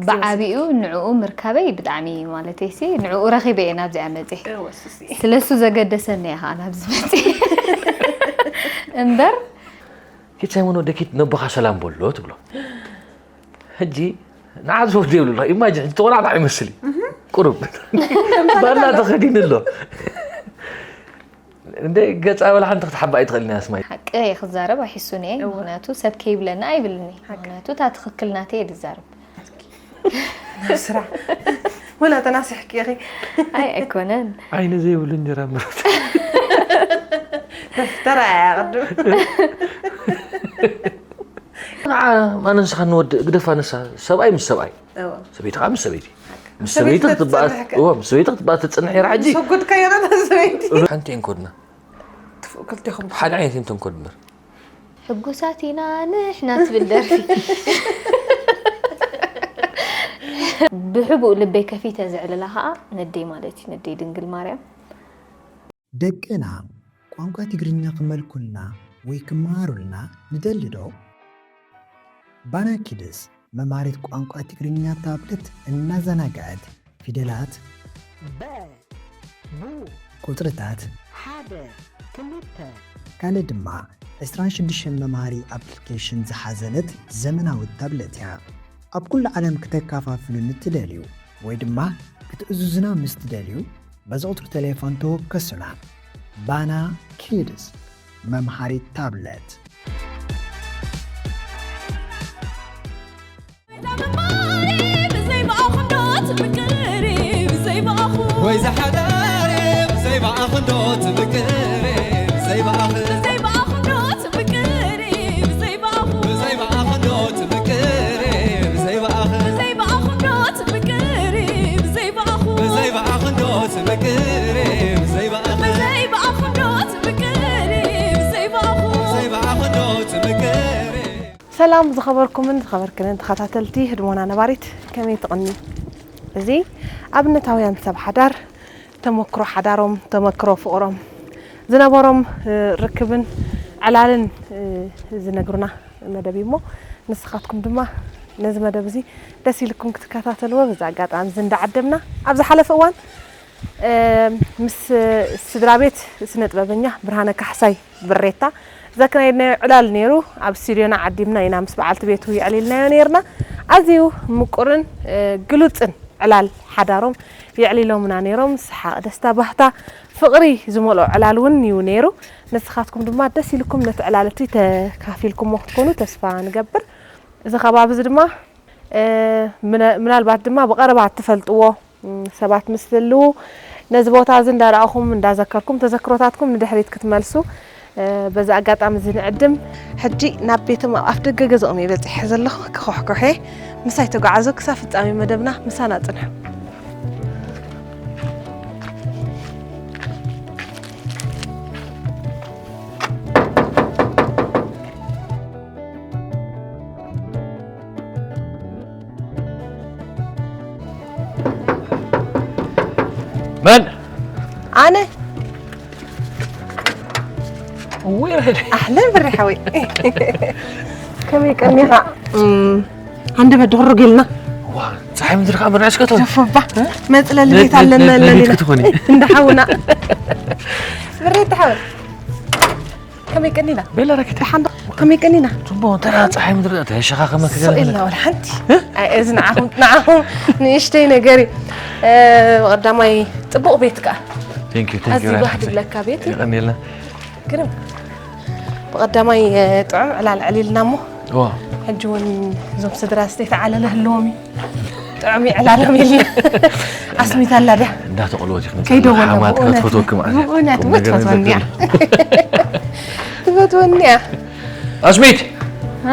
ብዓቢኡ ንዕኡ ምርካበይ ብጣዕሚ ማለተይሲ ንዕኡ ረኺበ እየ ናብዚኣ መፅእ። ስለሱ ዘገደሰኒ እያ ከዓ ናብዚ መፅእ። እምበር ኪድ ሳይሞን ወደ ኪድ ነቦኻ ሰላም በሎ ትብሎ። ሕጂ ንዓ ዝወዲ የብሉ ኣሎ ኢማጂን ሕጂ ተቆናዕናዕ ይመስል እዩ። ቁሩብ ባና ተኸዲኑ ኣሎ። እንደ ገጻ በላ ሓንቲ ክትሓባ ኣይትኽእልን እያ ስማይ። ሓቂ እየ ክዛረብ ኣይሕሱን እየ። ምኽንያቱ ሰብ ከይብለኒ ኣይብልኒ። ምኽንያቱ እታ ትኽክል ናተይ እየ ዝዛረብ። ናብ ስራሕ ወላ ተናሲሕኪ ኢኺ። ኣይ ኣይኮነን። ዓይኒ ዘይብሉ እንጀራ ምርት። ተራእያ ቅድም። ንዓ ማነንስኻ ንወዲ ግደፋ ንሳ ሰብኣይ ምስ ሰብኣይ ሰበይቲ ከዓ ምስ ሰበይቲ ምስ ሰበይቲ ክትበኣት እዎ ምስ ሰበይቲ ክትበኣት ትፅንሕ ይራ ሕጂ ሰጉድካዮ ናታ ሰበይቲ ሓንቲ እንኮድና ክልቴኹም ሓደ ዓይነት እዮም ተንኮድ እምበር ሕጉሳት ኢና ንሕና ትብል ደርፊ ብሕቡእ ልበይ ከፊተ ዘዕልላ ከዓ ነደይ ማለት እዩ ነደይ ድንግል ማርያም ደቅና ቋንቋ ትግርኛ ክመልኩልና ወይ ክመሃሩልና ንደሊ ዶ? ባና ኪድስ መምሃሪት ቋንቋ ትግርኛ ታብለት እናዘናግዐት ፊደላት፣ በ፣ ቡ፣ ቁፅርታት፣ ሓደ፣ ክልተ፣ ካልእ ድማ ዕስራን ሽዱሽተን መምሃሪ ኣፕሊኬሽን ዝሓዘለት ዘመናዊት ታብለት እያ። ኣብ ኩሉ ዓለም ክተከፋፍሉኒ ትደልዩ ወይ ድማ ክትእዝዙና ምስ ትደልዩ በዚ ቁፅሪ ቴሌፎን ተወከሱና። ባና ኪድስ መምሃሪት ታብለት። ወይ ዝሓዳር ብዘይ ብኣኽንዶ ትምክር ብዘይ ብኣኽንዶ ትምክር ብዘይ ብኣኽንዶ ትምክር ብዘይ ብኣኽንዶ ትምክር ብዘይ ብኣኽንዶ ትምክር ብዘይ ብኣኽንዶ ትምክር ብዘይ ብኣኽንዶ ትምክር ሰላም ዝኸበርኩምን ዝኸበርክንን ተኸታተልቲ ህድሞና ነባሪት ከመይ ትቕኒ? እዚ ኣብነታውያን ሰብ ሓዳር ተመክሮ ሓዳሮም፣ ተመክሮ ፍቕሮም፣ ዝነበሮም ርክብን ዕላልን ዝነግሩና መደብ እዩ እሞ ንስኻትኩም ድማ ነዚ መደብ እዚ ደስ ኢልኩም ክትከታተልዎ በዚ ኣጋጣሚ እዚ እንዳዓደምና ኣብ ዝሓለፈ እዋን ምስ ስድራ ቤት ስነ ጥበበኛ ብርሃነ ካሕሳይ ብሬታ ዘካየድናዮ ዕላል ነይሩ። ኣብ ስቱድዮና ዓዲምና ኢና ምስ በዓልቲ ቤቱ የዕሊልናዮ ነይርና። ኣዝዩ ምቁርን ግሉጽን ዕላል ሓዳሮም የዕሊሎምና ነይሮም። ሰሓቕ፣ ደስታ፣ ባህታ፣ ፍቕሪ ዝመልኦ ዕላል እውን እዩ ነይሩ። ንስኻትኩም ድማ ደስ ኢልኩም ነቲ ዕላል እቲ ተካፊልኩሞ ክትኮኑ ተስፋ ንገብር። እዚ ከባቢ እዚ ድማ ምናልባት ድማ ብቐረባ እትፈልጥዎ ሰባት ምስ ትህልዉ ነዚ ቦታ እዚ እንዳረኣኹም እንዳዘከርኩም ተዘክሮታትኩም ንድሕሪት ክትመልሱ በዚ ኣጋጣሚ እዚ ንዕድም። ሕጂ ናብ ቤቶም ኣብ ኣፍ ደገ ገዝኦም እየ በፂሐ ዘለኹ። ክኹሕኩሐ ምሳይ ተጓዓዙ ክሳብ ፍጻሜ መደብና ምሳና ጽንሑ። መን? ኣነ። እውይ ራሄል። ኣህለን ብሪ ሓወይ። ከመይ ቀኒኻ? እም፣ ሃንደበት ድኽርግ ኢልና። ዋ፣ ፀሓይ ምድሪ ከዓ ብርዕስከቶ። ሸፎባ፣ መፅለሊ ቤት ኣለና ኣለና። ክትኾኒ። እንዳ ሓውና። ብሬት ሓወይ። ከመይ ቀኒና? ቤላ ረኪታ። ደሓን ዶ? ከመይ ቀኒና? ጽቡቕ፣ እንተ ደኣ ጸሓይ ምድሪ ተሸኻኸመት ሱቕ ገለ ኢልና ወላ ሓንቲ። ኣይ፣ እዚ ንዓኹም፣ ንዓኹም ንእሽተይ ነገር እዩ። እ፣ ቀዳማይ ጽቡቕ ቤት ከኣ። Thank you, thank you, ኣዝዩ ራይሓ። ባህ ዝብለካ ቤት እዩ። የቐንየልና። ግርም። ብቐዳማይ፣ እ፣ ጥዑም ዕላል ዕሊልና እሞ፣ ዋ። ሕጂ እውን እዞም ስድራ ዝተይተዓለለ ህልዎም እዩ። ጥዑም ይዕላሎም ኢልና ኣስሚታ ኣላ ድያ? እንዳተቆልወት ኢኽን ከይደወለ ሓማት ብእውነት ክትፈትወኪ ማለት እዩ። ብእውነት ቁም ነገር ትፈትወኒ እያ። ትፈትወኒ እያ። ኣስሚት! ሃ?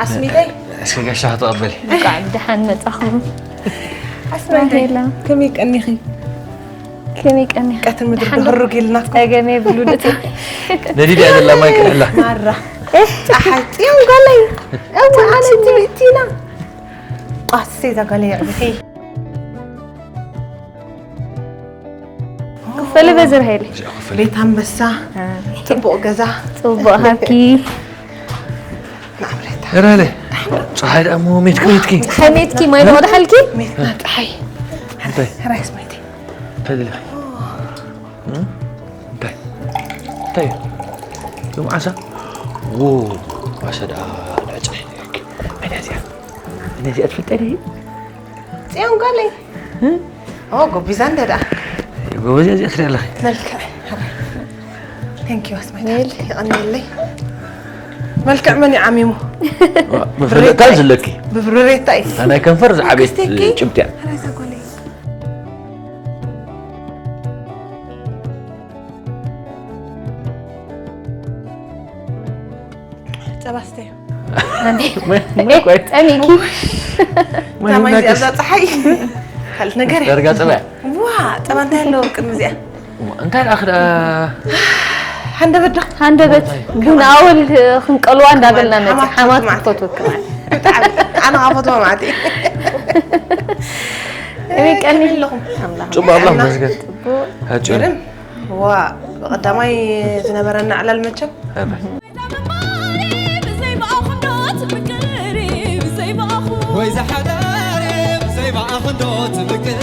ኣስሚተይ? እስከ ጋሻ ተቐበሊ። እንኳዕ ብደሓን መጻኹም። ኣስሚተይ፣ ራሄላ። ከመይ ቀኒኺ? ከመይ ቀኒኺ? ቀትሪ ምድሪ ደሓን ዶ? ድሕሩ ጌልናትኩም። ጸገም የብሉን እታ። ነዲድ እያ ዘላ ማይ ቀንሕላ። ማራ። ጸሓይ ጽዮን ጓለይ። እወ፣ ኣነ ትምእቲና። ቋሴ እዛ ጓለይ ኣዕብኺ። ክፈሊ በዝር ሃይለ። ቤት ኣንበሳ፣ እ። ጽቡቕ ገዛ። ጽቡቕ ሃብኪ። ንዓብለታ። ራለ። ፀሓይ ደኣ እሞ ሜትኪ ሜትኪ። ፀሓይ ሜትኪ ማይ ዶ ወድሓልኪ? ሜትና ፀሓይ እንታይ ሕራይ ስማይቲ እንታይ ደሊኺ? እም? እንታይ እንታይ እዩ? እዞም ዓሳ ዎ ዓሳ ደኣ ልዕፀ መን እያ እዚኣ? መን እያ እዚኣ ትፈልጠ ድዩ? ፅዮን ጓለይ ኦ ጎቢዛ እንደ ደኣ ጎበዝ እያ እዚኣ ትሪኢ ኣለኺ። መልክዕ ተንኪዩ ኣስማይታ ይቐንየለይ። መልክዕ መን ይዓሚሙ? መፈለጥታ ዘለኪ ብብሬታ እዩ ናይ ከንፈር ዝዓበየት ክስቴኪ? ጭብጢ እያ። ሕራይ ሰጎለይ ጸባ ስተዩ ቆይ ጸሚኪ ታማይ ዚኣ ኣብዛ ፀሓይ ካልት ነገር እዩ ዳርጋ ፀባ እያ። ዋ ጸባ እንታይ ኣለዎ ቅድሚ እዚኣ እንታይ ደኣ ክዳ ሃንደበት ዶ ሃንደበት ቡን ኣወል ክንቀልዋ እንዳበልና መፂ ሓማት ማዕት። ክፈትወካ ብጣዕሚ ኣነ ካብ ፈትዋ ማለት እዩ ቀኒ ኣለኹም ፅቡቅ ኣምላኽ መስገን ሃጭር ግርም ዋ ብቐዳማይ ዝነበረና ዕላል መቸም ወይ ዝሓዳር ብዘይ ብኣኽንዶ ትምቅር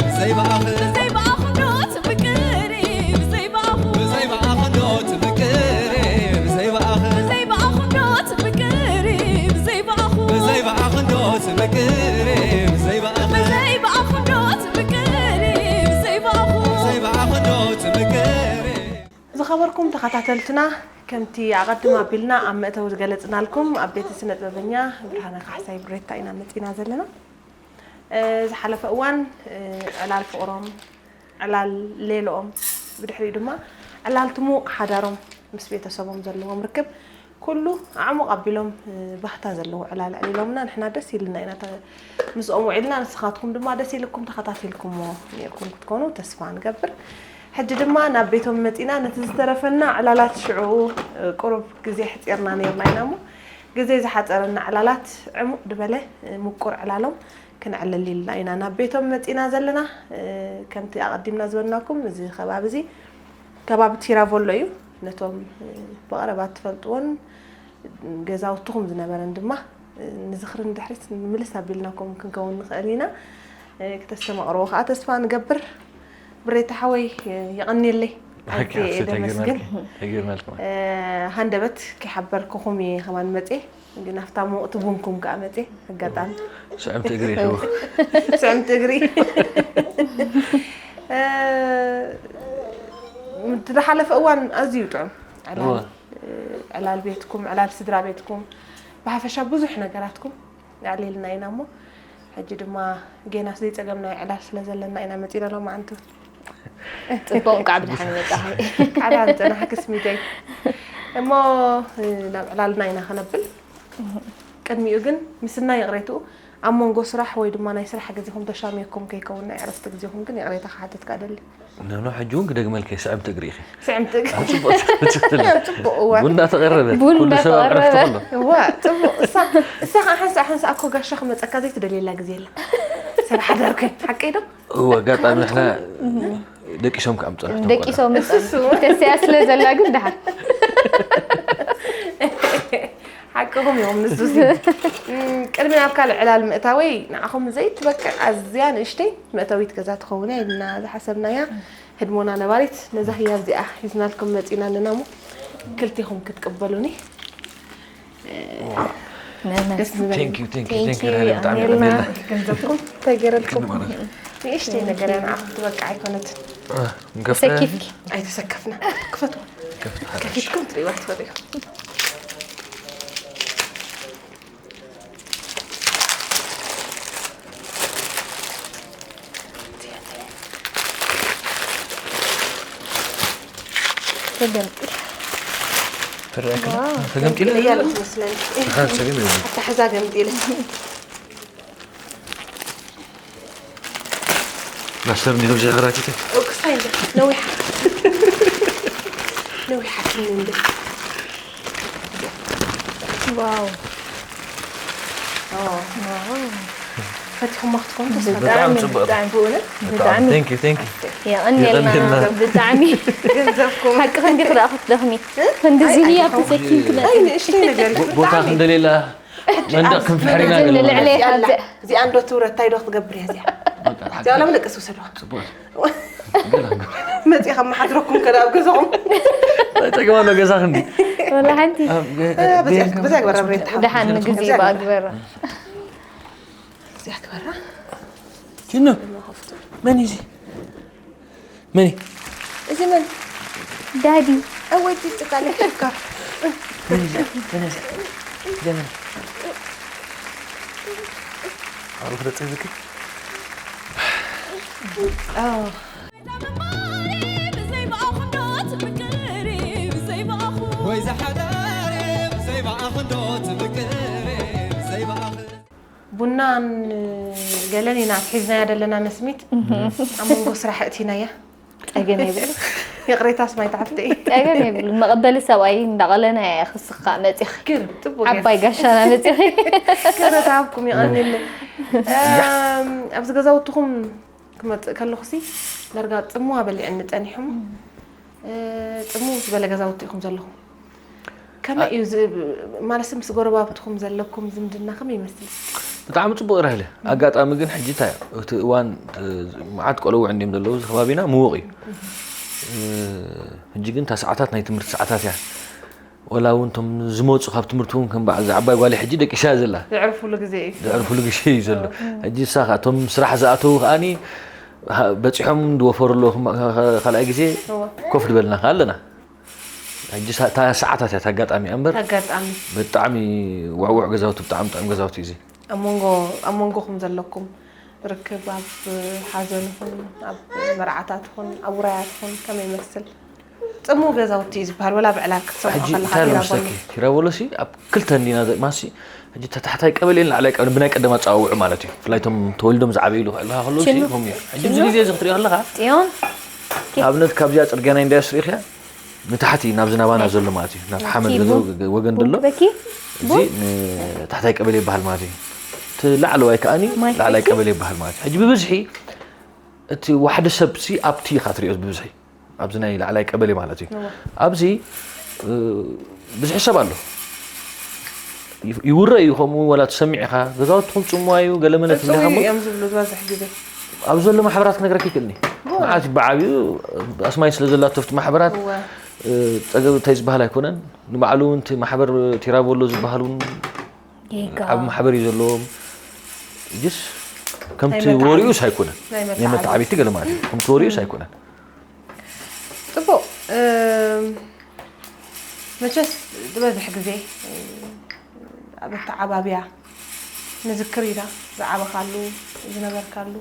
ብዘይ ብኣኽንዶ ትምቅር ብዘይ ብኣኽንዶ ትምቅር ብዘይ ብኣኽንዶ ትምቅር ብዘይ ብኣኽንዶ ትምቅር ብዘይ ብኣኽንዶ ትምቅር ብዘይ ብኣኽንዶ ትምቅር ብዘይ ብኣኽንዶ ትምቅር ዝኸበርኩም ተኸታተልትና ከምቲ ኣቐድም ኣቢልና ኣብ መእተዊ ዝገለጽናልኩም ኣብ ቤተ ስነ ጥበበኛ ብርሃነ ካሕሳይ ብሬታ ኢና መጺና ዘለና ዝሓለፈ እዋን ዕላል ፍቕሮም ዕላል ሌሎኦም ብድሕሪኡ ድማ ዕላል ትሙቕ ሓዳሮም ምስ ቤተሰቦም ዘለዎም ርክብ ኩሉ ኣዕሙቕ ኣቢሎም ባህታ ዘለዎ ዕላል ኣዕሊሎምና ንሕና ደስ ኢልና ኢና ምስኦም ውዒልና ንስኻትኩም ድማ ደስ ኢልኩም ተኸታቲልኩሞ ነርኩም ክትኮኑ ተስፋ ንገብር ሕጂ ድማ ናብ ቤቶም መፂና ነቲ ዝተረፈና ዕላላት ሽዑ ቁሩብ ግዜ ሕፂርና ነርና ኢና እሞ ግዜ ዝሓፀረና ዕላላት ዕሙቕ ድበለ ምቁር ዕላሎም ክንዕልል ኢልና ኢና ናብ ቤቶም መፂና ዘለና ከምቲ ኣቐዲምና ዝበልናኩም እዚ ከባቢ እዚ ከባቢ ቲራቮሎ እዩ ነቶም ብቐረባ ትፈልጥዎን ገዛውትኹም ዝነበረን ድማ ንዝኽርን ድሕሪት ምልስ ኣቢልናኩም ክንከውን ንኽእል ኢና ክተስተማቕርዎ ከዓ ተስፋ ንገብር ብሬታ ሓወይ የቐንየለይ ኣዝየ ደመስግን ተገርመልኩም ሃንደበት ከይሓበርኩኹም እየ ከማን መፅየ ግን ኣብታ ሙቕቲ ቡንኩም ከዓ መፅየ ኣጋጣሚ ስዕምቲ እግሪ ይህቡ ስዕምቲ እግሪ ዝሓለፈ እዋን ኣዝዩ ጥዑም ዕላል ዕላል ቤትኩም ዕላል ስድራ ቤትኩም ብሓፈሻ ብዙሕ ነገራትኩም ኣዕሊልና ኢና እሞ ሕጂ ድማ ጌናስ ዘይፀገምናዮ ዕላል ስለ ዘለና ኢና መፂና ሎማዓንቲ ፅቡቅ እንኳዕ ብድሓን መፃኺ ካዳ ንፀናሕኪ ስሚተይ እሞ ናብ ዕላልና ኢና ክነብል ቅድሚኡ ግን ምስና ይቕሬትኡ ኣብ መንጎ ስራሕ ወይ ድማ ናይ ስራሕ ግዜኹም ተሻሚኩም ከይከውን ናይ ዕረፍቲ ግዜኹም ግን ይቕሬታ ክሓተትካ ደሊ ኖኖ ሕጂ እውን ክደግመልከ ስዕምቲ እግሪ ኢኺ ስዕምቲ እግሪ ኣብ ፅቡቅ ኣብ ፅቡቅ እዋን ቡና ተቐረበ ቡን ኩሉ ሰብ ኣብ እንዳተቐረበ። ዕረፍቲ ከሎ እዋ ፅቡቅ እሳ እሳ ከዓ ሓንሳእ ሓንሳእ እኮ ጋሻ ክመፀካ ዘይትደልየላ ግዜ የላ ሰብ ሓዳር ኮይን ሓቀይ ዶ እወ ኣጋጣሚ ንሕና ደቂሶም ክኣምፁ ደቂሶም ተስያ ስለ ዘላ ግን ደሓን ሓቅኹም እዮም ንሱሲ ቅድሚ ናብ ካልእ ዕላል ምእታወይ ንዓኹም ዘይትበቅዕ ኣዝያ ንእሽተይ መእተዊት ገዛ ትኸውን እያ ኢልና ዝሓሰብናያ ህድሞና ነባሪት ነዛ ህያብ እዚኣ ሒዝናልኩም መፂና ኣለና እሞ ክልቲኹም ክትቅበሉኒ ደስ ዝበለኒ Thank you, thank you, thank you ራሄል፣ ብጣዕሚ ኣሜልና። የቐንየልና። ገንዘብኩም ተገይረልኩም ንእሽተይ ነገር እያ ንዓኹም ትበቅዕ ኣይኮነትን ንከፍታ ሰኪፍኪ ኣይተሰከፍና ክፈትዋ ከፊትኩም ትሪእዋ ትፈትዩ ተገምጢል ትረአክ ተገምጢለ እያለ ትመስለኒ ሓን ሰገም ይሉ ኣታሕዛ ገምጢለ ናስተር እንዲኖም ዘይኸራችተ ክስታይ እንደ ነዊሓ ነዊሓትኒ እንደ ዋው ፈቲኹማ ክትኮኑ ተስፋ በጣም ጽቡቅ። ብጣዕሚ ብእውነት ብጣዕሚ ብጣዕሚ thank you thank you የቐንየልና የቐንየልና። ብጣዕሚ ገንዘብኩም ሓቂ ክንዲ ክረኣኹ ትደኽሚ ክንድዚ ህያ ተሰኪም ኣይ ንእሽተይ ነገር እዩ ቦታ ክንደሌላ መንደቕ ክንፍሕር ኢና ንልዕሊ ገለ እዚኣ ኣላ። እዚኣ እንዶ ትውረድ እንታይ ዶ ክትገብር እያ እዚኣ? በቃ፣ እዚኣ ሎም ደቂ ዝውሰድዋ። ጽቡቕ። መፂእ ካብ መሓድረኩም ከዳ ኣብ ገዛኹም ጸገማ ኣሎ ገዛ ክንዲ። ወላ ሓንቲ በዚኣ ግበራ ብሬን ትሓ ደሓን ግዜ ብኣግበራ። እዚኣ ግበራ። ኪኖ። መን እዩ እዚ? መን እዩ? እዚ መን? ዳዲ ኣወይ ትጭቃለ ከካ መን እዩ እዚ? መን እዩ እዚ? እዚ መን እዩ? ኣብ ክረጥ ዝክ ኣዎ ወይ ዝሓዳር ብዘይ ብኣኹ እንዶ ትፍቅር ብዘይ ብኣኹ ቡናን ገለን ኢና ሒዝናያ ዘለና ነስሚት ኣብ መንጎ ስራሕ እቲናያ ጸገም የብሉ ይቕሬታ ስማይ ተሓፍተይ ጸገም የብሉ መቐበሊ ሰብኣይ እንዳቐለና እያ ክስኻ መፂኺ ግር ጽቡቅ ገይርካ። ዓባይ ጋሻና መፂኺ ክብረት ሃብኩም ይቐንየለይ እም፣ ኣብዚ ገዛውትኹም ክመፅእ ከለኹሲ ዳርጋ ፅምዋ በሊዐኒ ፀኒሑ እሞ እ፣ ፅምው ዝበለ ገዛውቲ ኢኹም ዘለኹም ከመይ እዩ ዝ- ማለት ምስ ጎረባብትኹም ዘለኩም ዝምድና ከመይ ይመስል ብጣዕሚ ጽቡቕ ራህለ ኣጋጣሚ ግን ሕጂ እንታይ እቲ እዋን እ፣ መዓት ቆለውዕ እንዲም ዘለዉ እዚ ከባቢና ምዉቕ እዩ እ፣ ሕጂ ግን እታ ሰዓታት ናይ ትምህርቲ ሰዓታት እያ ወላ እውን እቶም ዝመፁ ካብ ትምህርቲ እውን ከም በዓል እዛ ዓባይ ጓለይ ሕጂ ደቂሳ እያ ዘላ ዘዕርፉሉ ግዜ እዩ ዘዕርፉሉ ግዜ እዩ ዘሎ ሕጂ እሳ ከዓ እቶም ስራሕ ዝኣተዉ ከዓኒ ሃ- በፂሖም ዝወፈሩ ኣለዉ ክማ- ካ- ካ- ካልኣይ ግዜ እወ። ኮፍ ዝበልና ከዓ ኣለና ሕጂ ሳ- እታ ሰዓታት እያ እታ ኣጋጣሚ እያ እምበር ኣጋጣሚ ብጣዕሚ ውዕውዕ ገዛውቲ ብጣዕሚ ጥዑም ገዛውቲ እዩ እዚ ኣብ መንጎ ኣብ መንጎኹም ዘለኩም ርክብ ኣብ ሓዘን ይኹን ኣብ መርዓታት ይኹን ኣብ ውራያት ይኹን ከመይ ይመስል ፅምው ገዛውቲ እዩ ዝበሃል ወላ ብዕላል ክትሰምዖ ሕጂ ከለካ እንታይ ኣሎ ቢራ መስለኪ ጎኒ ቲራቦሎሲ ኣብ ክልተ እንዲና ደቅማሲ ሕጂ ተታሕታይ ቀበሌን ላዕላይ ቀበሌ ብናይ ቀደም ኣፀዋውዑ ማለት እዩ ብፍላይ እቶም ተወሊዶም ዝዓበይሉ ክዕልካ ከለዉ ችኑ። ሆም እዩ ሕጂ እዚ ግዜ እዚ ክትሪኦ ኣለካ ጽዮን ኣብነት ካብዚኣ ፅርግያ ናይ እንዳያስ ርኢኽያ ንታሕቲ ናብ ዝናባና ዘሎ ማለት እዩ ናብ ሓመድ ኪቡ። ገዘ ወገን ዘሎ ቡክ በኪ እዚ ንታሕታይ ቀበሌ ይበሃል ማለት እዩ እቲ ላዕለዋይ ከዓኒ ማይ ላዕላይ ፈኪ? ቀበሌ ይበሃል ማለት እዩ ሕጂ ብብዝሒ እቲ ዋሕደ ሰብ ሲ ኣብቲ ኢኻ ትሪኦ ብብዝሒ ኣብዚ ናይ ላዕላይ ቀበሌ ማለት እዩ ኣብዚ እ፣ ብዝሒ ሰብ ኣሎ ይፍ- ይውረ እዩ ከምኡ ወላ ትሰሚዕ ኢኻ ገዛውትኹም ፅምዋ እዩ ገለመለ ፅምው ትብልካ እሞ እዮም ዝብሉ ዝበዝሕ ግዜ ኣብ ዘሎ ማሕበራት ክነግረካ ይክእልኒ መዓት ብዓብዩ ኣስማይ ስለ ዘላቶ ኣብቲ ማሕበራት እወ። እ፣ ፀገብ እንታይ ዝበሃል ኣይኮነን ንባዕሉ እውን እቲ ማሕበር ቲራቦሎ ዝበሃል እውን ጌጋ ዓብ ማሕበር እዩ ዘለዎም ጅስ ከምቲ ናይ መተዓብይቲ። ወሪኡስ ኣይኮነን ናይ ናይ መተዓብይቲ። መተዓቢቲ ገለ ማለት እዩ ከምቲ ወሪኡስ ኣይኮነን ፅቡቅ እም፣ መቸስ ዝበዝሕ ግዜ እም፣ ኣብ ኣተዓባብያ ንዝክር ኢና ዝዓበኻሉ ዝነበርካሉ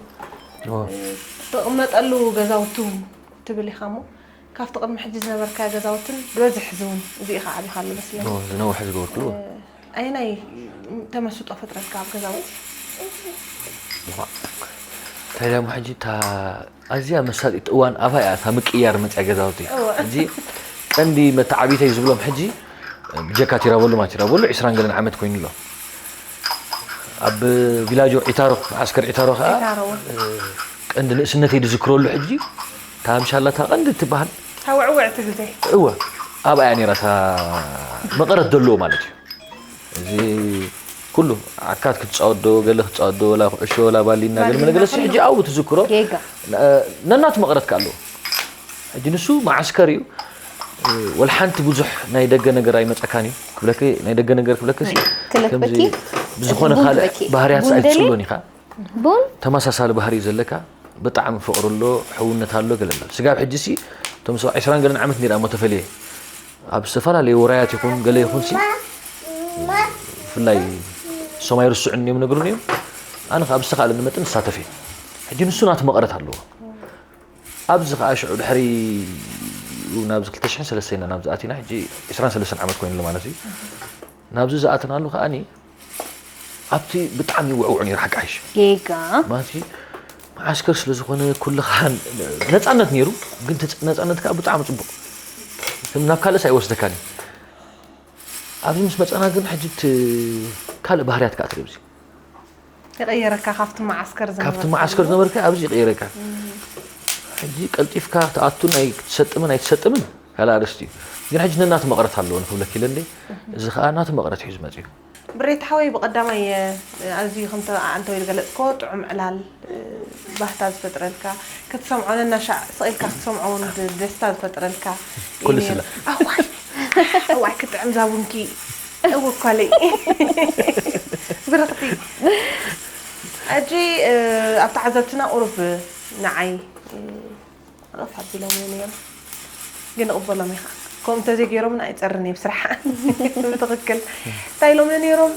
ኦ፣ ትቕመጠሉ ገዛውቲ እውን ትብል ኢኻ እሞ ካብቲ ቅድሚ ሕጂ ዝነበርካ ገዛውትን ዝበዝሕ እዚ እውን እዚ ኢኻ ዓቢኻሉ መስለኒ ኦ፣ ዝነውሐ ዝገበርኩሉ ኣየናይ ተመስጦ ፈጥረልካ ኣብ ገዛውቲ እንታይ ደሞ ሕጂ እታ ኣዝያ መሳጢት እዋን ኣባ እያ እታ ምቅያር መፅያ ገዛውቲ እወ። ሕጂ ቀንዲ መተዓቢተይ ዝብሎም ሕጂ ብጀካ ቲራበሉ ማለት ቲራበሉ ዕስራን ገለን ዓመት ኮይኑ ኣሎ ኣብ ቪላጆ ዒታሮ ዓስከር ዒታሮ ከዓ ዒታሮ፣ እወ። ቀንዲ ንእስነተይ ዝዝክረሉ ሕጂ እታ ምሻላ እታ ቀንዲ ትበሃል ታውዕውዕቲ ግዜ እወ ኣብኣ እያ ነይራ እታ መቐረት ዘለዎ ማለት እዩ እዚ ኩሉ ዓካት ክትፃወት ዶ ገለ ክትፃወት ዶ ወላ ኩዕሾ ወላ ባሊና ገለ መለ ገለ ሕጂ ኣብኡ ትዝክሮ ጌጋ ነናቱ መቐረት ከ ኣለዎ ሕጂ ንሱ መዓስከር እዩ ወላ ሓንቲ ብዙሕ ናይ ደገ ነገር ኣይመፀካን እዩ ክብለክ ናይ ደገ ነገር ክብለክ ክለክበኪ ብዝኾነ ቡን ካልእ ትበኪ። ባህርያት ቡን ደልየ? ኣይትፅሎን ኢኻ ቡን ተመሳሳሊ ባህሪ ዘለካ ብጣዕሚ ፍቕሪ ኣሎ ሕውነት ኣሎ ገለ ኣሎ ስጋብ ሕጂ ሲ እቶም ሰብዓ ዕስራን ገለን ዓመት ነይራ እሞ ተፈልየ ኣብ ዝተፈላለዩ ወራያት ይኹን ገለ ይኹን ሲ ብፍላይ ሰማይ ርስዑ እዮም ነግሩን እዮም ኣነ ካብ ዝተኻእለኒ መጠን ዝሳተፍ እየ ሕጂ ንሱ ናቱ መቕረት ኣለዎ ኣብዚ ከዓ ሽዑ ድሕሪ ናብዚ ክልተ ሽሕን ሰለስተን ኢና ናብዚ ኣቲና ሕጂ ዕስራን ሰለስተን ዓመት ኮይኑ ኣሎ ማለት እዩ ናብዚ ዝኣተናሉ ከዓኒ ኣብቲ ብጣዕሚ ይውዕውዕ ነይሩ ሓቂ ሓይሽ ጌጋ ማለት መዓስከር ስለ ዝኾነ ኩልኻ ነፃነት ነይሩ ግን እቲ ነፃነት ከዓ ብጣዕሚ ፅቡቅ ከም ናብ ካልእስ ኣይወስደካን እዩ ኣብዚ ምስ መፀና ግን ሕጂ እቲ ካልእ ባህርያት ከዓ ትርኢ ኣብዚ ይቐየረካ ካብቲ መዓስከር ካብቲ ዝነበርካ መዓስከር ዝነበርካ ኣብዚ ይቕየረካ ሕጂ ቀልጢፍካ ትኣቱ ናይ ክትሰጥምን ኣይትሰጥምን ካልእ ኣርእስቲ እዩ ግን ሕጂ ነናቱ መቕረት ኣለዎ ንክብለክ ኢለ እንደ እዚ ከዓ ናቱ መቕረት ሒዙ መፅኡ ብሬት ሓወይ ብቐዳማይ ኣዝዩ ከምተ ኣንተ ወይ ዝገለጽኮ ጥዑም ዕላል ባህታ ዝፈጥረልካ ክትሰምዖ ነናሻዕ ስቕ ኢልካ ክትሰምዖ እውን ደስታ ዝፈጥረልካ ኩሉ ስለ ኣዋይ ኣዋይ ክጥዕም ዛቡንኪ እወኳለይ ብርኽቲ ሕጂ ኣብ ተዓዘብትና ቁሩብ ንዓይ ቕፍ ኣቢሎም እዮም ነይሮም ግን እቕበሎም ኢኻ ከምኡ እንተዘይገይሮም ንዓይ ጸርኒ ብስራሕ ብትኽክል እንታይ ኢሎም ነይሮም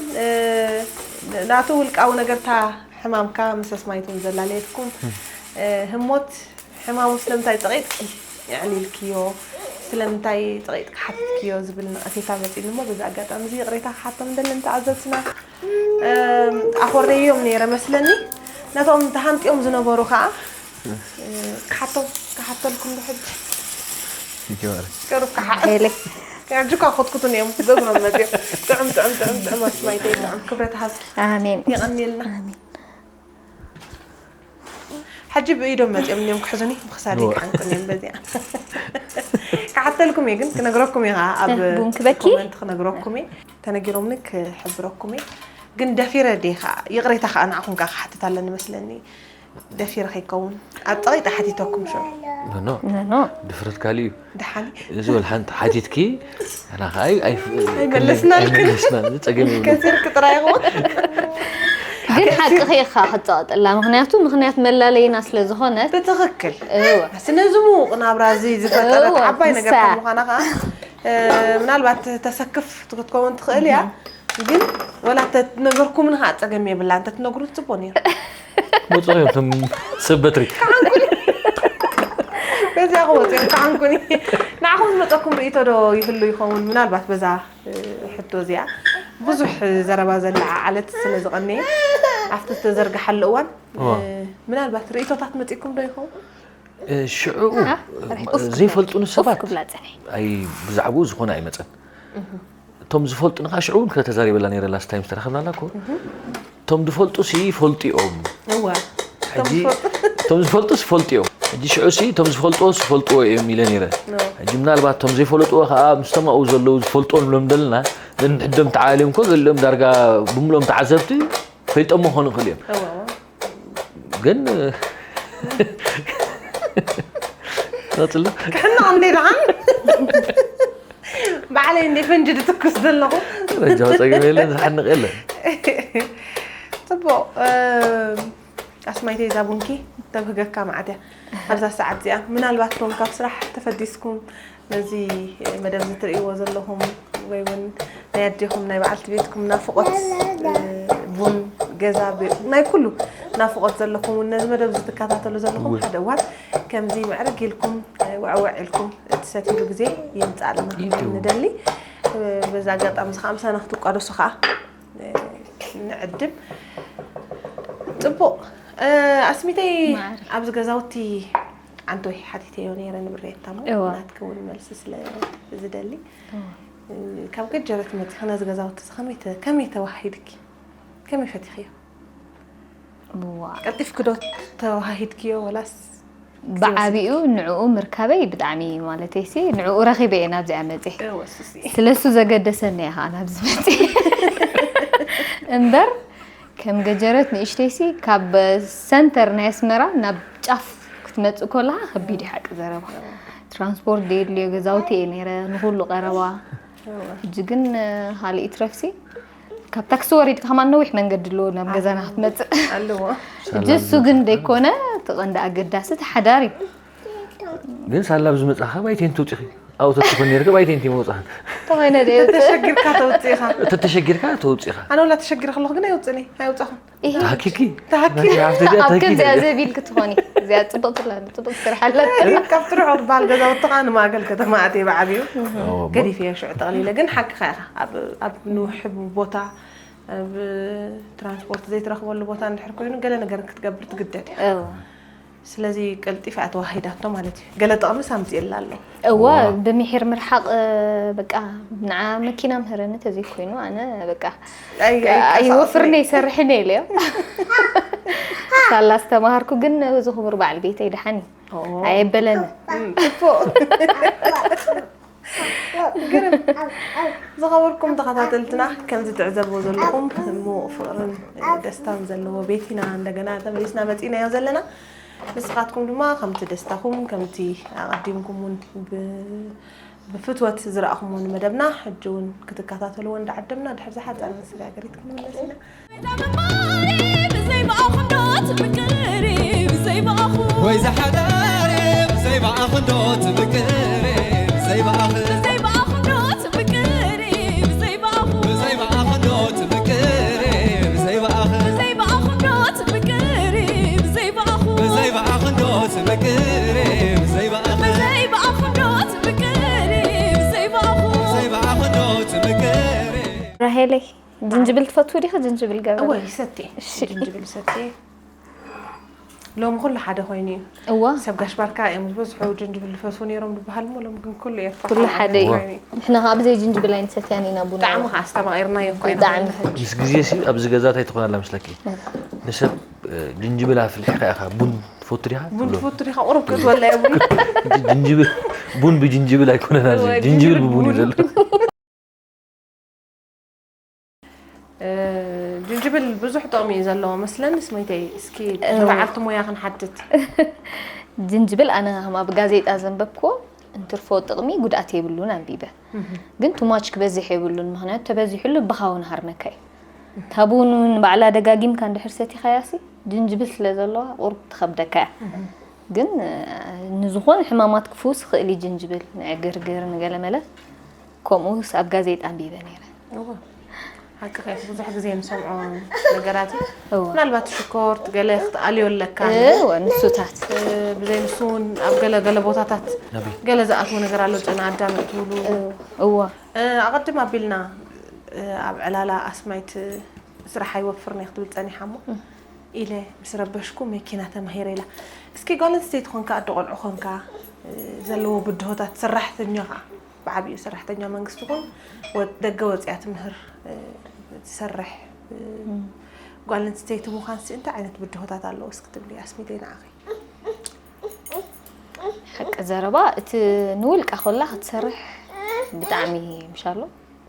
ናቱ ውልቃዊ ነገርታ ሕማምካ ምስ ኣስማይቶም ዘላለየትኩም ህሞት ሕማሙ ስለምንታይ ጸቒጥኪ የዕሊልክዮ ስለምንታይ ጸቒጥካ ሓቲትክዮ ዝብል ነቐፌታ መጺእኒ እሞ በዚ ኣጋጣሚ እዚ ይቕሬታ ክሓቶም ደሊ ንተዓዘብትና ኣኾርደዮም ነይረ መስለኒ ነቶም ተሃንጢኦም ዝነበሩ ከዓ ክሓቶም ክሓተልኩም ዶ ሕጂ ይጀመር ገሩ ከዓ ሕጂ እኳ ኮትኩቱን እዮም ብእግሮም መፅኦም ጥዑም ጥዑም ጥዑም ጥዑም ኣስማይተይ ጥዑም ክብረት ሃብኪ ኣሜን የቐንየልና ሕጂ ብኢዶም መፅኦም እዮም ክሕዙኒ ብክሳደይ ክዓንቁን እዮም በዚኣ ክሓተልኩም እየ ግን ክነግረኩም እየ ከዓ ኣብ ቡን ክበኪ? ኮመንት ክነግረኩም እየ ተነጊሮምኒ ክሕብረኩም እየ ግን ደፊረ ደ ከዓ ይቕሬታ ከዓ ንዓኹም ከዓ ክሓትት ኣለኒ መስለኒ ደፊረ ከይከውን ኣብ ፀቒጢ ሓቲተኩም ሽዑ ኖ ኖ ድፍረት ካልእ እዩ ደሓኒ እዚ ወል ሓንቲ ሓቲትኪ ኣና ከዓ ኣይመለስናልክን ኣይመለስናልክን። ኣይመለስና ጸገም የብሉ ከሲርክ ጥራይ ይኸውን ግን ሓቅኺ ኢኻ ክትፀቕጥላ ምክንያቱ ምክንያት መላለይና ስለ ዝኾነት ብትኽክል እወ ስነዚ ምውቕ ናብራ እዚ ዝፈጠረት እወ፣ ዓባይ ነገር ንሳ። ከም ምዃና ከዓ እ፣ ምናልባት ተሰክፍ ክትከውን ትኽእል እያ ግን ወላ ተነገርኩምን ከዓ ፀገም የብላ እንተትነግሩ ፅቡቅ ነይሩ መፅኦም እዮም እቶም ሰብ በትሪ በዚኣ ክወፅኦም ከዓንኩኒ ንዓኹም ዝመፀኩም ርእቶ ዶ ይህሉ ይኸውን ምናልባት በዛ እ፣ ሕቶ እዚኣ ብዙሕ ዘረባ ዘለዓዓለት ስለ ዝቐነየ ኣብቲ ዝተዘርግሓሉ እዋን እዋ። እ፣ ምናልባት ርእቶታት መፂኩም ዶ ይኸውን እ፣ ሽዑ ዘይፈልጡኒ ሰባት ክብላ ፀኒ ኣይ ብዛዕባኡ ዝኾነ ኣይመፀን እቶም ዝፈልጡኒ ከዓ ሽዑ እውን ከተዛሪበላ ነይረ ላስት ታይም ዝተረኸብናላ እኮ እቶም ዝፈልጡ ሲ ይፈልጡ እዮም እዋ ሕጂ እቶም ዝፈልጡ ዝፈልጡ እዮም ሕጂ ሽዑ ሲ እቶም ዝፈልጥዎ ዝፈልጥዎ እዮም ኢለ ነይረ ሕጂ ምናልባት እቶም ዘይፈለጥዎ ከዓ ምስቶም ኣብኡ ዘለዉ ዝፈልጥዎ ንብሎም ዘለና ንሕዶም ተዓልዮም እኮ ገሊኦም ዳርጋ ብምሎም ተዓዘብቲ ፈልጠሞ ክኾኑ ይኽእሉ እዮም እዋ ግን ቀፅሎ ክሕንቕ እንዴ ደሓን ባዕለይ እንዴ ፈንጂ ድትኩስ ዘለኹ ረጃ ፀገም የለን ዝሓንቕ የለን ፅቡቕ ኣስማይተይ እዛ ቡንኪ ተብህገካ መዓት እያ ኣብዛ ሰዓት እዚኣ ምናልባት ቶም ካብ ስራሕ ተፈዲስኩም ነዚ መደብ እዚ ትርእይዎ ዘለኹም ወይ እውን ናይ ኣዴኹም ናይ በዓልቲ ቤትኩም ናፍቖት ቡን ገዛ ናይ ኩሉ ናፍቖት ዘለኩም እውን ነዚ መደብ እዚ ትከታተሉ ዘለኹም ሓደ እዋን ከምዚ ምዕርግ ኢልኩም ውዕውዕ ኢልኩም እትሰትይሉ ግዜ የምፅኣልና ንደሊ በዚ ኣጋጣሚ እዚ ከዓ ምሳና ክትቋደሱ ከዓ ንዕድም ፅቡቅ ኣስሚተይ ኣብዚ ገዛውቲ ዓንቶይ ሓቲተዮ ነይረ ንብሬታ ሞ ናትኪ እውን መልሲ ስለ ዝደሊ ካብ ገጀረት መፂኺ ነዚ ገዛውቲ እዚ ከመይ ተዋሂድኪ ከመይ ፈቲኽዮ ቀልጢፍኪ ዶ ተዋሂድክዮ ወላስ ብዓቢኡ ንዕኡ ምርካበይ ብጣዕሚ ማለተይሲ ንዕኡ ረኺበ እየ ናብዚኣ መፅየ ስለሱ ዘገደሰኒ እየ ከዓ ናብዚ መፅየ እምበር ከም ገጀረት ንእሽተይሲ ካብ ሰንተር ናይ ኣስመራ ናብ ጫፍ ክትመፅእ ከለካ ከቢድ እዩ ሓቂ ዘረባ ትራንስፖርት ዘየድልዮ ገዛውቲ እየ ነይረ ንኩሉ ቀረባ ሕጂ ግን ካልእ ይትረፍሲ ካብ ታክሲ ወሪድካ ከማን ነዊሕ መንገዲ ኣለዎ ናብ ገዛና ክትመፅእ ኣለዎ ሕጂ እሱ ግን ዘይኮነ እቲ ቀንዲ ኣገዳሲ እቲ ሓዳር እዩ ግን ሳላ ኣብዚ መፅእኻ ባይቴን ትውፅኺ ኣብኡ ተትኾን ነርካ ባይቴን ትመውፅኻ ተኾይነ ደ ተሸጊርካ ተውፅኢኻ ተተሸጊርካ ተውፅኢኻ ኣነ ወላ ተሸጊረ ከለኹ ግን ኣይውፅእኒ ኣይውፃኹን ተሃኪኪ ኣብ ከምዚኣ ዘቢል ክትኾኒ እዚኣ ፅብቅ ትላ ፅብቅ ትሰርሓላ ካብ ትርሖ ትበሃል ገዛውትኻ ንማእከል ከተማ ኣትየ ብዓብዩ ገዲፍዮ ሽዑ ጠቕሊለ ግን ሓቅኻ ኢኻ ኣብ ንውሕብ ቦታ ኣብ ትራንስፖርት ዘይትረኽበሉ ቦታ እንድሕር ኮይኑ ገለ ነገር ክትገብር ትግደድ እያ ስለዚ ቀልጢፋ እያ ተዋሂዳቶ ማለት እዩ ገለ ጥቕምስ ኣምፅእላ ኣሎ እወ ብምሒር ምርሓቕ በቃ ንዓ መኪና ምህረኒ ተዘይኮይኑ ኣነ በቃ ኣይወፍርኒ ይሰርሕኒ ኢለዮ ሳላ ዝተማሃርኩ ግን እዚ ክቡር በዓል ቤተይ ደሓን እዩ ኣየበለኒ ግርም። ዝኸበርኩም ተኸታተልትና፣ ከምዚ ትዕዘብዎ ዘለኹም ምዉቕ ፍቕርን ደስታን ዘለዎ ቤት ኢና እንደገና ተመሊስና መጺእናዮ ዘለና። ንስኻትኩም ድማ ከምቲ ደስታኹም፣ ከምቲ ኣቐዲምኩም እውን ብ-፣ ብፍትወት ዝረኣኹምዎ ንመደብና ሕጂ እውን ክትከታተልዎ እንዳዓደምና፣ ድሕሪ ዝሓጸረ መሰጋገሪት ክንምለስ ኢና። ወይ ዝሓዳር ብዘይ ብኣኽንዶ ትምቅር ብዘይ ብኣኽ ብዘይ ብኣኽንዶ ትምቅር ብዘይ ብኣኽ ብዘይ ብኣኽንዶ ትምቅር ብዘይ ብኣኽ ብዘይ ብኣኽንዶ ትምቅር ብዘይ ብኣኽ ብዘይ ብኣኽንዶ ትምቅር ብዘይ ብኣኽ ብዘይ ብኣኽንዶ ትምቅር ብዘይ ብኣኽ ብዘይ ብኣኽንዶ ትምቅር ራሄለይ ጅንጅብል ትፈትዊ ዲኺ? ጅንጅብል ገበረ እወ ይሰትየ። እሺ። ጅንጅብል ይሰትየ። ሎሚ ኩሉ ሓደ ኮይኑ እዩ። እዋ ሰብ ጋሽ ባርካ እዮም ዝበዝሑ ጅንጅብል ዝፈትዉ ነይሮም ዝበሃል እሞ ሎሚ ግን ኩሉ ኤርትራ ኩሉ ሓደ እዩ። ኮይኑ እዩ። ንሕና ከዓ ብዘይ ጅንጅብል ኣይንሰትያን ኢና ቡና። ብጣዕሚ ከዓ ኣስተማቒርናዮ እኮ ኢና። ብጣዕሚ። ምስ ግዜ ሲ ኣብዚ ገዛታት ኣይትኾን ኣላ መስለኪ ንሰብ እ፣ ጅንጅብል ኣፍሊሕካ ኢኻ ቡን ትፈቱ ዲኻ ቡን ትብሎ። ትፈቱ ዲኻ ቁሩብ ክትበላ እያ ቡን። ጅንጅብል ቡን ብጅንጅብል ኣይኮነን ኣብዚ እወ፣ ጅንጅብል ብቡን እዩ ዘሎ። እ፣ ጅንጅብል ብዙሕ ጥቕሚ እዩ ዘለዎ መስለኒ ስመይተይ። እስኪ ንበዓልቲ ሞያ ክንሓትት። ጅንጅብል ኣነ ከም ኣብ ጋዜጣ ዘንበብክዎ እንትርፎ ጥቕሚ ጉድኣት የብሉን ኣንቢበ። ግን ቱማች ክበዝሕ የብሉን ምኽንያቱ ተበዚሑሉ ብኻ እውን ሃርመካ እዩ። ታቡን ንባዕላ ደጋጊምካ እንድሕር ሰቲኻያሲ ጅንጅብል ስለ ዘለዋ ቁሩብ ትኸብደካ እያ። ግን ንዝኾነ ሕማማት ክፍውስ ይኽእል እዩ ጅንጅብል ንዕግርግር ንገለመለ ከምኡስ ኣብ ጋዜጣ ኣንቢበ ነይረ። እወ። ሓቅኺ ብዙሕ ግዜ ንሰምዖ ነገራት እዩ። እወ። ምናልባት ሽኮር ገለ ክትኣልዮ ኣለካ። እወ ንሱታት ብዘይ ንሱ እውን ኣብ ገለ ገለ ቦታታት ናበይ? ገለ ዝኣትዎ ነገር ኣሎ ጨና ኣዳም እትብሉ። እወ ኣቐድም ኣቢልና ኣብ ዕላላ ኣስማይት ስራሕ ኣይወፍርን እየ ክትብል ጸኒሓ እሞ ኢለ ምስ ረበሽኩ መኪና ተማሂረ ኢላ። እስኪ ጓል ኣንስተይቲ ኮንካ ኣደ ቆልዑ ኮንካ ዘለዎ ብድሆታት ሰራሕተኛ ከዓ ብዓብዩ ሰራሕተኛ መንግስቲ ኮን ደገ ወፅያ ትምህር ትሰርሕ ጓል ኣንስተይቲ ምዃን ሲ እንታይ ዓይነት ብድሆታት ኣለዎ እስኪ ትብሊ ኣስሚተይ ንዓኺ? ሓቂ ዘረባ እቲ ንውልቃ ኮላ ክትሰርሕ ብጣዕሚ ምሻሎ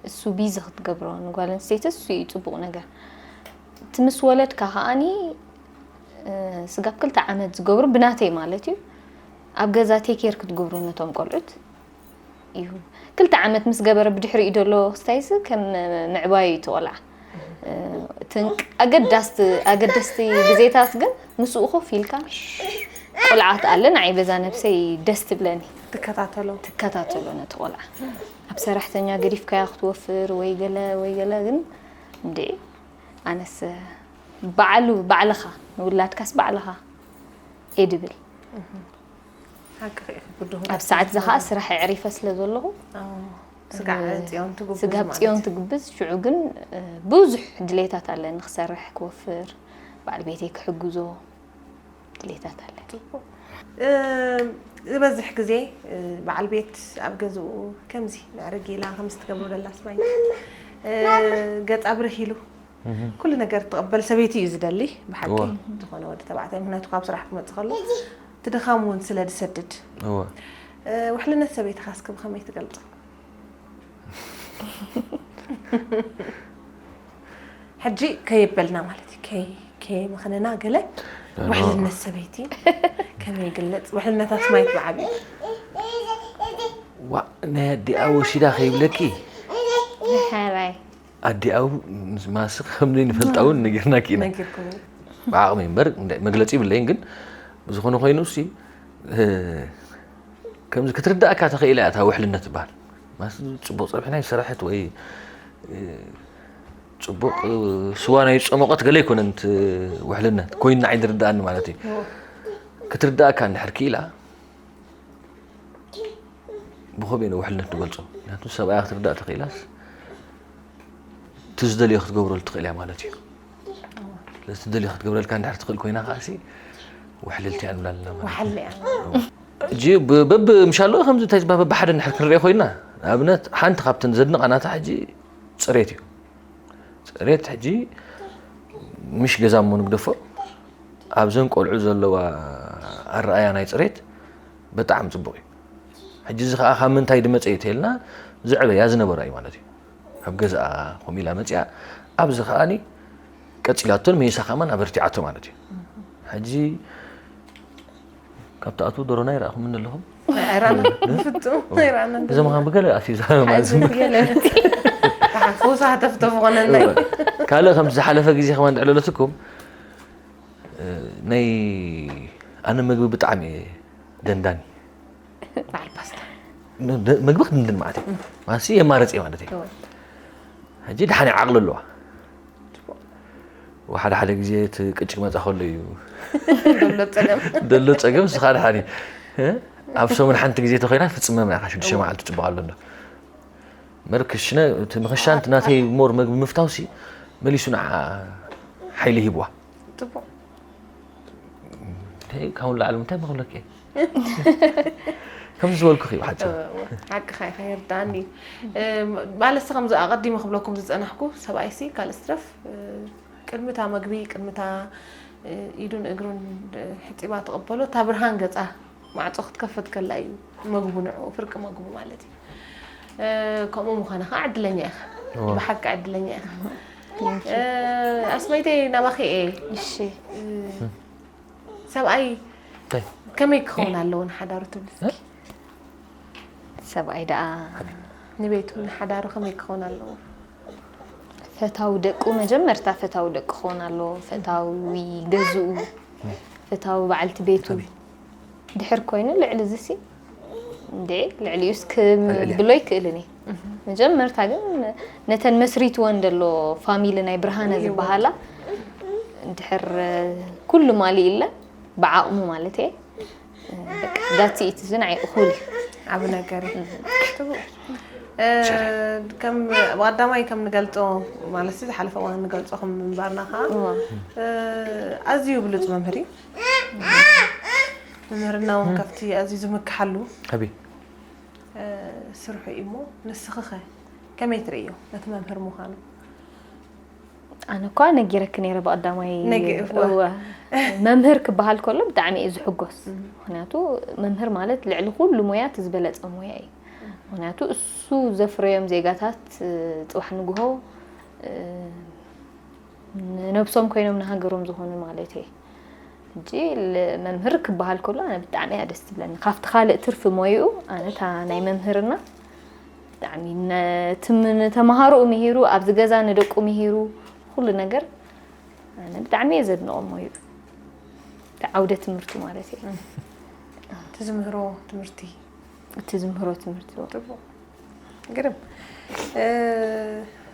እሱ ቢዚ ክትገብሮ ንጓል ኣንስተይቲ እሱ እዩ ፅቡቕ ነገር እቲ ምስ ወለድካ ከዓኒ ስጋብ ክልተ ዓመት ዝገብሩ ብናተይ ማለት እዩ ኣብ ገዛ ቴኬር ክትገብሩ ነቶም ቆልዑት እዩ ክልተ ዓመት ምስ ገበረ ብድሕሪኡ ደሎ ክስታይስ ከም ምዕባዩ እዩ ትቆልዓ ኣገዳስቲ ኣገደስቲ ግዜታት ግን ምስኡ ኮፍ ኢልካ ቆልዓ ትኣለ ንዓይ በዛ ነብሰይ ደስ ትብለኒ ትከታተሎ ትከታተሎ ነቲ ቆልዓ ኣብ ሰራሕተኛ ገዲፍካያ ክትወፍር ወይ ገለ ወይ ገለ ግን እንዴ ኣነስ ባዕሉ ባዕልኻ ንውላድካስ ባዕልኻ ኤድብል ሓቅኺ ኢኺ ብድሆ ኣብ ሰዓት እዚ ከዓ ስራሕ ኣዕሪፈ ስለ ዘለኹ ስጋዕ ፅዮን ትጉብዝ ስጋብ ማለት ፅዮን እዩ። ትጉብዝ ሽዑ ግን ብዙሕ ድሌታት ኣለኒ ክሰርሕ ክወፍር በዓል ቤተይ ክሕግዞ ድሌታት ኣለኒ እ፣ ዝበዝሕ ግዜ እ፣ በዓል ቤት ኣብ ገዝኡ ከምዚ ምዕርግ ኢላ ከምዚ ትገብሮ ደላ ስማይ እ፣ ገፃ ብርህ ኢሉ ኩሉ ነገር ትቐበል ሰበይቲ እዩ ዝደሊ ብሓቂ እዋ። ዝኾነ ወዲ ተባዕታይ ምክንያቱ ካብ ስራሕ ክመፅእ ከሎ እቲ ድኻም እውን ስለ ዝሰድድ እወ እ፣ ውሕልነት ሰበይትኻ እስኪ ብኸመይ ትገልፆ ሕጂ ከየበልና ማለት እዩ ከይ- ከየመኸነና ገለ ውሕልነት ሰበይቲ ከመይ ይግለፅ ውሕልነት ኣስማይት ብዓብዩ ዋ ናይ ኣዲኣ ወሲዳ ከይብለኪ ሕራይ ኣዲኣ ማስ ከም ዘይንፈልጣ እውን ነጊርናኪ ኢና ነጊርኩም እዩ ብዓቕሚ እምበር መግለፂ ይብለይን ግን ብዝኾነ ኮይኑ ሲ ከምዚ ክትርዳእካ ተኽእል እያ እታ ውሕልነት ትበሃል ማስ ፅቡቅ ፀብሒ ናይ ዝሰራሐት ወይ ፅቡቅ ስዋ ናይ ዝፀሞቐት ገለ ኣይኮነን እቲ ውሕልነት ኮይኑ ንዓይ ዝርዳእኒ ማለት እዩ ክትርዳእካ እንድሕር ክኢላ ብኸመይ ነው ውሕልነት ትገልፆ ምክንያቱ ሰብኣያ ክትርዳእ ተኽኢላስ እቲ ዝደልዮ ክትገብረሉ ትኽእል እያ ማለት እዩ ስለዚ ትደልዮ ክትገብረልካ እንድሕር ትኽእል ኮይና ከዓ ሲ ውሕልልቲ እያ ንብላ ኣለና ማለት እዩ ወሓለ እያ ሕጂ በብ ምሻሎ ከምዚ እንታይ ዝበሃል በብሓደ እንድሕር ክንሪኦ ኮይና ንኣብነት ሓንቲ ካብተን ዘድንቓ ናታ ሕጂ ፅሬት እዩ ፅሬት ሕጂ ምሽ ገዛ እሞ ንግደፎ ኣብዘን ቆልዑ ዘለዋ ኣረኣያ ናይ ፅሬት ብጣዕሚ ፅቡቅ እዩ ሕጂ እዚ ከዓ ካብ ምንታይ ድመፀ እዩ ተልና፣ ዝዕበያ ዝነበራ እዩ ማለት እዩ። ኣብ ገዛኣ ከምኡ ኢላ መፂኣ፣ ኣብዚ ከዓኒ ቀፂላቶን መይሳ ከማን ኣበርቲዓቶ ማለት እዩ። ሕጂ ካብ ትኣትዉ ዶሮና ይረኣኹም ኣለኹም። ኣይራና ፍጹም ኣይራና እዞም ከም ብገለ ኣትዩ ማለት እዩ። ገለ ፈውሳ ተፍተፍ ኾነና እዩ። ካልእ ከምቲ ዝሓለፈ ግዜ ከማን ድዕለለትኩም፣ ናይ ኣነ ምግቢ ብጣዕሚ እየ ደንዳኒ። በዓል ፓስታ ምግቢ ክድንድን ማለት እዩ። ማሲ የማረፅ ማለት እዩ። ሕጂ ድሓን ዓቕሊ ኣለዋ። ሓደ ሓደ ግዜ እቲ ቅጭ ክመፃ ከሎ እዩ ዘሎ ጸገም ደሎ ጸገም። ንስኻ ድሓን እዩ። ኣብ ሰሙን ሓንቲ ግዜ ተኮይና ፍጽመ ምና ሽዱሽተ መዓልቲ ጽቡቕ ኣሎ እንዶ። መር ክሽነ እቲ ምኽሻን እቲ ናተይ ሞር መግቢ ምፍታው ሲ መሊሱ ንዓ ሓይሊ ሂብዋ። ጽቡቕ እንታይ ካብኡ ላዕሊ እንታይ መኽብለክ እየ? ከምዚ ዝበልኩኺ እዩ ብሓጺሩ። ሓቅኻ ኢኻ ይርዳእኒ። ማለት ሲ ከምዚ ኣቐዲመ ክብለኩም ዝጸናሕኩ ሰብኣይ ሲ ካልእ ስትረፍ ቅድምታ መግቢ ቅድምታ ኢዱን እግሩን ሕጺባ ትቕበሎ እታ ብርሃን ገጻ ማዕጾ ክትከፍት ከላ እዩ መግቡ ንዕኡ ፍርቂ መግቡ ማለት እዩ። ከምኡ ምዃንኻ ዕድለኛ ኢኻ። ብሓቂ ዕድለኛ ኢኻ። ኣስመይተይ ናባኺ እየ። እሺ ሰብኣይ እንታይ? ከመይ ክኸውን ኣለዎ ንሓዳሩ ትብል እስኪ? ሰብኣይ ደኣ ንቤቱ ንሓዳሩ ከመይ ክኸውን ኣለዎ? ፈታዊ ደቁ መጀመርታ ፈታዊ ደቁ ክኸውን ኣለዎ። ፈታዊ ገዝኡ፣ ፈታዊ በዓልቲ ቤቱ ድሕር ኮይኑ ልዕሊ ዝሲ እንዴ ልዕሊኡስ ክብሎ ይክእልን እየ። መጀመርታ ግን ነተን መስሪትወን ዘሎ ፋሚሊ ናይ ብርሃነ ዝበሃላ ድሕር ኩሉ ማሊእለን ብዓቕሙ ማለት እየ። ዳትስ ኢት እዚ ንዓይ እኹል እዩ። ዓቢ ነገር እዩ። ትቡእ። ከም ብቀዳማይ ከም ንገልጾ ማለት ዝሓለፈ እዋን ንገልጾ ከም ምንባርና ከዓ ኣዝዩ ብሉጽ መምህር እዩ። መምህርና እውን ካብቲ ኣዝዩ ዝምክሓሉ ኣበይ? ስርሑ እዩ እሞ ንስኺ ኸ ከመይ ትርእዮ ነቲ መምህር ምዃኑ? ኣነ እኳ ነጊረኪ ነይረ ብቐዳማይ ነጊ- እወ። እወ። መምህር ክበሃል ከሎ ብጣዕሚ እየ ዝሕጎስ። ምክንያቱ መምህር ማለት ልዕሊ ኩሉ ሞያ እቲ ዝበለፀ ሞያ እዩ። ምክንያቱ እሱ ዘፍረዮም ዜጋታት ጽባሕ ንግሆ ንነብሶም ኮይኖም ንሃገሮም ዝኾኑ ማለት እየ። ሕጂ መምህር ክበሃል ከሎ ኣነ ብጣዕሚ እያ ደስ ትብለኒ። ካብቲ ካልእ ትርፊ ሞይኡ ኣነ እታ ናይ መምህርና ብጣዕሚ ነትም ንተምሃሮኡ ምሂሩ ኣብዚ ገዛ ንደቁ ምሂሩ ኩሉ ነገር ኣነ ብጣዕሚ እየ ዘድንቖ ሞይኡ። እቲ ዓውደ ትምህርቱ ማለት እየ። ትዝምህሮ ትምህርቲ እቲ ዝምህሮ ትምህርቲ ጥቡቕ ግርም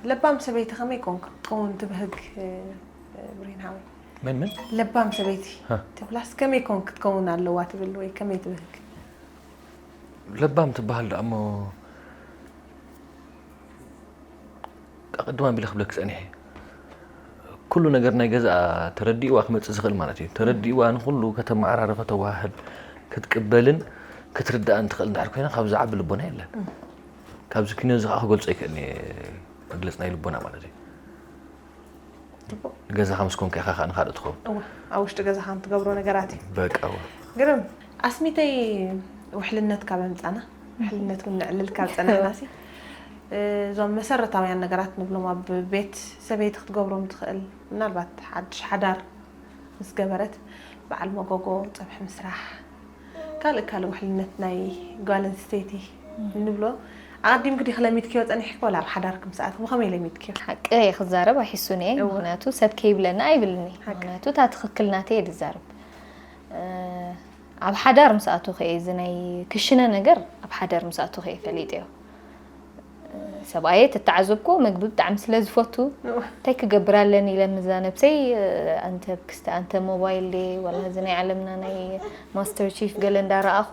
ለባም ሰበይቲ ከመይ ኮንክ ክትከውን ትብህግ ብሬን ሃወይ መን መን? ለባም ሰበይቲ ሃ። ትብላስ ከመይ ኮንክ ክትከውን ኣለዋ ትብል ወይ ከመይ ትብህግ ለባም ትበሃል ደኣ እሞ ኣቐድማ ቢለ ክብለክ ጸኒሐ ኩሉ ነገር ናይ ገዛኣ ተረዲእዋ ክመጽእ ዝኽእል ማለት እዩ። ተረዲእዋ ንኩሉ ከተመዓራሪ ከተወሃህድ ክትቅበልን ክትርዳእን ትኽእል እንድሕር ኮይና ካብዚ ዓቢ ልቦና የለን። ካብዚ ኪኖ እዚ ከዓ ክገልጾ ይክእል እየ መግለጽ ናይ ልቦና ማለት እዩ። ጽቡቕ ገዛኻ ምስ ኮንካ ኢኻ ከዓ ንኻልእ ትኸውን። እወ ኣብ ውሽጢ ገዛኻ ትገብሮ ነገራት እዩ በቃ እወ። ግርም ኣስሚተይ ውሕልነት ካብ ኣምፃና ውሕልነት እውን ነዕልል ካብ ፀናሕናሲ እዞም መሰረታውያን ነገራት ንብሎም ኣብ ቤት ሰበይቲ ክትገብሮም ትኽእል ምናልባት ሓድሽ ሓዳር ምስ ገበረት በዓል መጎጎ ፀብሒ ምስራሕ ካልእ ካልእ ውሕልነት ናይ ጓል ኣንስተይቲ ንብሎ ኣቐዲምኪ ዲኺ ለሚድክዮ ፀኒሕኪ ወላ ኣብ ሓዳርኪ ምስ ኣተኹ ብኸመይ ለሚድክዮ ሓቂ እየ ክዛረብ ኣይሕሱን እየ እወ። ምክንያቱ ሰብ ከይብለኒ ኣይብልኒ ሓቂ። ምክንያቱ እታ ትኽክል ናተይ እየ ዝዛረብ እ፣ ኣብ ሓዳር ምስ ኣተኹ እየ እዚ ናይ ክሽነ ነገር ኣብ ሓዳር ምስ ኣተኹ እየ ፈሊጠዮ ሰብኣየ ተተዓዘብኩ ምግቢ ብጣዕሚ ስለ ዝፈቱ እንታይ ክገብር ኣለኒ ኢለ ምዛ ነብሰይ እ፣ ኣንተ ክስተ ኣንተ ሞባይል ደ ዋላ እዚ ናይ ዓለምና ናይ ማስተር ቺፍ ገለ እንዳረኣኹ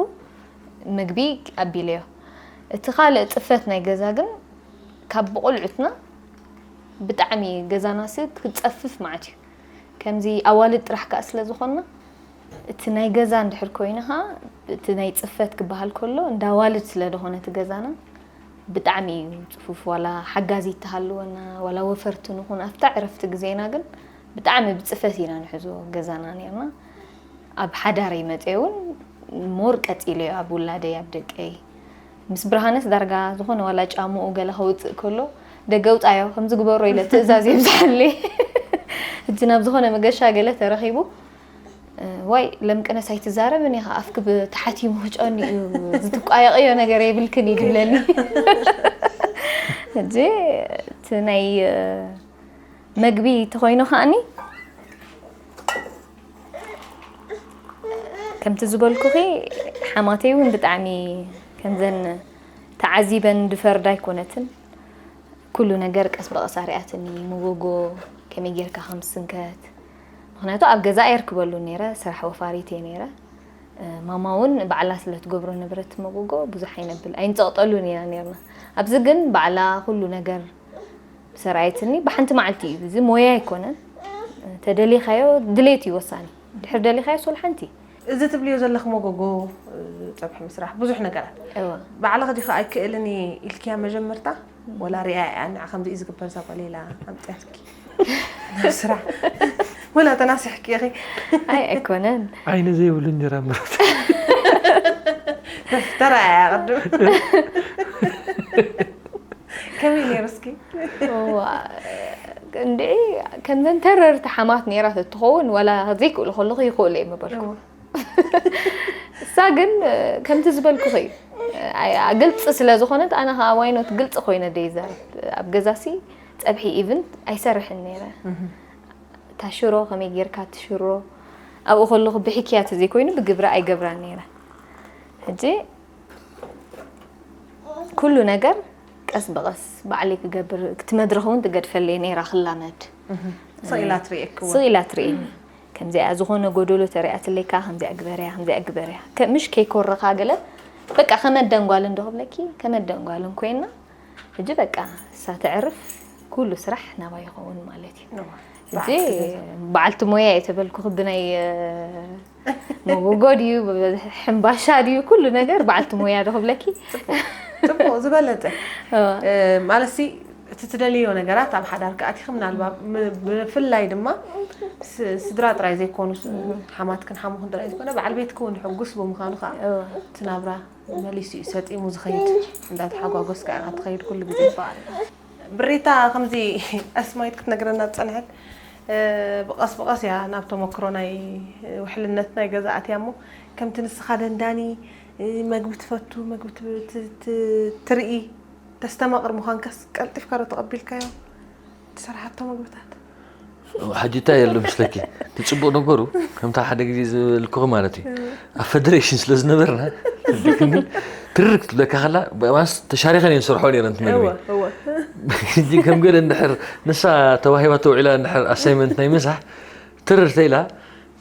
ምግቢ ኣቢለዮ እቲ ካልእ ፅፈት ናይ ገዛ ግን ካብ ብቆልዑትና ብጣዕሚ ገዛና ሲ ክፀፍፍ ማለት እዩ ከምዚ ኣዋልድ ጥራሕ ከዓ ስለ ዝኾንና እቲ ናይ ገዛ እንድሕር ኮይኑ ከዓ እቲ ናይ ፅፈት ክበሃል ከሎ እንዳ ኣዋልድ ስለ ዝኾነ እቲ ገዛና ብጣዕሚ እዩ ፅፉፍ ዋላ ሓጋዚት ትሃልወና ዋላ ወፈርቲ ንኹን ኣብታ ዕረፍቲ ግዜና ግን ብጣዕሚ ብፅፈት ኢና ንሕዞ ገዛና ነርና ኣብ ሓዳረይ መፀ እውን ሞር ቀፂለዮ ኣብ ውላደይ ኣብ ደቀይ ምስ ብርሃነስ ዳርጋ ዝኾነ ዋላ ጫምኡ ገለ ከውፅእ ከሎ ደገ ውፃዮ ከምዚ ግበሮ ኢለ ትእዛዝ የብዝሓለይ። ሕጂ ናብ ዝኾነ መገሻ ገለ ተረኺቡ ዋይ ለምቅነስ ኣይትዛረብን ኢኻ ኣፍኪ ብተሓቲሙ ጨኒ እዩ ዝትቋየቕዮ ነገር የብልክን እዩ ድብለኒ። ሕጂ እቲ ናይ መግቢ ተኾይኑ ከኣኒ ከምቲ ዝበልኩኺ ሓማተይ እውን ብጣዕሚ ከምዘን ተዓዚበን ድፈርዳ ኣይኮነትን። ኩሉ ነገር ቀስ ብቐስ ኣርያትኒ፣ መጎጎ ከመይ ጌርካ ከም ዝስንከት። ምኽንያቱ ኣብ ገዛ ኣየርክበሉ ነይረ፣ ስራሕ ወፋሪት እየ ነይረ። ማማ እውን ባዕላ ስለ ትገብሮ ነበረት መጎጎ ብዙሕ ኣይነብል ኣይንጸቕጠሉን ኢና ነርና። ኣብዚ ግን ባዕላ ኩሉ ነገር ሰራይትኒ ብሓንቲ መዓልቲ እዩ። እዚ ሞያ ኣይኮነን። ተደሊኻዮ ድሌት እዩ ወሳኒ። ድሕር ደሊኻዮ ሶል ሓንቲ። እዚ ትብልዮ ዘለኽ መጎጎ፣ ፀብሒ ምስራሕ ብዙሕ ነገራት እዋ ባዕልኺ ዲኺ ኣይክእልን እየ ኢልክያ መጀመርታ? ወላ ሪኣ እያ ንዓ ከምዚ እዩ ዝግበር እዛ ጓል ኢላ ኣምፅያትኪ ናብ ስራሕ? ወላ ተናሲሕኪ ኢኺ? ኣይ ኣይኮነን። ዓይኒ ዘይብሉ እንጀራ ምራት። ተራእያ ቅድም ከመይ ነይሩ እስኪ? እንድዒ ከምዘን ተረርቲ ሓማት ነይራ ተትኸውን ዋላ ዘይክእሉ ከለኹ ይኽእሉ እየ ምበልኩ። እሳ ግን ከምቲ ዝበልኩኺ እዩ። ግልፂ ስለ ዝኾነት ኣነ ከዓ ዋይኖት ግልፂ ኮይነ ደ ይዛረብ። ኣብ ገዛሲ ፀብሒ ኢቭን ኣይሰርሕን ነይረ። እታ ሽሮ ከመይ ጌርካ እቲ ሽሮ ኣብኡ ከለኹ ብሕክያ ተዘይኮይኑ ብግብሪ ኣይገብራን ነይረ። ሕጂ ኩሉ ነገር ቀስ ብቐስ ባዕለይ ክገብር እቲ መድረኽ እውን ትገድፈለይ ነይራ ክላመድ ስቕ ኢላ ትርእየኪ እውን ስቕ ኢላ ትርእየኒ። ከምዚኣ ዝኾነ ጎደሎ ተሪኣትለይ ከዓ ከምዚኣ ግበርያ ከምዚኣ ግበርያ ምሽ ከይኮረኻ ገለ በቃ ከመደን ጓልን ዶ ክብለኪ ከመደን ጓልን ኮይና ሕጂ በቃ እሳ ተዕርፍ ኩሉ ስራሕ ናባይ ይኸውን ማለት እዩ። ሕጂ በዓልቲ ሞያ እየ ተበልኩ ክብናይ መጎጎ ድዩ ሕምባሻ ድዩ ኩሉ ነገር በዓልቲ ሞያ ዶ ክብለኪ? ፅቡቕ ዝበለፀ ማለትሲ እቲ ትደልዮ ነገራት ኣብ ሓዳር ክኣቲኺ ምናልባት ብፍላይ ድማ ስድራ ጥራይ ዘይኮኑ ሓማትክን ሓሙኽን ጥራይ ዘይኮነ በዓል ቤትኪ እውን ሕጉስ ብምዃኑ ከዓ እቲ ናብራ መሊሱ እዩ ሰጢሙ ዝኸይድ እንዳተሓጓጎስካ ኢኻ ትኸይድ ኩሉ ግዜ። ብሬታ ከምዚ ኣስማይት ክትነግረና ዝፀንሐት ብቐስ ብቐስ እያ ናብ ተመክሮ ናይ ውሕልነት ናይ ገዛ ኣትያ እሞ ከምቲ ንስኻ ደንዳኒ መግቢ ትፈቱ መግቢ ትርኢ ተስተማቕር ምዃንካስ ቀልጢፍካ ዶ ተቐቢልካዮ ትሰርሓቶ መግብታት? ሕጂ እንታይ የሎ ምስለኪ እቲ ፅቡቕ ነገሩ ከምታ ሓደ ግዜ ዝበልኩኺ ማለት እዩ ኣብ ፈደሬሽን ስለ ዝነበርና ትርር ክትብለካ ከላ ማስ ተሻሪኸን እየን ዝሰርሖ ነይረን እቲ መግቢ ሕጂ ከም ገለ እንድሕር ንሳ ተዋሂባ ተውዒላ እንድሕር ኣሳይመንት ናይ ምሳሕ ትርር ተኢላ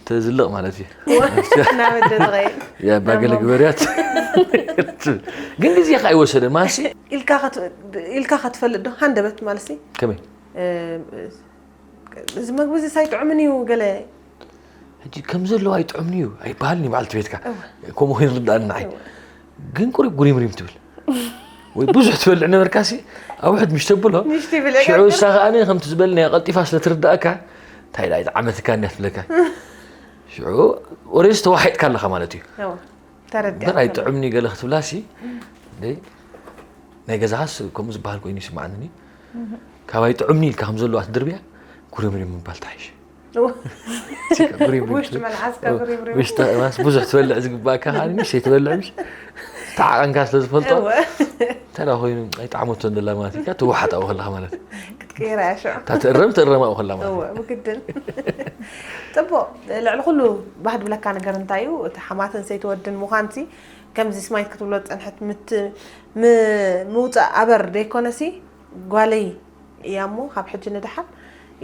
ተዝልቕ ማለት እዩ ናበደ ትኸይድ ያ ባገለ ግበርያት ግን ግዜ ከ ኣይወሰደ ማሲ ኢልካ ከትፈልጥ ዶ ሃንደበት ማለት ከመይ እዚ መግቢ እዚ ኣይጥዑምን እዩ ገለ ሕጂ ከም ዘለዎ ኣይጥዑምን እዩ ኣይበሃልን እዩ በዓልቲ ቤትካ ከምኡ ኮይኑ ርዳእኒ ንዓይ ግን ቁሩብ ጉሪምሪም ትብል ወይ ብዙሕ ትበልዕ ነበርካሲ ኣብ ውሕድ ምሽ ተብሎ ሽዑ እሳ ከኣ ከምቲ ዝበልናዮ ቀልጢፋ ስለ ትርዳእካ እንታይ ኢላ ኣይጠዓመትካ እንያ ትብለካ ሽዑ ኦሬንጅ ተዋሒጥካ ኣለኻ ማለት እዩ በር ኣይጥዑምኒ ገለ ክትብላሲ ናይ ገዛኻስ ከምኡ ዝበሃል ኮይኑ ይስማዓኒ ካብ ኣይጥዑምኒ ኢልካ ከም ዘለዋ ትድርብያ ጉሪምሪም ምባል ትሓይሽ ውሽጢ መልሓስካ ጉሪምሪም ውሽጢ ማስ ብዙሕ ትበልዕ ዝግባእካ ከዓ ንእሽተይ ትበልዕ ምሽ ተዓቐንካ ስለ ዝፈልጦ እወ። ተላ ኮይኑ ኣይጣዕመቶ እንደላ ማለት ኢልካ ትወሓጥ ኣብኡ ከለካ ማለት ክትቅይራ እያ ሽዑ እታ ትእረም ትእረም ኣብኡ ከላ ማለት እወ ብግድን ፅቡቕ ልዕሊ ኩሉ ባህ ድብለካ ነገር እንታይ እዩ እቲ ሓማትን ሰይትወድን ምዃንሲ ከምዚ ስማይት ክትብሎ ዝፀንሐት ምት ም- ምውፃእ ኣበር ደይኮነሲ ጓለይ እያ እሞ ካብ ሕጂ ንደሓር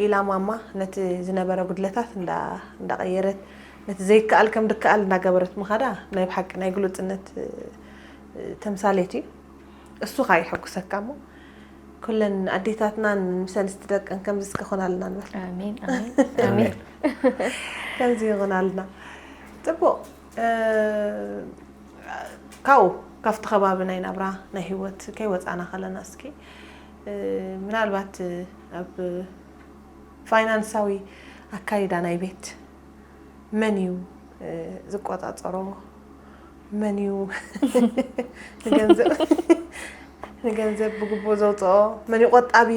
ኢላ ማማ ነቲ ዝነበረ ጉድለታት እንዳ እንዳቐየረት ነቲ ዘይከኣል ከም ድከኣል እንዳገበረት ምኻዳ ናይ ብሓቂ ናይ ግሉጽነት እ፣ ተምሳሌት እዩ። እሱ ኸኣ የሐጉሰካ እሞ ኩለን ኣዴታትናን ምሰን ስቲ ደቀን ከምዚ እስከ ኾናልና ንበል። ኣሜን ኣሜን ኣሜን። ከምዚ ይኾናልና። ጽቡቕ እ፣ ካብኡ ካብቲ ከባቢ ናይ ናብራ ናይ ህይወት ከይወፃና ከለና እስኪ ምናልባት ኣብ ፋይናንሳዊ ኣካይዳ ናይ ቤት መን እዩ ዝቆፃፀሮ መን እዩ ንገንዘብ ንገንዘብ ብግቡእ ዘውፅኦ? መን እዩ ቆጣቢ?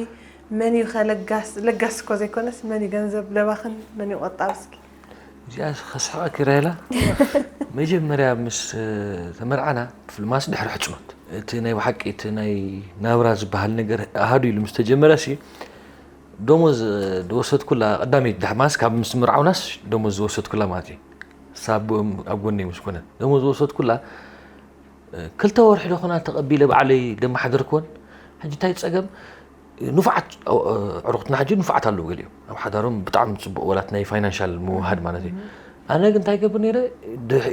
መን እዩ ከለጋስ? ለጋስ እኮ ዘይኮነስ፣ መን እዩ ገንዘብ ለባኽን መን እዩ ቆጣቢ? እስኪ። እዚኣ ከስሕቐኪ ራሄላ፣ መጀመርያ ምስ ተመርዓና፣ ብፍልማስ ድሕሪ ሕፅኖት፣ እቲ ናይ ብሓቂ እቲ ናይ ናብራ ዝበሃል ነገር ኣሃዱ ኢሉ ምስ ተጀመረ ሲ፣ ደሞዝ ዝወሰድኩላ ቀዳመይቲ፣ ድሕማስ ካብ ምስ ምርዓውናስ ደሞዝ ዝወሰድኩላ ማለት እዩ። ሳብ ኣብ ጎነይ ምስ ኮነ ደሞዝ ዝወሰድኩላ፣ ክልተ ወርሒ ዶ ኮና ተቐቢለ ባዕለይ ደማሓደርክወን። ሕጂ እንታይ ጸገም፣ ንፉዓት ኣዕሩኽትና ሕጂ ንፉዓት ኣለዉ፣ ገሊኦም ኣብ ሓዳሮም ብጣዕሚ ጽቡቕ፣ ወላት ናይ ፋይናንሻል ምውሃድ ማለት እዩ። ኣነ ግን እንታይ ገብር ነይረ፣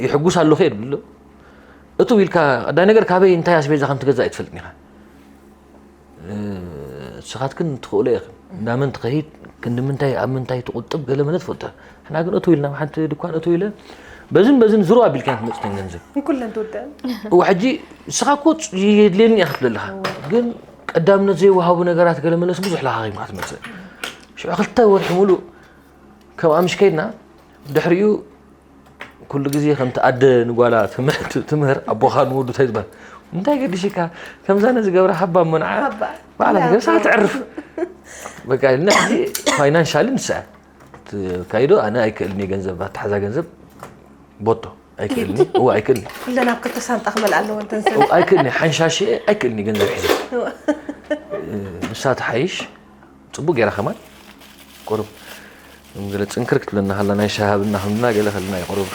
ይሕጉስ ኣለኹ እየ ድብሎ። እቱ ኢልካ ቀዳይ ነገር ካበይ እንታይ ኣስቤዛ ከም ትገዛእ ኣይትፈልጥን ኢኻ። ንስኻትክን ትኽእሎ ኢኽን፣ እንዳመን ትኸይድ፣ ክንዲ ምንታይ ኣብ ምንታይ ትቑጥብ ገለ መለ ትፈልጦ። ንሕና ግን እቱ ኢልና ኣብ ሓንቲ ድኳን እቱ ኢለ በዝን በዝን ዝሩ ኣቢልካ ክትመጽተን ገንዘብ። ንኩለን ትወደአን። እወ ሕጂ ንስኻ እኮ የድልየኒ እያ ክትብል ኣለኻ፣ ግን ቀዳምነት ዘይወሃቡ ነገራት ገለ መለስ ብዙሕ ለኻኺምካ ትመጽእ። ሽዑ ክልተ ወርሒ ሙሉእ ከም ኣምሽ ከይድና፣ ድሕሪኡ ኩሉ ግዜ ከምቲ ኣደ ንጓላ ትምህር ኣቦኻ ንወዱ እንታይ ዝበሃል፣ እንታይ ገዲሽካ ከምዛ ነዚ ገብራ ሃባ እሞ ንዓ ባዕላ ትገብሳ ትዕርፍ። በቃ ኢልና ሕጂ ፋይናንሻሊ ንስኣ ትካይዶ። ኣነ ኣይክእልን እየ ገንዘብ ኣተሓዛ ገንዘብ ቦቶ ኣይክእልን እየ። እወ ኣይክእልን እየ። ኩለን ኣብ ክልተ ሳንጣ ክመልኣ ኣለወን ተንሰ እወ ኣይክእልን እየ። ሓንሻሽ እየ ኣይክእልን እየ ገንዘብ ሒዘ። ንሳ ትሓይሽ። ጽቡቅ ጌራ ከማን ቁሩብ ገለ ጽንክር ክትብለና ከላ ናይ ሻሃብና ከምና ገለ ከልና ቁሩብ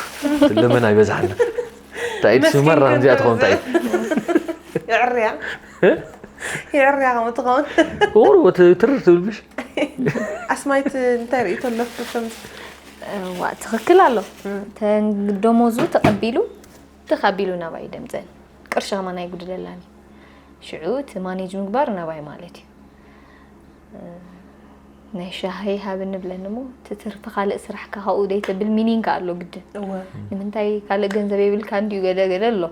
ትልመና ይበዛሓና። እንታይ ኢድ ስመራ ከምዚኣ ትኸውን እንታይ ኢድ? ይዕርያ ይዕርያ ከምኡ ትኸውን። ቁሩብ እቲ ትርር ትብል ብሽ? ኣስማይት እንታይ ርእይቶ ኣለኩ ከምዚ? ዋ ትኽክል ኣሎ። ተንግዶሞዙ ተቐቢሉ ተኻቢሉ ናባይ ደምፀን ቅርሺ ከማን ኣይጉድለላን እዩ። ሽዑ እቲ ማኔጅ ምግባር ናባይ ማለት እዩ። ናይ ሻሂ ሃብኒ ብለኒ እሞ እቲ ትርፊ ካልእ ስራሕካ ካብኡ ደይተብል ሚኒንግ ኣሎ ግድን። እወ። ንምንታይ ካልእ ገንዘብ የብልካ እንድዩ ገለ ገለ ኣሎ።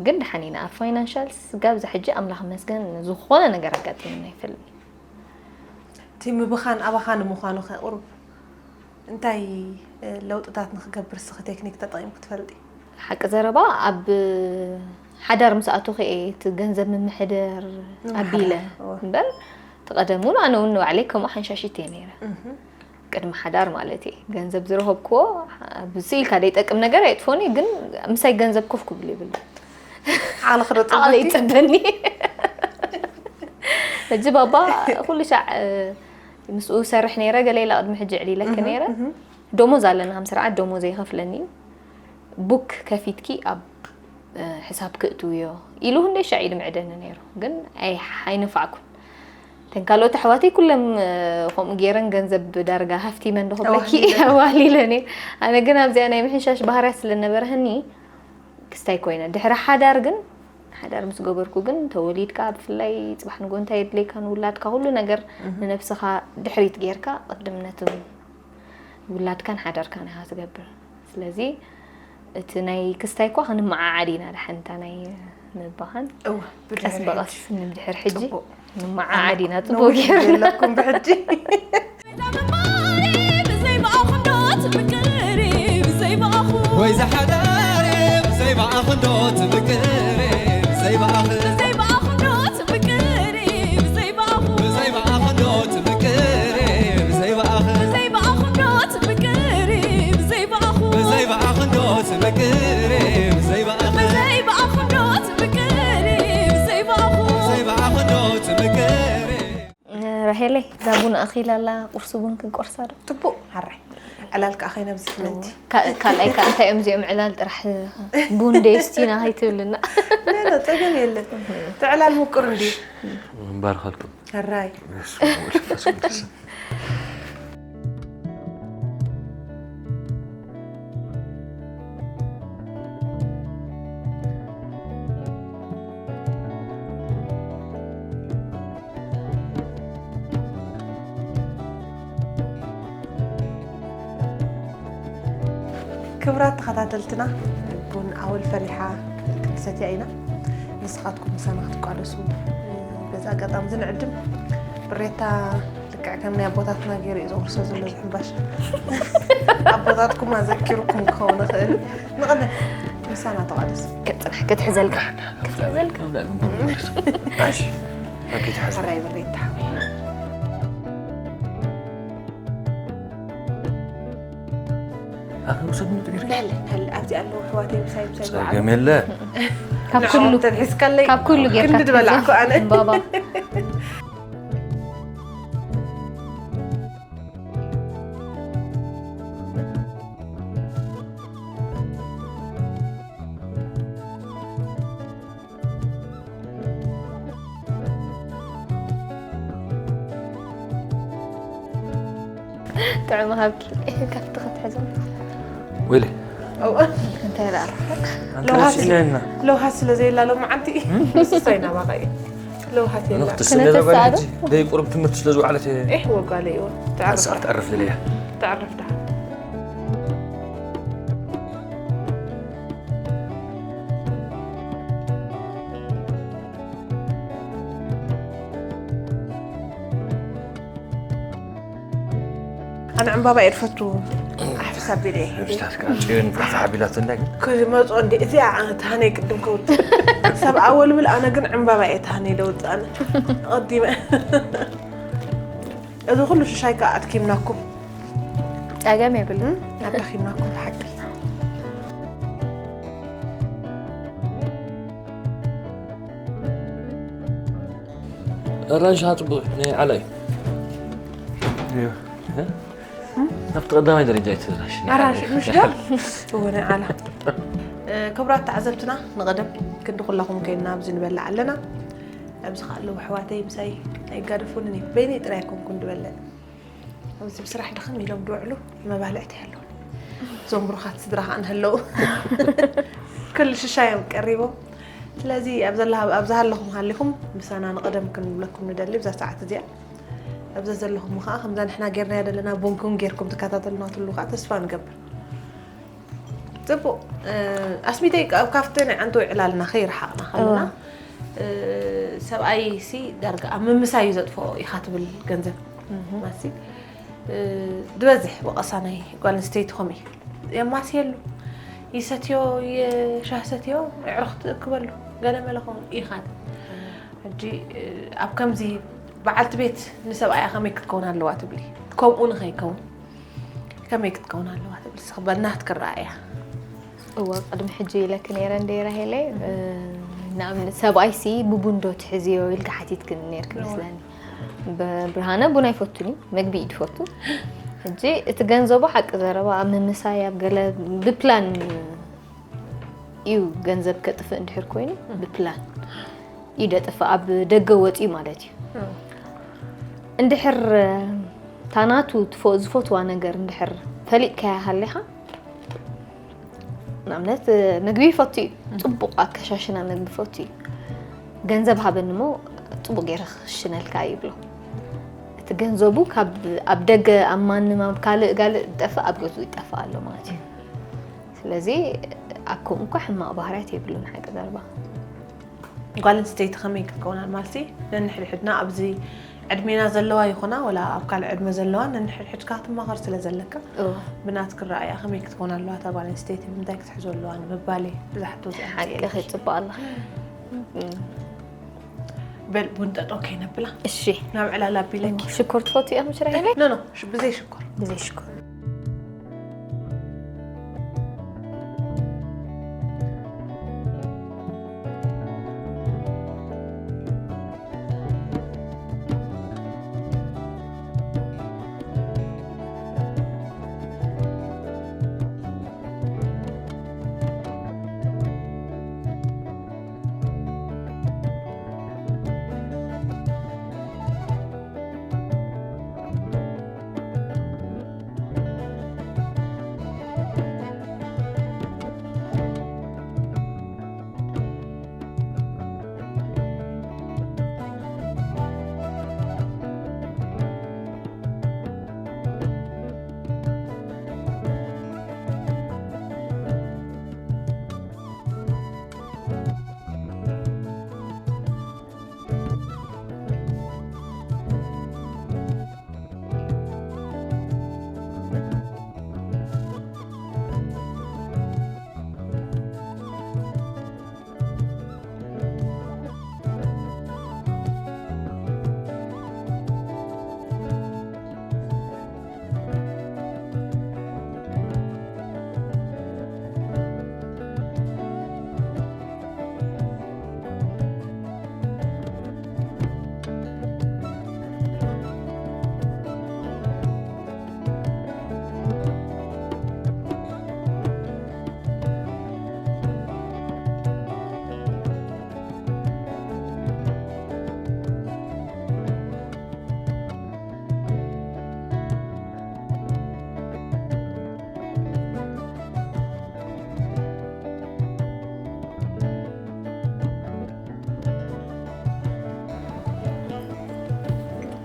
ግን ደሓን ኢና ኣብ ፋይናንሻል ስጋብ እዛ ሕጂ ኣምላኽ ይመስገን ዝኾነ ነገር ኣጋጢሙና ኣይፈልጥን። እቲ ምብኻን ኣባኻ ንምዃኑ ከ ቁሩብ እንታይ ለውጥታት ንክገብር እስኺ ቴክኒክ ተጠቒምኪ ትፈልጢ? ሓቂ ዘረባ ኣብ ሓዳር ምስ ኣተኹ እየ እቲ ገንዘብ ምምሕዳር ኣቢለ እምበር እቲ ቀደም እውን ኣነ እውን ንባዕለይ ከምኡ ሓንሻሺት እየ ነይረ። ቅድሚ ሓዳር ማለት እየ ገንዘብ ዝረኸብክዎ ኣብ ስኢልካ ዘይጠቅም ነገር ኣየጥፎን እየ ግን ምሳይ ገንዘብ ኮፍ ክብል ይብል ዓቕሊ ክረጥበኒ ይፀበኒ ሕጂ ባባ ኩሉ ሻዕ ምስኡ ሰርሕ ነይረ ገለ ኢላ ቅድሚ ሕጂ ዕሊለኪ ነይረ ደሞዝ ኣለና ከም ስርዓት ደሞዝ ይኸፍለኒ እዩ ቡክ ከፊትኪ ኣብ ሕሳብ ክእትውዮ ኢሉ ክንደይ ሻዕ እዩ ድምዕደኒ ነይሩ ግን ኣይነፋዕኩን እተን ካልኦት ኣሕዋተይ ኩለን ከምኡ ገይረን ገንዘብ ዳርጋ ሃፍቲመን ዶ ክብለኪ ኣዋሊለን እየ ኣነ ግን ኣብዚኣ ናይ ምሕንሻሽ ባህርያት ስለነበረህኒ ክስታይ ኮይነ ድሕሪ ሓዳር ግን ሓዳር ምስ ገበርኩ ግን ተወሊድካ ብፍላይ ፅባሕ ንጎ እንታይ የድልየካ ንውላድካ ኩሉ ነገር ንነብስኻ ድሕሪት ጌርካ ቅድም ነቲ ውላድካን ሓዳርካን ኢኻ ትገብር ስለዚ እቲ ናይ ክስታይ እኳ ክንመዓዓድ ኢና ድሓን እታ ናይ ምባኻን ቀስ ብቐስ ንድሕር ሕጂ ንመዓዓድ ኢና ፅቡቅ ገይርና ኣለኩም ብሕጂ ወይ ዝሓዳር ብዘይ ብኣኽንዶ ትምቅር ብዘይ ብኣኽንዶ ትምቅር ብዘይ ብኣኽንዶ ትምቅር ብዘይ ብኣኽንዶ ትምቅር ብዘይ ብኣኽንዶ ትምቅር ብዘይ ብኣኽንዶ ትምቅር ብዘይ ብኣኽንዶ ትምቅር ራሄለይ እዛ ቡን ኣኺላ ኣላ ቁርሲ ቡን ክንቆርሳ ዶ? ጥቡቅ ሓራይ ዕላል ከዓ ከይነብዝሕ ምእንቲ ካልኣይ ከዓ እንታይ እዮም እዚኦም ዕላል ጥራሕ ቡን ደስቲና ከይትብልና ጸገም የለን እቲ ዕላል ምቁር እንድዩ ምንባርኸልኩም ሕራይ ክብራት ተኸታተልትና ቡን ኣወል ፈሪሓ ክንሰትያ ኢና ንስኻትኩም ምሳና ክትቋደሱ በዚ ኣጋጣሚ ዝንዕድም ብሬታ ልክዕ ከም ናይ ኣቦታትና ገይሩ እዩ ዘቑርሶ ዘሎ እዚ ሕምባሻ ኣቦታትኩም ኣዘኪሩኩም ክኸውን ይኽእል ንቐደም ምሳና ተቓደስ። ክትጽናሕ ክትሕዘልካ ክትሕዘልካ እሺ ኣኪ ትሓዝ ሕራይ ብሬት ተሓዊ ኣነ ውሰድ ምጥሪር ላለ ናለ ኣብዚ ኣለዉ ኣሕዋተይ ምሳይ ምሳይ ጸገም የለ ካብ ኩሉ ተትሒዝካለይ ካብ ኩሉ ጌርካ ክንዲ ዝበላዕኩ ኣነ ባባ ጥዑም ሃብኪ ካብቲ ክትሕዞ ወይለ እንታይ ደኣ ኣንተ ረሲእናና ለውሃት ስለ ዘየላ ሎመዓንቲ ንስሳይ ናባኻ እዩ ለውሃት የላ ክትስለ ዘጓል ሕጂ ደይ ቁርብ ትምህርቲ ስለ ዝወዓለት ኢሕ ወጓለ ይዎ ሰዓት ትዕርፍ ኢለ እያ ተዕርፍ ዳ ኣነ ዕምባባ እየ ዝፈቱ ኣሕፍስ ኣቢለ እየ ብሽታት ከዓ ጭን ፋሕ ፋሕ ኣቢላትና ግን ክመፅኦ እንዲ እዚኣ ኣነ ታሃነይ ቅድም ከውፅእ ሰብ ኣወልብል ኣነ ግን ዕምባባ እየ ታሃነይ ለውፅእ ኣነ ቀዲመ እዚ ኩሉ ሽሻይ ከዓ ኣድኪምናኩም ጸገም የብልን ኣዳኺምናኩም ብሓቂ ኣራንሽ ጽቡቅ ናይ ዓላይ እዩ ናብቲ ቀዳማይ ደረጃ ይትራሽ ኣራንሽ ምሽ ዶ እወ ናይ ዓላ ክቡራት ተዓዘብትና ንቐደም ክንዲ ኩላኹም ከይና ኣብዚ ንበልዕ ኣለና ኣብዚ ከዓ ኣለዉ ኣሕዋተይ ምሳይ ኣይጋደፉንን እዩ በይነይ ጥራይ ኣይኮንኩን ዝበልዕ ኣብዚ ብስራሕ ድኽም ኢሎም ድውዕሉ መባልዕቲ ኣለዉ እዞም ብሩኻት ስድራ ከዓ ንህለዉ ኩሉ ሽሻዮም ቀሪቦም ስለዚ ኣብ ዘለኹም ሃሊኹም ምሳና ንቐደም ክንብለኩም ንደሊ ብዛ ሰዓት እዚኣ ኣብዛ ዘለኹም ከዓ ከምዛ ንሕና ጌርናያ ዘለና ቡንኩም ጌርኩም ትከታተሉና ትሉ ከዓ ተስፋ ንገብር ፅቡቅ ኣስሚተይ ኣብ ካፍተ ናይ ዓንቶ ይዕላልና ከይረሓቕና ከለና ሰብኣይ ሲ ዳርጋ ኣብ ምምሳይ እዩ ዘጥፍኦ ኢኻ ትብል ገንዘብ ማሲ ዝበዝሕ ወቐሳ ናይ ጓል ኣንስተይቲ ከምኡ እዩ የማስየሉ ይሰትዮ የሻህ ሰትዮ ዕርኽ ትእክበሉ ገለ መለ ከውን ኢኻ ሕጂ ኣብ ከምዚ በዓልቲ ቤት ንሰብኣያ ከመይ ክትከውን ኣለዋ ትብሊ ከምኡ ንኸይከውን ከመይ ክትከውን ኣለዋ ትብል ስኽበናት ክረኣያ እዋ ቅድሚ ሕጂ ኢለክ ነረ እንደ ራሄለ ንኣብነት ሰብኣይ ሲ ብቡንዶ ትሕዝዮ ኢልካ ሓቲትክን ነርክ መስለኒ ብርሃነ ቡን ኣይፈቱን እዩ መግቢ እዩ ትፈቱ ሕጂ እቲ ገንዘቡ ሓቂ ዘረባ ኣብ ምምሳይ ኣብ ገለ ብፕላን እዩ ገንዘብ ከጥፍእ እንድሕር ኮይኑ ብፕላን እዩ ደጥፍእ ኣብ ደገ ወፂኡ ማለት እዩ እንድሕር ታናቱ ዝፈትዋ ነገር እንድሕር ፈሊጥካያ ሃሊኻ ንኣብነት ምግቢ ይፈቱ እዩ ፅቡቅ ኣከሻሽና ምግቢ ፈቱ እዩ ገንዘብ ሃበኒ ሞ ፅቡቅ ገይረ ክሽነልካ ይብሎ እቲ ገንዘቡ ካብ ኣብ ደገ ኣብ ማንም ኣብ ካልእ ጋልእ ዝጠፍእ ኣብ ገዝኡ ይጠፍእ ኣሎ ማለት እዩ ስለዚ ኣብ ከምኡ እኳ ሕማቕ ባህርያት የብሉን ሓቂ ዘረባ ጓል ኣንስተይቲ ከመይ ክትከውና ማለትሲ ነንሕድሕድና ኣብዚ ዕድሜና ዘለዋ ይኹና ወላ ኣብ ካልእ ዕድመ ዘለዋ ነንሕድሕድካ ክትማኸር ስለ ዘለካ ብናት ክረኣያ ከመይ ክትከውን ኣለዋ እታ ጓል ኣንስተይቲ ብምንታይ ክትሕዞ ኣለዋ ንምባል እዩ ብዛሕቱ ሓቂ ክፅብቕ ኣለኻ በል ቡን ጠጦ ከይነብላ እሺ ናብ ዕላል ኣቢለኪ ሽኮር ትፈቱ እያ ምሽ ራሄለ ኖ ኖ ሽ- ብዘይ ሽኮር ብዘይ ሽኮር